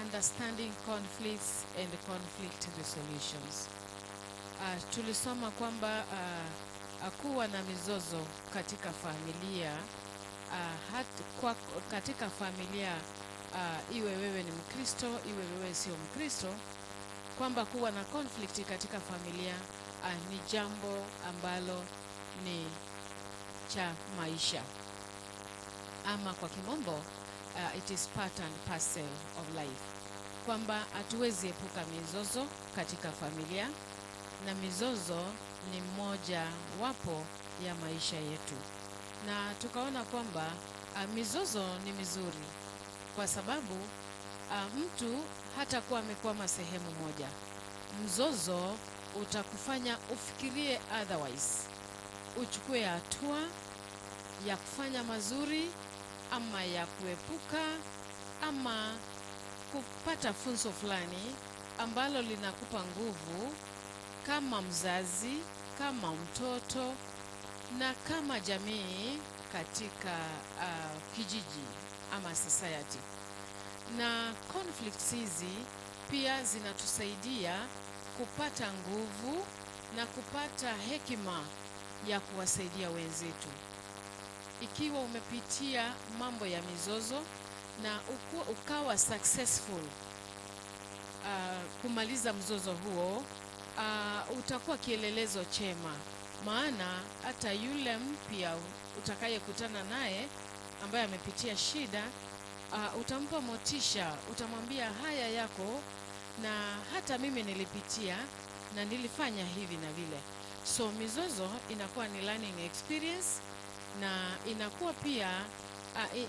Speaker 1: understanding conflicts and conflict resolutions. Tulisoma kwamba kuwa na mizozo katika familia, katika familia, iwe wewe ni Mkristo, iwe wewe sio Mkristo, kwamba kuwa na conflict katika familia ni jambo ambalo ni cha maisha, ama kwa kimombo it is part and parcel of life, kwamba hatuwezi epuka mizozo katika familia, na mizozo ni moja wapo ya maisha yetu. Na tukaona kwamba mizozo ni mizuri kwa sababu mtu hata kuwa amekwama sehemu moja, mzozo utakufanya ufikirie otherwise, uchukue hatua ya kufanya mazuri ama ya kuepuka ama kupata funzo fulani ambalo linakupa nguvu kama mzazi, kama mtoto na kama jamii katika kijiji ama society. Na conflicts hizi pia zinatusaidia kupata nguvu na kupata hekima ya kuwasaidia wenzetu. Ikiwa umepitia mambo ya mizozo na ukawa successful kumaliza mzozo huo, utakuwa kielelezo chema, maana hata yule mpya utakayekutana naye ambaye amepitia shida, utampa motisha, utamwambia haya yako na hata mimi nilipitia na nilifanya hivi na vile. So mizozo inakuwa ni learning experience, na inakuwa pia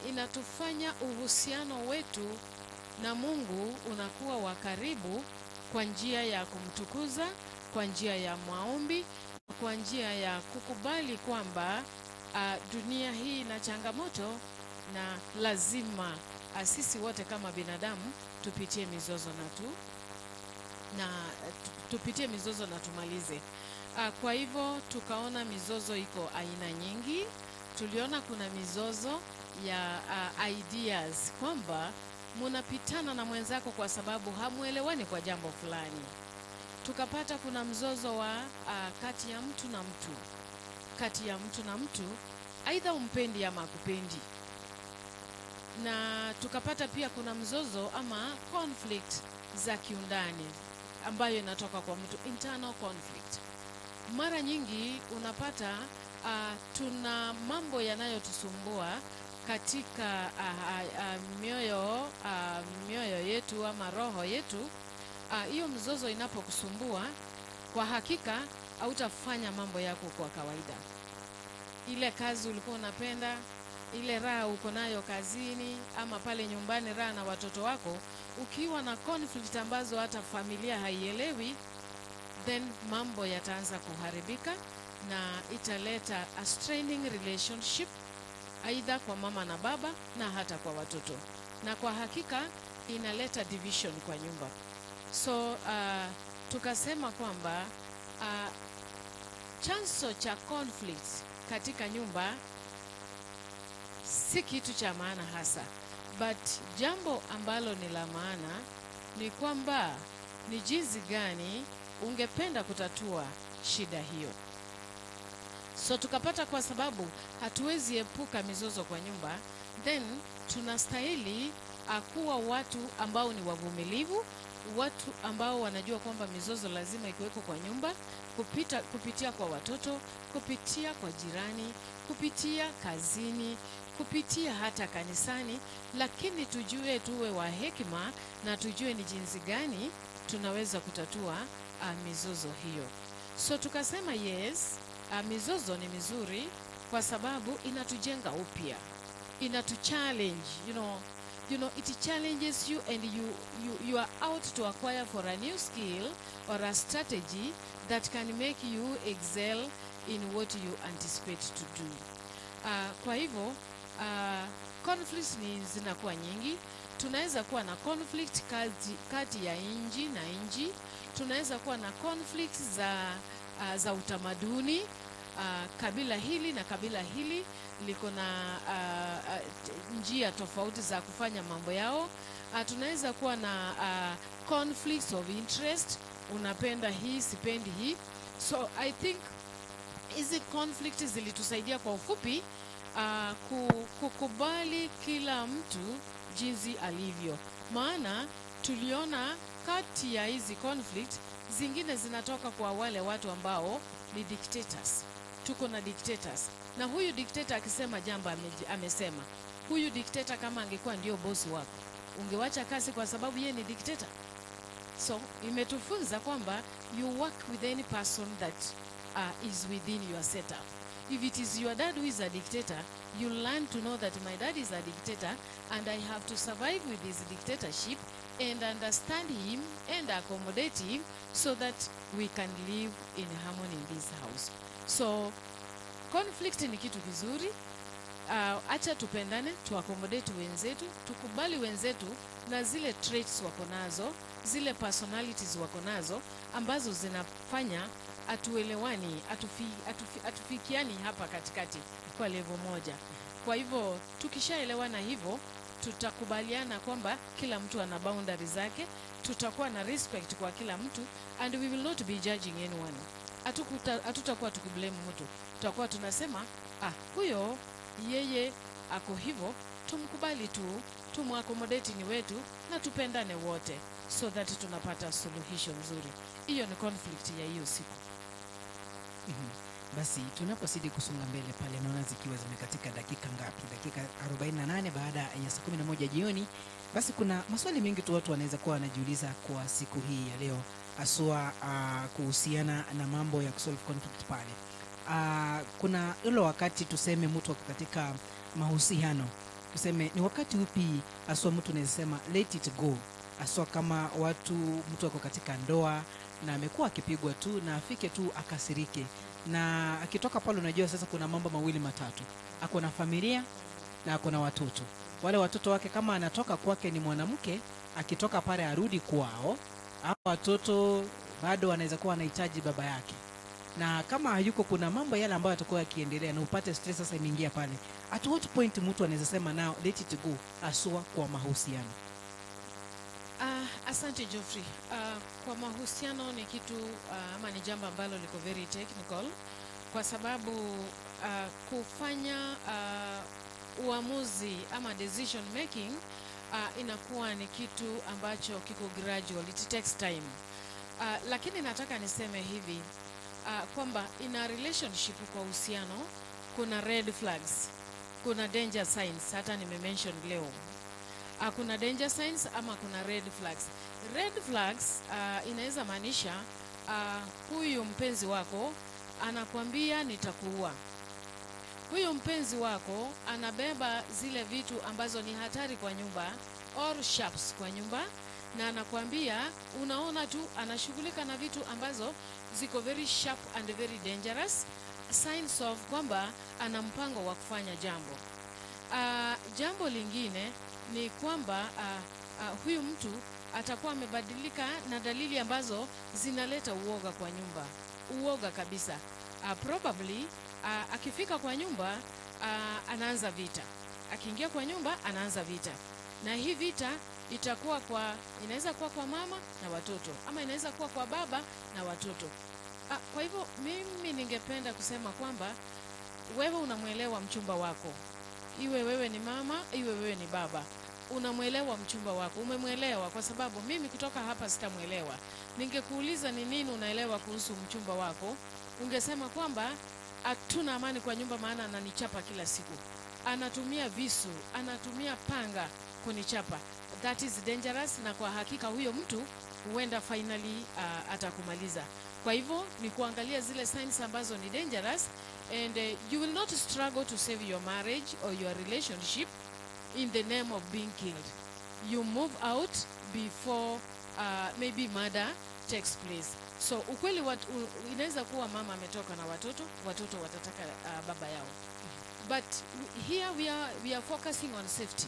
Speaker 1: inatufanya uhusiano wetu na Mungu unakuwa wa karibu kwa njia ya kumtukuza, kwa njia ya maombi, kwa njia ya kukubali kwamba dunia hii ina changamoto na lazima sisi wote kama binadamu tupitie mizozo na tupitie mizozo na tumalize. Kwa hivyo tukaona mizozo iko aina nyingi. Tuliona kuna mizozo ya ideas, kwamba munapitana na mwenzako kwa sababu hamuelewani kwa jambo fulani. Tukapata kuna mzozo wa kati ya mtu na mtu, kati ya mtu na mtu, aidha umpendi ama akupendi. Na tukapata pia kuna mzozo ama conflict za kiundani ambayo inatoka kwa mtu, internal conflict. Mara nyingi unapata tuna mambo yanayotusumbua katika mioyo yetu ama roho yetu. Hiyo mzozo inapokusumbua, kwa hakika hautafanya mambo yako kwa kawaida. Ile kazi ulikuwa unapenda, ile raha uko nayo kazini ama pale nyumbani, raha na watoto wako, ukiwa na conflict ambazo hata familia haielewi, then mambo yataanza kuharibika na italeta a straining relationship aidha kwa mama na baba na hata kwa watoto, na kwa hakika inaleta division kwa nyumba. So tukasema kwamba chanzo cha conflicts katika nyumba si kitu cha maana hasa, but jambo ambalo ni la maana ni kwamba ni jinsi gani ungependa kutatua shida hiyo. So tukapata kwa sababu hatuwezi epuka mizozo kwa nyumba, then tunastahili kuwa watu ambao ni wavumilivu, watu ambao wanajua kwamba mizozo lazima ikiweko kwa nyumba, kupitia kwa watoto, kupitia kwa jirani, kupitia kazini, kupitia hata kanisani, lakini tujue, tuwe wa hekima na tujue ni jinsi gani tunaweza kutatua mizozo hiyo. So tukasema yes, mizozo ni mizuri kwa sababu inatujenga upya, inatuchallenge, you know, it challenges you and you are out to acquire for a new skill or a strategy that can make you excel in what you anticipate to do. Kwa hivyo conflicts ni zinakuwa nyingi. Tunaweza kuwa na conflict kati ya nchi na nchi, tunaweza kuwa na conflict za utamaduni. Kabila hili na kabila hili liko na njia tofauti za kufanya mambo yao. Tunaweza kuwa na conflicts of interest, unapenda hii, sipendi hii. So I think hizi conflict zilitusaidia kwa ufupi kukubali kila mtu jinsi alivyo, maana tuliona kati ya hizi conflict zingine zinatoka kwa wale watu ambao ni dictators. Tuko na dictators, na huyu dictator akisema jambo amesema. Huyu dictator kama angekuwa ndio bosi wako, ungewacha kazi kwa sababu yeye ni dictator? So imetufunza kwamba you work with any person that is within your setup. If it is your dad who is a dictator, you learn to know that my dad is a dictator and I have to survive with his dictatorship and understand him and accommodate him so that we can live in harmony in this house. So conflict ni kitu kizuri. Acha tupendane, tuaccommodate wenzetu, tukubali wenzetu na zile traits wako nazo, zile personalities wako nazo ambazo zinafanya hatuelewani, hatufikiani hapa katikati kwa level moja. Kwa hivyo tukishaelewana hivyo, tutakubaliana kwamba kila mtu ana boundary zake, tutakuwa na respect kwa kila mtu and we will not be judging anyone. Hatutakuwa tukiblame mtu, tutakuwa tunasema, "Ah, huyo yeye ako hivyo, tumkubali tu, tumuaccommodate, ni wetu na tupendane wote," so that tunapata suluhisho nzuri. Hiyo ni conflict ya hiyo siku.
Speaker 10: Basi tunapozidi kusonga mbele pale, naona zikiwa zimekatika dakika ngapi? Dakika 48 baada ya saa 11 jioni. Basi kuna maswali mengi tu watu wanaweza kuwa wanajiuliza kwa siku hii ya leo, haswa kuhusiana na mambo ya kusolve conflict pale. Kuna ule wakati tuseme mtu ako katika mahusiano, tuseme ni wakati upi haswa mtu anaweza sema let it go, haswa kama watu mtu ako katika ndoa na amekuwa akipigwa tu na afike tu akasirike, na akitoka pale, unajua sasa kuna mambo mawili matatu, ako na familia na ako na watoto. Wale watoto wake, kama anatoka kwake ni mwanamke, akitoka pale arudi kwao, hao watoto bado wanaweza kuwa wanahitaji baba yake, na kama hayuko, kuna mambo yale ambayo yatakuwa yakiendelea na upate stress sasa imeingia pale. At what point mtu anaweza sema now let it go, haswa kwa mahusiano?
Speaker 1: Asante Geoffrey. Kwa mahusiano ni kitu ama ni jambo ambalo liko very technical kwa sababu kufanya uamuzi ama decision making Inakuwa ni kitu ambacho kiko gradual, it takes time. Lakini nataka niseme hivi kwamba in a relationship, kwa uhusiano, kuna red flags, kuna danger signs, hata nimemention leo. Kuna danger signs ama kuna red flags. Red flags inaweza maanisha huyu mpenzi wako anakwambia nitakuua. Huyu mpenzi wako anabeba zile vitu ambazo ni hatari kwa nyumba or sharps kwa nyumba, na anakwambia, unaona tu anashughulika na vitu ambazo ziko very sharp and very dangerous, signs of kwamba ana mpango wa kufanya jambo. Jambo lingine ni kwamba huyu mtu atakuwa amebadilika na dalili ambazo zinaleta uoga kwa nyumba, uoga kabisa. Probably akifika kwa nyumba anaanza vita, akiingia kwa nyumba anaanza vita, na hii vita itakuwa kwa, inaweza kuwa kwa mama na watoto ama inaweza kuwa kwa baba na watoto. Kwa hivyo mimi ningependa kusema kwamba wewe unamwelewa mchumba wako, iwe wewe ni mama, iwe wewe ni baba, unamwelewa mchumba wako, umemwelewa. Kwa sababu mimi kutoka hapa sitamwelewa. Ningekuuliza ni nini unaelewa kuhusu mchumba wako, ungesema kwamba hatuna amani kwa nyumba, maana ananichapa kila siku, anatumia visu, anatumia panga kunichapa. That is dangerous, na kwa hakika huyo mtu huenda finally atakumaliza. Kwa hivyo ni kuangalia zile signs ambazo ni dangerous, and you will not struggle to save your marriage or your relationship in the name of being killed. You move out before maybe murder takes place. So ukweli inaweza kuwa mama ametoka na watoto, watoto watataka baba yao. But here we are focusing on safety.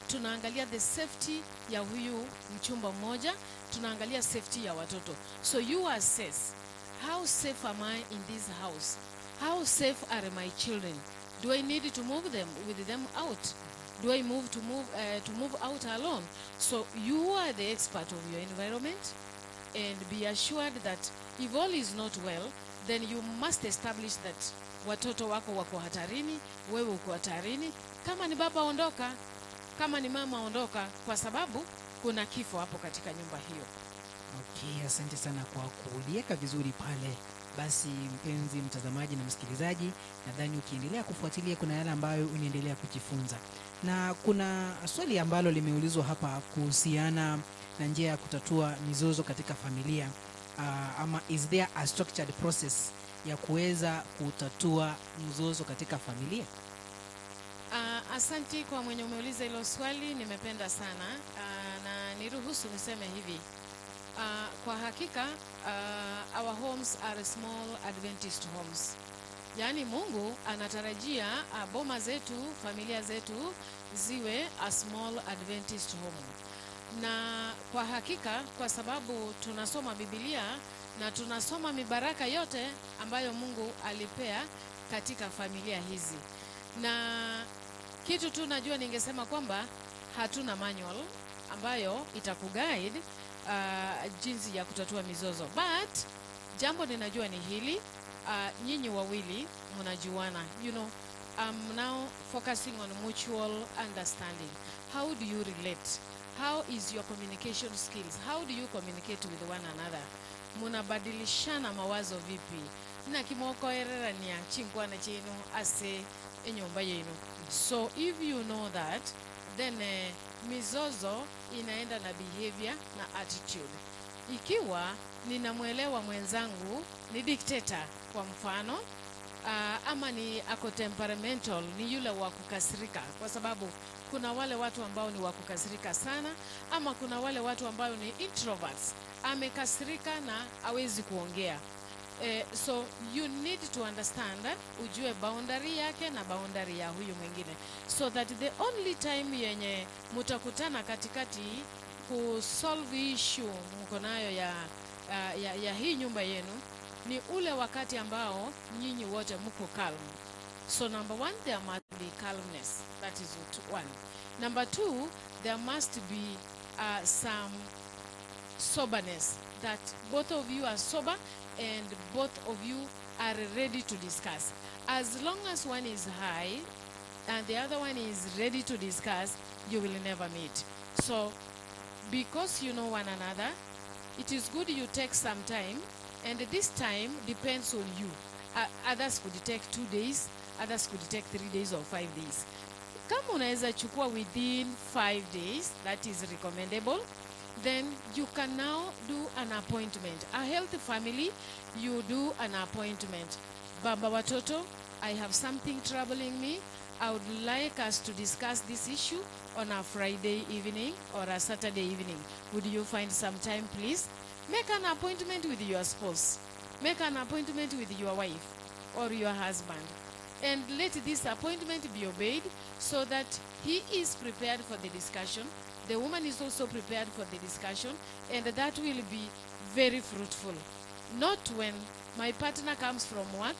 Speaker 1: Tunaangalia the safety ya huyu mchumba mmoja, tunaangalia safety ya watoto. So you assess, how safe am I in this house? How safe are my children? Do I need to move them with them out? Do I move to move out alone? So you are the expert of your environment, and be assured that if all is not well, then you must establish that watoto wako wako hatarini, wewe uko hatarini. Kama ni baba, ondoka, kama ni mama, ondoka, kwa sababu kuna kifo hapo katika nyumba hiyo.
Speaker 10: Okay, asante sana kwa kuliweka vizuri pale. Basi mpenzi mtazamaji na msikilizaji, nadhani ukiendelea kufuatilia kuna yale ambayo unaendelea kujifunza. Na kuna swali ambalo limeulizwa hapa kuhusiana na njia ya kutatua mizozo katika familia, ama is there a structured process ya kuweza kutatua mzozo katika familia?
Speaker 1: Asanti kwa mwenye umeuliza hilo swali, nimependa sana, na niruhusu niseme hivi. Kwa hakika our homes are small Adventist homes. Yaani Mungu anatarajia boma zetu, familia zetu ziwe a small Adventist home. Na kwa hakika, kwa sababu tunasoma Biblia na tunasoma mibaraka yote ambayo Mungu alipea katika familia hizi. Na kitu tu najua ningesema kwamba hatuna manual ambayo itakuguide jinsi ya kutatua mizozo. But jambo ninajua ni hili, nyinyi wawili mnajuana. I'm now focusing on mutual understanding. How do you relate? How is your communication skills? How do you communicate with one another? Munabadilishana mawazo vipi? Na kimokoererania chinkwana chinu ase enyumba yenu. So if you know that, then mizozo inaenda na behavior na attitude. Ikiwa ninamwelewa mwenzangu ni dictator kwa mfano, ama ni ako temperamental, ni yule wa kukasirika, kwa sababu kuna wale watu ambao ni wa kukasirika sana, ama kuna wale watu ambao ni introverts, amekasirika na hawezi kuongea. So you need to understand, ujue boundary yake na boundary ya huyu mwingine, so that the only time yenye mutakutana katikati kusolve issue mko nayo ya hii nyumba yenu ni ule wakati ambao nyinyi wote mko calm. So number one, there must be calmness. That is one. Number two, there must be some soberness, that both of you are sober and both of you are ready to discuss. As long as one is high and the other one is ready to discuss, You will never meet. So because you know one another, it is good you take some time, and this time depends on you. Others could take 2 days, others could take 3 days or 5 days. Kama unaweza chukua within 5 days, that is recommendable. Then you can now do an appointment. A healthy family, you do an appointment. Baba watoto, I have something troubling me. I would like us to discuss this issue on a Friday evening or a Saturday evening. Would you find some time, please? Make an appointment with your spouse. Make an appointment with your wife or your husband. And let this appointment be obeyed so that he is prepared for the discussion. The woman is also prepared for the discussion, and that will be very fruitful. Not when my partner comes from work,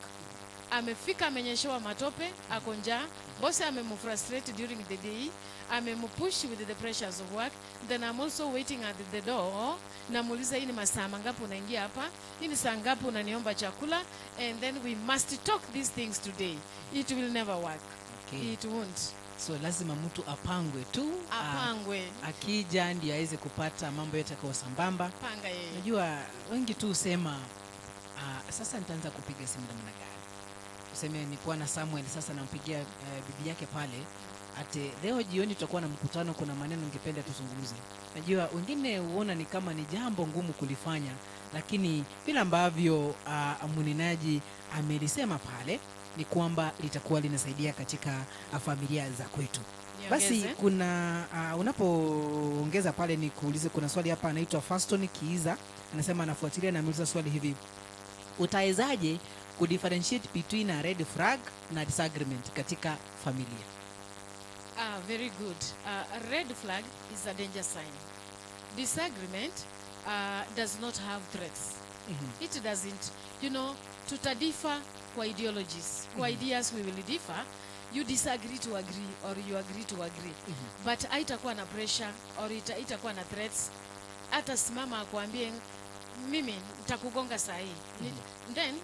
Speaker 1: amefika amenyeshewa matope, ako njaa, boss amemfrustrate during the day, amempush with the pressures of work, then I'm also waiting at the door, namuuliza hii ni masaa mangapi unaingia hapa, hii ni saa ngapi unaniomba chakula, and then we must talk these things today. It will never work.
Speaker 10: Okay.
Speaker 1: It won't.
Speaker 10: So lazima mtu apangwe tu,
Speaker 1: apangwe.
Speaker 10: Akija ndiye aweze kupata mambo yote kwa sambamba.
Speaker 1: Panga yeye.
Speaker 10: Unajua wengi tu husema sasa nitaanza kupiga simu namna gani? Useme nilikuwa na Samuel, sasa nampigia bibi yake pale ate leo jioni tutakuwa na mkutano, kuna maneno ningependa tuzungumze. Najua wengine huona ni kama ni jambo ngumu kulifanya, lakini vile ambavyo mnenaji amelisema pale ni kwamba litakuwa linasaidia katika familia za kwetu. Basi kuna unapoongeza pale ni kuulize, kuna swali hapa anaitwa Faston Kiiza, anasema anafuatilia na ameuliza swali hivi: utawezaje kudifferentiate between a red flag na disagreement katika familia?
Speaker 1: Very good. A red flag is a danger sign. Disagreement does not have threats. It doesn't. You know, tutadiffer kwa ideologies. Kwa ideas we will differ. You disagree to agree or you agree to agree. But haitakuwa na pressure or itakuwa na threats. Hata simama akuambie mimi nitakugonga saa hii. Then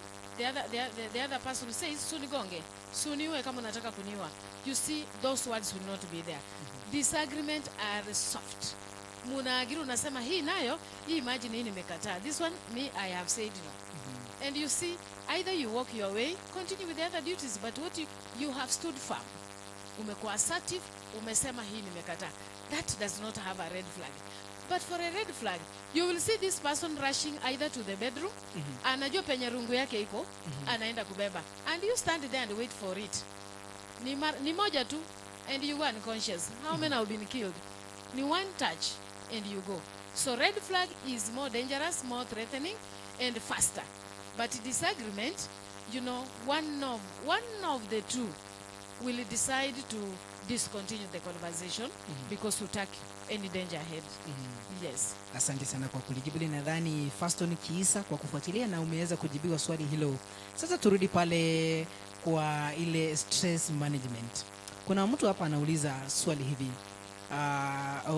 Speaker 1: the other person says sunigonge, suniue kama unataka kuniua. You see, those words will not be there. Disagreement are soft. Munaagiri unasema hii nayo, hii imagine hii nimekataa. This one me I have said no. And you see, either you walk your way, continue with the other duties, but what you have stood firm. Umekuwa assertive, umesema hii nimekataa. That does not have a red flag. But for a red flag, you will see this person rushing either to the bedroom, anajua penye rungu yake iko, anaenda kubeba. And you stand there and wait for it. Ni moja tu, and you go unconscious. How many have been killed? Ni one touch, and you go. So red flag is more dangerous, more threatening, and faster. But disagreement, you know, one of the two will decide to discontinue the conversation because hutaki any danger ahead. Yes.
Speaker 10: Asante sana kwa kulijibu. Nadhani Faston Kiisa kwa kufuatilia na umeweza kujibiwa swali hilo. Sasa turudi pale kwa ile stress management. Kuna mtu hapa anauliza swali hivi.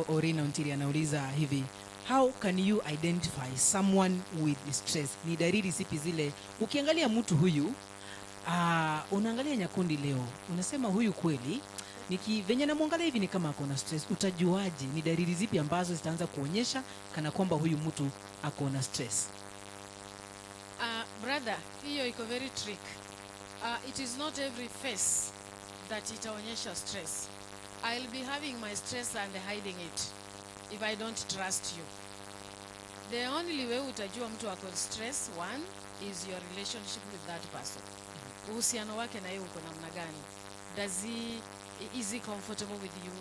Speaker 10: Orina Ontiri anauliza hivi: how can you identify someone with stress? Ni dalili zipi zile ukiangalia mtu huyu, unaangalia Nyakundi leo, unasema huyu kweli venye namuangalia hivi ni kama ako na stress. Utajuaje ni dalili zipi ambazo zitaanza kuonyesha kana kwamba huyu mtu ako na stress?
Speaker 1: Brother, hiyo iko very trick. It is not every face that itaonyesha stress. I'll be having my stress and hiding it if I don't trust you. The only way utajua mtu ako stress, one, is your relationship with that person. Uhusiano wake na yeye uko namna gani? Is he comfortable with you?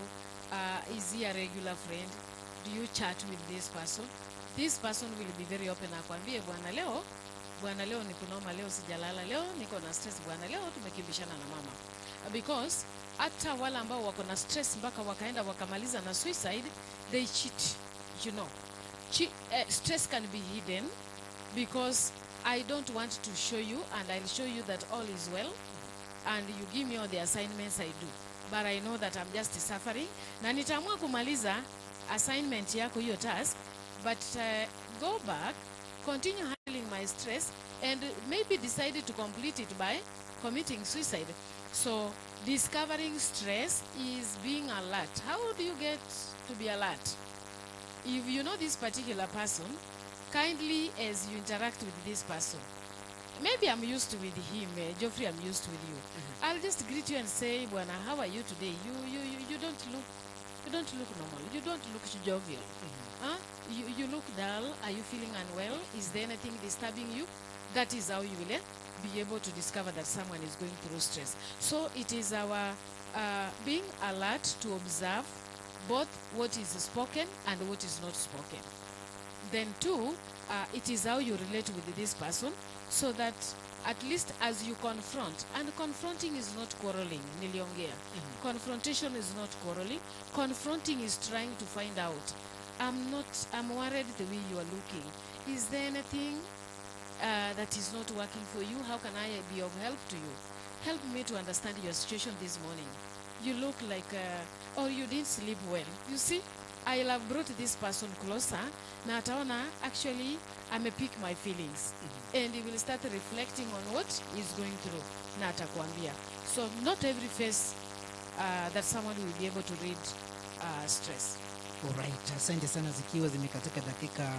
Speaker 1: Is he a regular friend? Do you chat with this person? This person will be very open. Akwambie, bwana leo ni kunoma, leo sijalala, leo niko na stress, bwana leo tumekimbishana na mama. Because hata wale ambao wako na stress mpaka wakaenda wakamaliza na suicide, they cheat, you know. Stress can be hidden because I don't want to show you, and I'll show you that all is well, and you give me all the assignments I do. But I know that I'm just suffering. Na nitaamua kumaliza assignment yako hiyo task, but go back, continue handling my stress. and maybe decided to complete it by committing suicide. So discovering stress is being alert. How do you get to be alert? If you know this particular person, kindly as you interact with this person, maybe I'm used to with him, Geoffrey, I'm used with you. I'll just greet you and say, Bwana, how are you today? You don't look, you don't look normal. You don't look jovial. Huh? You look dull. Are you feeling unwell? Is there anything disturbing you? That is how you will be able to discover that someone is going through stress. So it is our being alert to observe both what is spoken and what is not spoken. Then two, it is how you relate with this person, so that at least as you confront, and confronting is not quarreling, niliongea. Confrontation is not quarreling. Confronting is trying to find out, I'm worried the way you are looking. Is there anything that is not working for you? How can I be of help to you? Help me to understand your situation this morning. You look like, or you didn't sleep well. You see, I'll have brought this person closer. Na ataona, actually, I may pick my feelings. And he will start reflecting on what he's going through. Na atakwambia. So not every face that someone will be able to read stress.
Speaker 10: Alright, asante sana. Zikiwa zimekatika dakika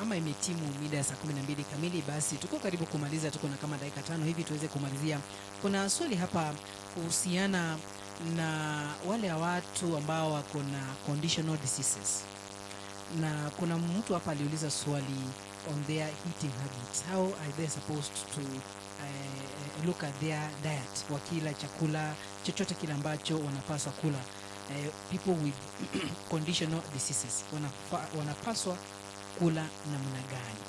Speaker 10: ama imetimu mida ya saa 12 kamili, basi tuko karibu kumaliza, tuko na kama dakika 5 hivi tuweze kumalizia. Kuna swali hapa kuhusiana na wale watu ambao wako na conditional diseases, na kuna mtu hapa aliuliza swali on their eating habits. How are they supposed to look at their diet, wakila chakula chochote kile ambacho wanapaswa kula? People with conditional diseases wanapaswa kula namna gani?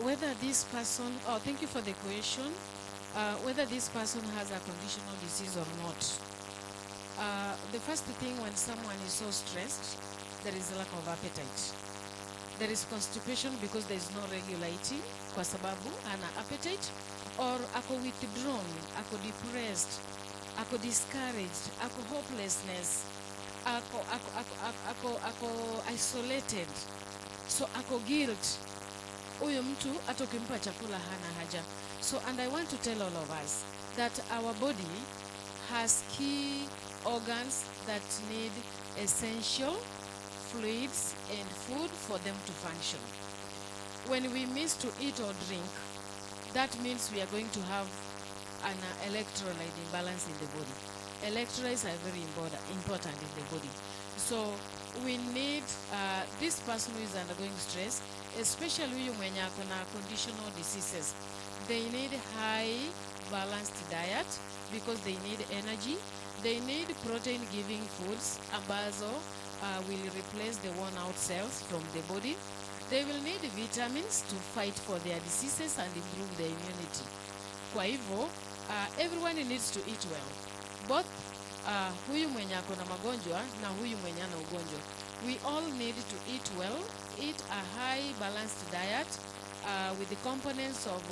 Speaker 1: Whether this person, oh, thank you for the question. Whether this person has a conditional disease or not. The first thing, when someone is so stressed, there is a lack of appetite. There is constipation because there is no regular eating, kwa sababu ana appetite, or ako withdrawn, ako depressed, ako discouraged, ako hopelessness, ako isolated, so ako guilt. Huyo mtu hata ukimpa chakula hana haja. So, and I want to tell all of us that our body has key organs that need essential fluids and food for them to function. When we miss to eat or drink, that means we are going to have an electrolyte imbalance in the body. Electrolytes are very important in the body. So we need this person who is undergoing stress, especially huyu mwenye ako na conditional diseases, they need high balanced diet because they need energy. They need protein giving foods ambazo will replace the worn out cells from the body. They will need vitamins to fight for their diseases and improve their immunity. Kwa hivyo, everyone needs to eat well. Both huyu mwenye ako na magonjwa na huyu mwenye ana ugonjwa. We all need to eat well, eat a high balanced diet with the components of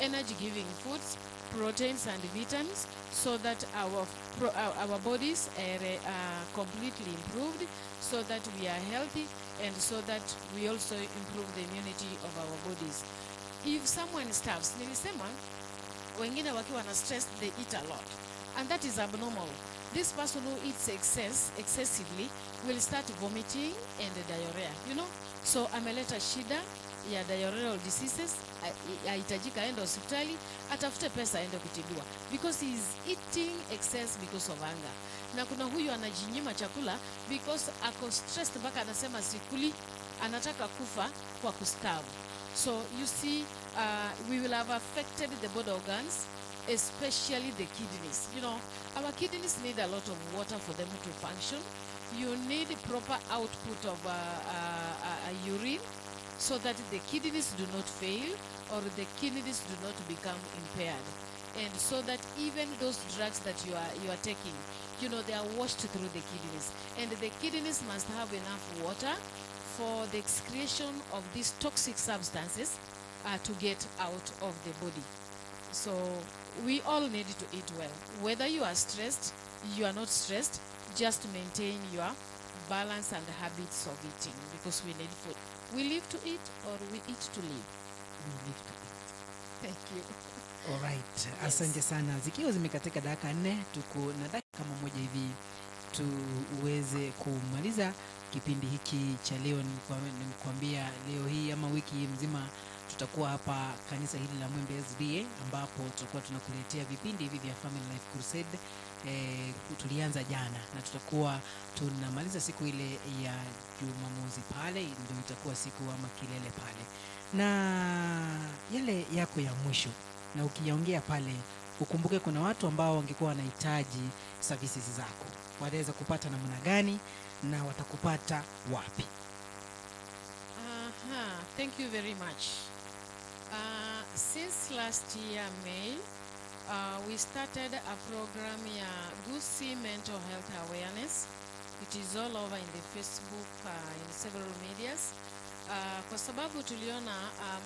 Speaker 1: energy giving foods, proteins and vitamins, so that our bodies are completely improved, so that we are healthy, and so that we also improve the immunity of our bodies. If someone starves, nilisema wengine wakiwa na stress, they eat a lot, and that is abnormal. This person who eats excessively will start vomiting and diarrhea, you know. So ameleta shida ya diarrheal diseases, ahitajika aende hospitali, atafute pesa aende kutibiwa because he is eating excess because of hunger. Na kuna huyu anajinyima chakula because ako stressed mpaka anasema sikuli, anataka kufa kwa kustarve. So you see, we will have affected the body organs, especially the kidneys. You know, our kidneys need a lot of water for them to function. You need proper output of urine so that the kidneys do not fail or the kidneys do not become impaired. And so that even those drugs that you are taking, you know, they are washed through the kidneys. And the kidneys must have enough water for the excretion of these toxic substances to get out of the body. So we all need to eat well. Whether you are stressed, you are not stressed, just maintain your balance and habits of eating because we need food. We live to eat or we eat to live?
Speaker 10: We live to eat.
Speaker 1: Thank you.
Speaker 10: Alright, asante sana. Zikiwa zimekatika dakika 4, tuko na dakika kama moja hivi tuweze kumaliza kipindi hiki cha leo. Nimekuambia leo hii ama wiki hii mzima tutakuwa hapa kanisa hili la Mwembe SDA, ambapo tutakuwa tunakuletea vipindi hivi vya Family Life Crusade. Tulianza jana na tutakuwa tunamaliza siku ile ya Jumamosi pale, ndio itakuwa siku ama kilele pale. Na yale yako ya mwisho, na ukiyaongea pale ukumbuke kuna watu ambao wangekuwa wanahitaji services zako, wataweza kupata namna gani na watakupata wapi?
Speaker 1: Aha, thank you very much. Since last year May, we started a program ya Gusii Mental Health Awareness. It is all over in the Facebook, in several medias. Kwa sababu tuliona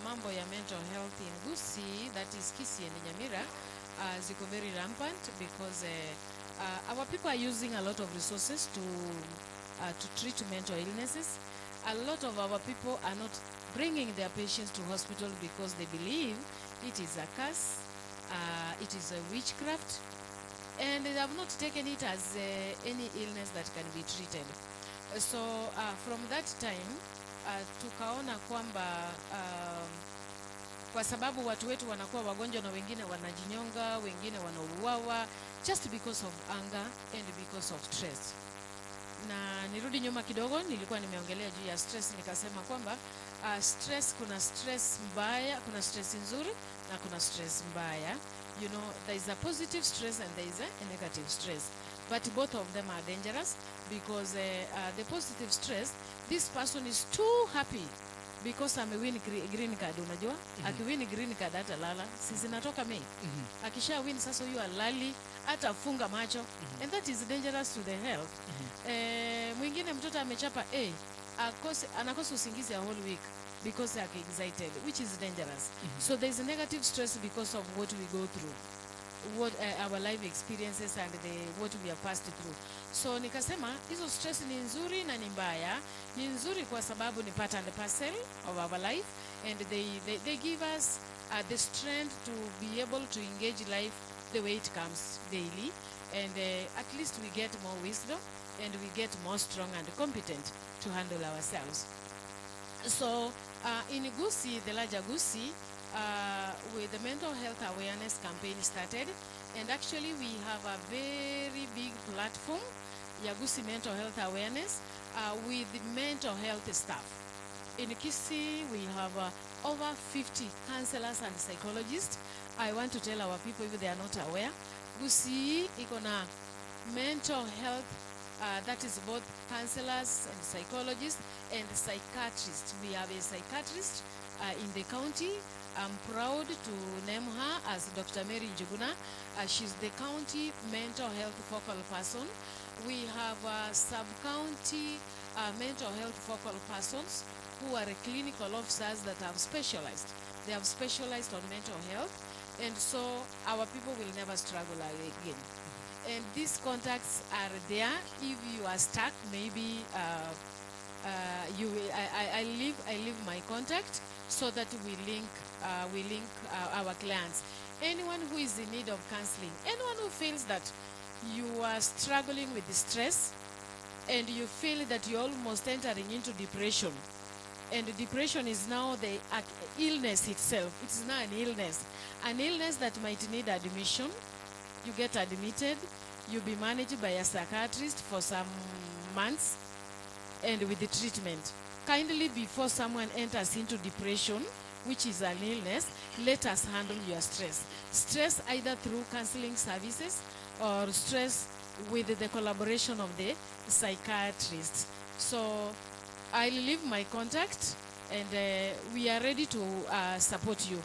Speaker 1: mambo ya mental health in Gusii, that is Kisii and Nyamira, ziko very rampant because our people are using a lot of resources to treat mental illnesses. A lot of our people are not bringing their patients to hospital because they believe it is a curse, it is a witchcraft, and they have not taken it as any illness that can be treated. So from that time, tukaona kwamba kwa sababu watu wetu wanakuwa wagonjwa na wengine wanajinyonga, wengine wanauawa just because of anger and because of stress. Na nirudi nyuma kidogo, nilikuwa nimeongelea juu ya stress, nikasema kwamba stress, kuna stress mbaya, kuna stress nzuri na kuna stress mbaya. You know, there is a positive stress and there is a negative stress. But both of them are dangerous because the positive stress, this person is too happy because amewin green card, unajua? Akiwin green card hata lala, si zinatoka May. Akisha win sasa huyu alali, hata funga macho. And that is dangerous to the health. Mwingine mtoto amechapa A, anakosa usingizi a whole week because they are excited, which is dangerous. So there is a negative stress because of what we go through, what our life experiences and what we have passed through. So nikasema hizo stress ni nzuri na ni mbaya. Ni nzuri kwa sababu ni part and parcel of our life, and they give us the strength to be able to engage life the way it comes daily, and at least we get more wisdom and we get more strong and competent to handle ourselves. So in Gusii, the larger Gusii, with the mental health awareness campaign started, and actually we have a very big platform, ya Gusii Mental Health Awareness, with the mental health staff. In Kisii, we have over 50 counselors and psychologists. I want to tell our people, if they are not aware, Gusii iko na mental health, that is both counselors and psychologists and psychiatrists. We have a psychiatrist in the county. I'm proud to name her as Dr. Mary Njuguna. She's the county mental health focal person. We have sub-county mental health focal persons who are clinical officers that have specialized. They have specialized on mental health, and so our people will never struggle again. And these contacts are there. If you are stuck, maybe I leave my contact so that we link our clients. Anyone who is in need of counseling, anyone who feels that you are struggling with the stress and you feel that you're almost entering into depression, and depression is now the illness itself. It's not an illness that might need admission. You get admitted, you'll be managed by a psychiatrist for some months and with the treatment. Kindly, before someone enters into depression, which is an illness, let us handle your stress. Stress either through counseling services or stress with the collaboration of the psychiatrist. So I'll leave my contact, and we are ready to support you.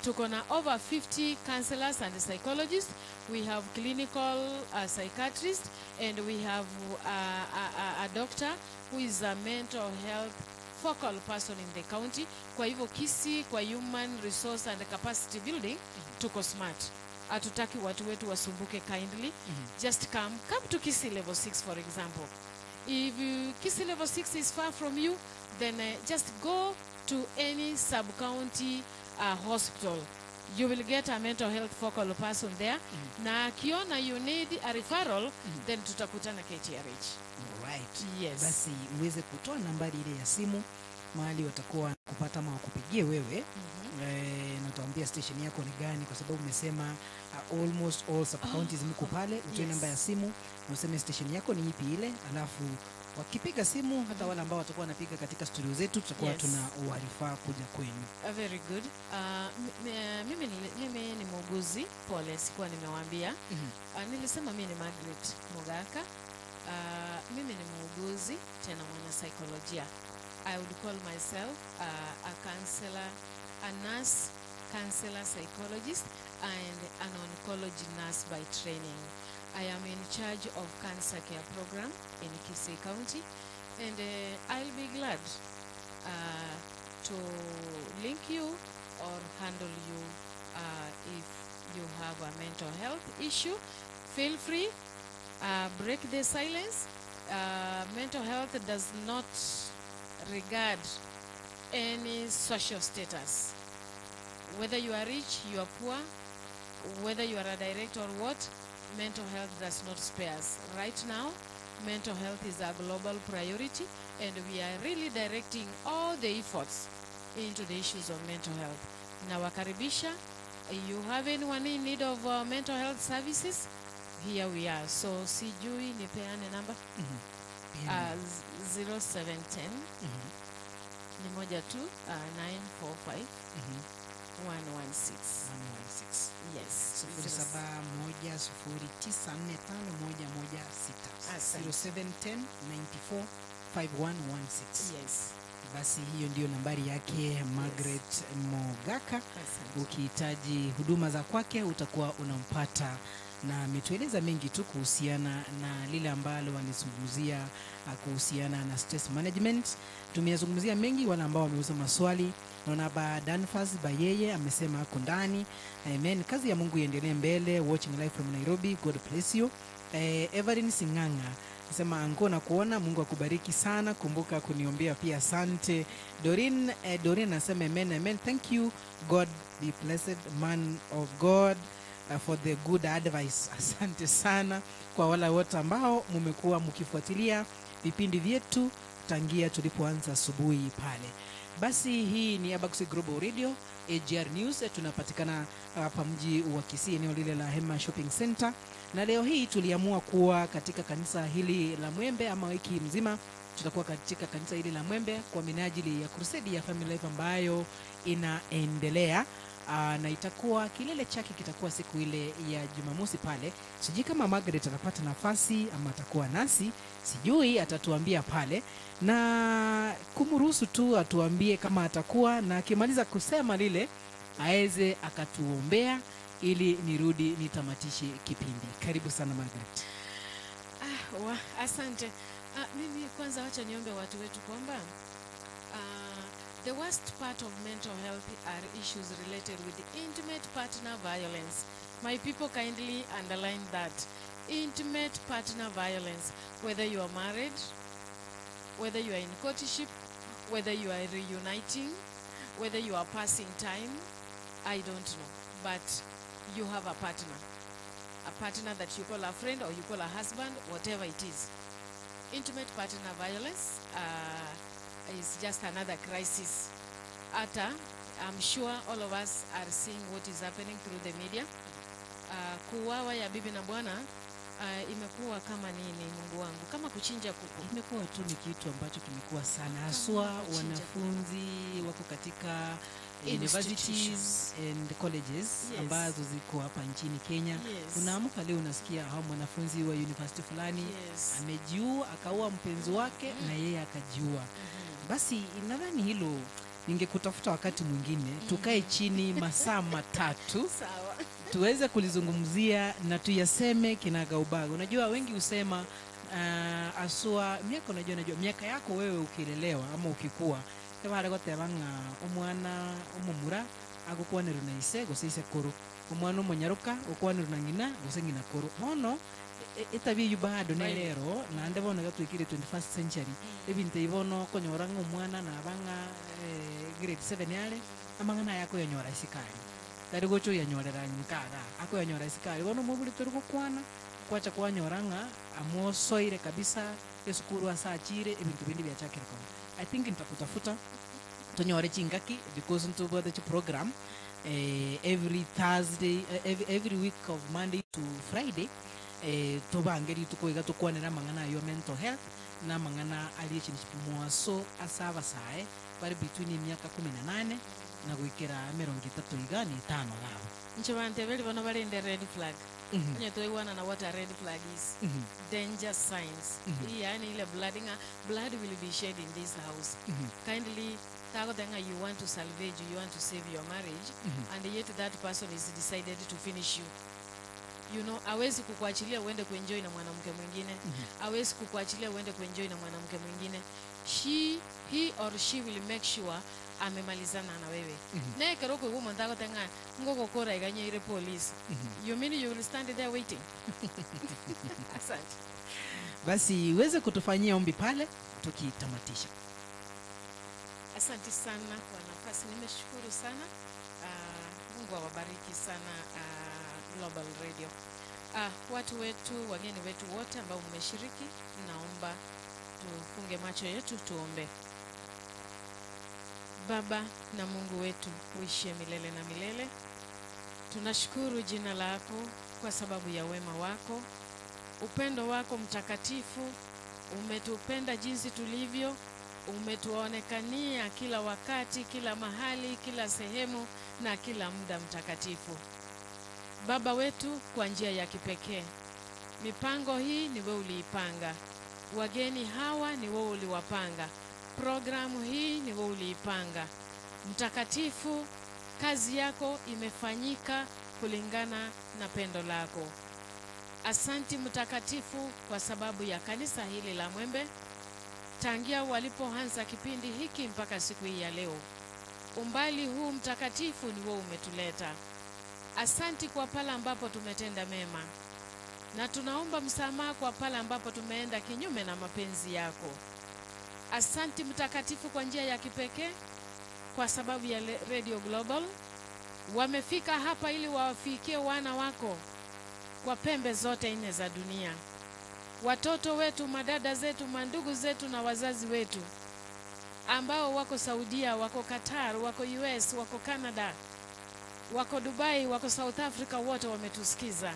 Speaker 1: Tuko na over 50 counselors and psychologists. We have clinical psychiatrists, and we have a doctor who is a mental health focal person in the county. Kwa hivyo Kisii, kwa human resource and capacity building, tuko smart. Hatutaki watu wetu wasumbuke kindly. Just come to Kisii level 6 for example. If Kisii Level 6 is far from you, then just go to any sub-county hospital. You will get a mental health focal person there. Na akiona you need a referral, then tutakutana KTRH.
Speaker 10: Right.
Speaker 1: Yes.
Speaker 10: Basi uweze kutoa nambari ile ya simu mahali watakuwa kupata ama wakupigie wewe. Na utaambia station yako ni gani, kwa sababu umesema almost all sub counties mko pale. Utoe namba ya simu na useme station yako ni ipi ile, alafu wakipiga simu hata wale ambao watakuwa wanapiga katika studio zetu tutakuwa tunawarifaa kuja kwenu.
Speaker 1: Very good. Mimi ni muuguzi, pole sikuwa nimewaambia. Nilisema mimi ni Margaret Mogaka. Mimi ni muuguzi tena mwanasaikolojia. I would call myself a counselor, a nurse, counselor psychologist, and an oncology nurse by training. I am in charge of cancer care program in Kisii County, and I'll be glad to link you or handle you if you have a mental health issue. Feel free, break the silence. Mental health does not regard any social status. Whether you are rich, you are poor, whether you are a director or what, mental health does not spare us. Right now, mental health is a global priority, and we are really directing all the efforts into the issues of mental health. Nawakaribisha. You have anyone in need of mental health services? Here we are. So, sijui nipeane namba? 0710 ni moja tu, 945 116.
Speaker 10: 116.
Speaker 1: Yes.
Speaker 10: 0710945116.
Speaker 1: Asante.
Speaker 10: 0710 94 5116.
Speaker 1: Yes.
Speaker 10: Basi hiyo ndiyo nambari yake Margaret Mogaka. Ukihitaji huduma za kwake utakuwa unampata, na ametueleza mengi tu kuhusiana na lile ambalo walizungumzia kuhusiana na stress management. Tumeyazungumzia mengi, wale ambao wameuza maswali. Naona ba Danfas Bayeye amesema ako ndani. Amen. Kazi ya Mungu iendelee mbele. Watching live from Nairobi. God bless you. Evelyn Singanga sema anko na kuona, Mungu akubariki sana, kumbuka kuniombea pia, asante. Doreen anasema amen, amen, thank you, God be blessed man of God for the good advice. Asante sana kwa wale wote ambao mmekuwa mkifuatilia vipindi vyetu tangia tulipoanza asubuhi pale. Basi hii ni Abakusi Global Radio, AGR News. Tunapatikana hapa mji wa Kisii, eneo lile la Hema Shopping Center. Na leo hii tuliamua kuwa katika kanisa hili la Mwembe, ama wiki mzima tutakuwa katika kanisa hili la Mwembe kwa minajili ya crusade ya Family Life ambayo inaendelea. Na itakuwa kilele chake kitakuwa siku ile ya Jumamosi pale. Sijui kama Margaret atapata nafasi ama atakuwa nasi, sijui, atatuambia pale, na kumruhusu tu atuambie kama atakuwa, na akimaliza kusema lile aeze akatuombea ili nirudi nitamatishe kipindi. Karibu sana Margaret.
Speaker 1: Asante. Mimi kwanza wacha niombe watu wetu kwamba the worst part of mental health are issues related with intimate partner violence. My people, kindly underline that. Intimate partner violence, whether you are married, whether you are in courtship, whether you are reuniting, whether you are passing time, I don't know. But you have a partner that you call a friend or you call a husband, whatever it is. Intimate partner violence is just another crisis. Ata, I'm sure all of us are seeing what is happening through the media. Kuuawa ya bibi na bwana imekuwa kama nini, Mungu wangu, kama kuchinja kuku.
Speaker 10: Imekuwa tu ni kitu ambacho kimekuwa sana, haswa wanafunzi wako katika universities and colleges ambazo ziko hapa nchini Kenya. Unaamka leo unasikia hao mwanafunzi wa university fulani amejiua, akaua mpenzi wake na yeye akajiua. Basi nadhani hilo ningekutafuta wakati mwingine tukae chini masaa matatu
Speaker 1: sawa,
Speaker 10: tuweze kulizungumzia na tuyaseme kinagaubaga. Unajua wengi husema aswa miaka, unajua miaka yako wewe ukilelewa ama ukikua tebare goteba ng'a omwana omomura agokwanerwa na ise gose ise koro, omwana omonyaroka okwanerwa na ng'ina gose ng'ina koro. Bono Etabi yubado nelero na ndebono gatwikire 21st century ebintu ibono konyora ng'omwana na abang'a grade 7 yale amang'ana yako yanyora isikari tari gocho yanyorera nkaga ako yanyora isikari bono mubuli turi gukwana kwacha kwanyora ng'a amosoire kabisa esukuru asachire ebintu bindi byachakire kono. I think nitakutafuta tonyore chingaki because ntubwate chi program every Thursday, every week of Monday to Friday, tobangeri tukoiga tukwanera mang'ana yo mental health na mang'ana relationship mwaso asaba sae bari between emyaka 18 na gwikira 35 gabo.
Speaker 1: Nche bante beli bono bari in the red flag. Onye toiwana na what a red flag is. Danger signs. Yani ile blood will be shed in this house. Kindly tagotenga you want to salvage, you want to save your marriage, and yet that person is decided to finish you. You know, hawezi kukuachilia uende kuenjoy na mwanamke mwingine. Hawezi kukuachilia uende kuenjoy na mwanamke mwingine. He or she will make sure amemalizana na wewe. Ne keroko uwo ndagotenga ngokokora iganye ile police. You mean you will stand there waiting? Asante.
Speaker 10: Basi uweze kutufanyia ombi pale tukitamatisha.
Speaker 1: Asante sana kwa nafasi, nimeshukuru sana. Mungu awabariki sana Global Radio. Watu wetu, wageni wetu wote ambao mmeshiriki, naomba tufunge macho yetu tuombe. Baba na Mungu wetu uishie milele na milele, tunashukuru jina lako kwa sababu ya wema wako, upendo wako mtakatifu. Umetupenda jinsi tulivyo, umetuonekania kila wakati, kila mahali, kila sehemu na kila muda mtakatifu. Baba wetu, kwa njia ya kipekee, mipango hii ni wewe uliipanga, wageni hawa ni wewe uliwapanga, programu hii ni wewe uliipanga. Mtakatifu, kazi yako imefanyika kulingana na pendo lako. Asanti mtakatifu kwa sababu ya kanisa hili la Mwembe, tangia walipoanza kipindi hiki mpaka siku hii ya leo. Umbali huu mtakatifu ni wewe umetuleta. Asanti kwa pala ambapo tumetenda mema, na tunaomba msamaha kwa pala ambapo tumeenda kinyume na mapenzi yako. Asanti mtakatifu kwa njia ya kipekee kwa sababu ya Radio Global. Wamefika hapa ili wawafikie wana wako kwa pembe zote nne za dunia. Watoto wetu, madada zetu, mandugu zetu na wazazi wetu ambao wako Saudia, wako Qatar, wako US, wako Canada, wako Dubai, wako South Africa, wote wametusikiza.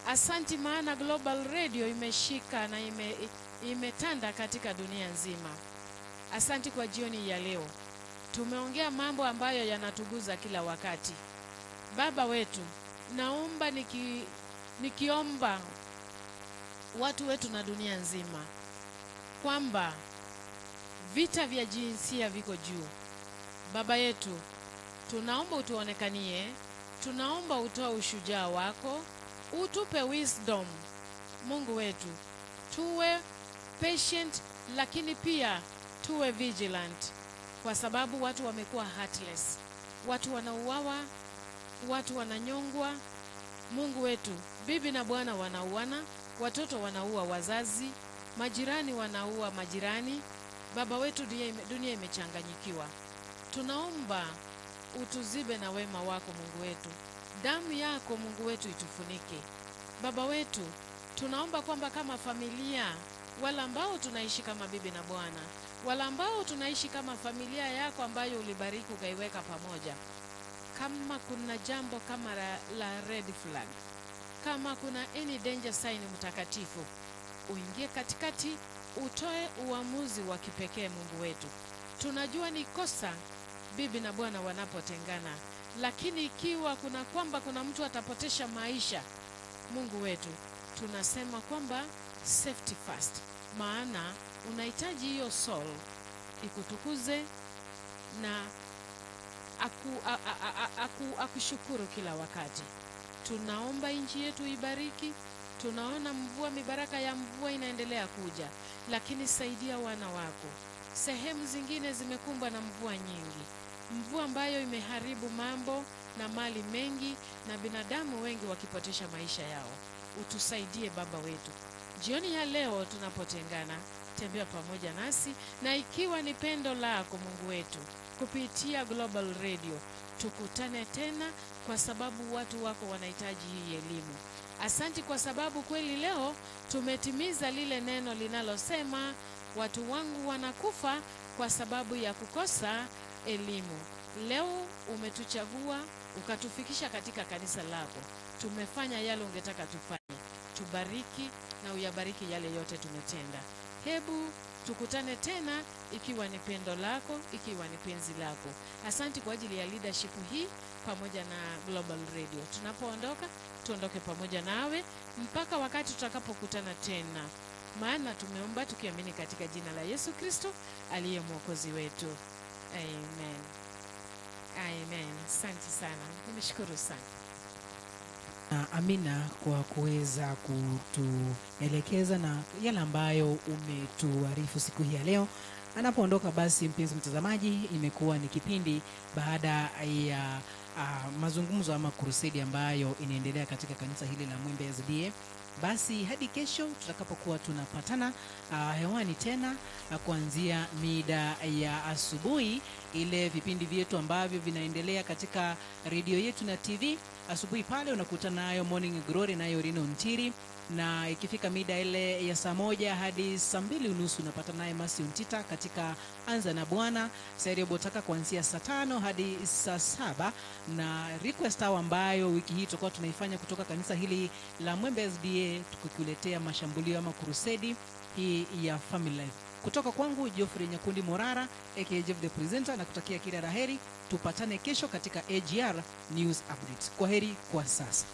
Speaker 1: Asanti maana Global Radio imeshika na imetanda katika dunia nzima. Asanti kwa jioni ya leo. Tumeongea mambo ambayo yanatuguza kila wakati. Baba wetu, naomba nikiomba watu wetu na dunia nzima kwamba vita vya jinsia viko juu. Baba yetu, tunaomba utuonekanie, tunaomba utoe ushujaa wako, utupe wisdom. Mungu wetu, tuwe patient lakini pia tuwe vigilant, kwa sababu watu wamekuwa heartless. Watu wanauawa, watu wananyongwa. Mungu wetu, bibi na bwana wanauana, watoto wanaua wazazi, majirani wanaua majirani. Baba wetu, dunia imechanganyikiwa. Tunaomba utuzibe na wema wako Mungu wetu. Damu yako Mungu wetu itufunike. Baba wetu, tunaomba kwamba kama familia, wala ambao tunaishi kama bibi na bwana, wala ambao tunaishi kama familia yako ambayo ulibariki ukaiweka pamoja, kama kuna jambo kama la red flag, kama kuna any danger sign, mtakatifu, uingie katikati, utoe uamuzi wa kipekee Mungu wetu. Tunajua ni kosa bibi na bwana wanapotengana, lakini ikiwa kuna kwamba kuna mtu atapotesha maisha, Mungu wetu, tunasema kwamba safety first, maana unahitaji hiyo soul ikutukuze na akushukuru kila wakati. Tunaomba nchi yetu ibariki. Tunaona mvua, mibaraka ya mvua inaendelea kuja, lakini saidia wana wako. Sehemu zingine zimekumbwa na mvua nyingi, mvua ambayo imeharibu mambo na mali mengi, na binadamu wengi wakipotesha maisha yao. Utusaidie Baba wetu. Jioni ya leo tunapotengana, tembea pamoja nasi, na ikiwa ni pendo lako Mungu wetu, kupitia Global Radio tukutane tena, kwa sababu watu wako wanahitaji hii elimu. Asanti kwa sababu kweli leo tumetimiza lile neno linalosema watu wangu wanakufa kwa sababu ya kukosa elimu. Leo umetuchagua ukatufikisha katika kanisa lako. Tumefanya yale ungetaka tufanye. Tubariki na uyabariki yale yote tumetenda. Hebu tukutane tena, ikiwa ni pendo lako, ikiwa ni penzi lako. Asanti kwa ajili ya leadership hii pamoja na Global Radio. Tunapoondoka, tuondoke pamoja nawe mpaka wakati tutakapokutana tena. Maana tumeomba tukiamini katika jina la Yesu Kristo aliye Mwokozi wetu. Amen. Amen. Asante sana. Nimeshukuru sana.
Speaker 10: Na Amina kwa kuweza kutuelekeza na yale ambayo umetuarifu siku hii ya leo. Anapoondoka basi, mpenzi mtazamaji, imekuwa ni kipindi baada ya mazungumzo ama crusade ambayo inaendelea katika kanisa hili la Mwembe SDA. Basi hadi kesho tutakapokuwa tunapatana hewani tena kuanzia mida ya asubuhi, ile vipindi vyetu ambavyo vinaendelea katika redio yetu na TV asubuhi pale unakutana nayo Morning Glory nayo Rino Ntiri, na ikifika mida ile ya saa 1 hadi saa 2:30 unapata naye Masi Untita katika Anza na Bwana. Serio Botaka kuanzia saa 5 hadi saa 7, na request hour ambayo wiki hii tutakuwa tunaifanya kutoka kanisa hili la Mwembe SDA, tukikuletea mashambulio ama crusade hii ya Family Life. Kutoka kwangu Geoffrey Nyakundi Morara aka Jeff the Presenter, na kutakia kila laheri. Tupatane kesho katika AGR News Updates. Kwaheri kwa sasa.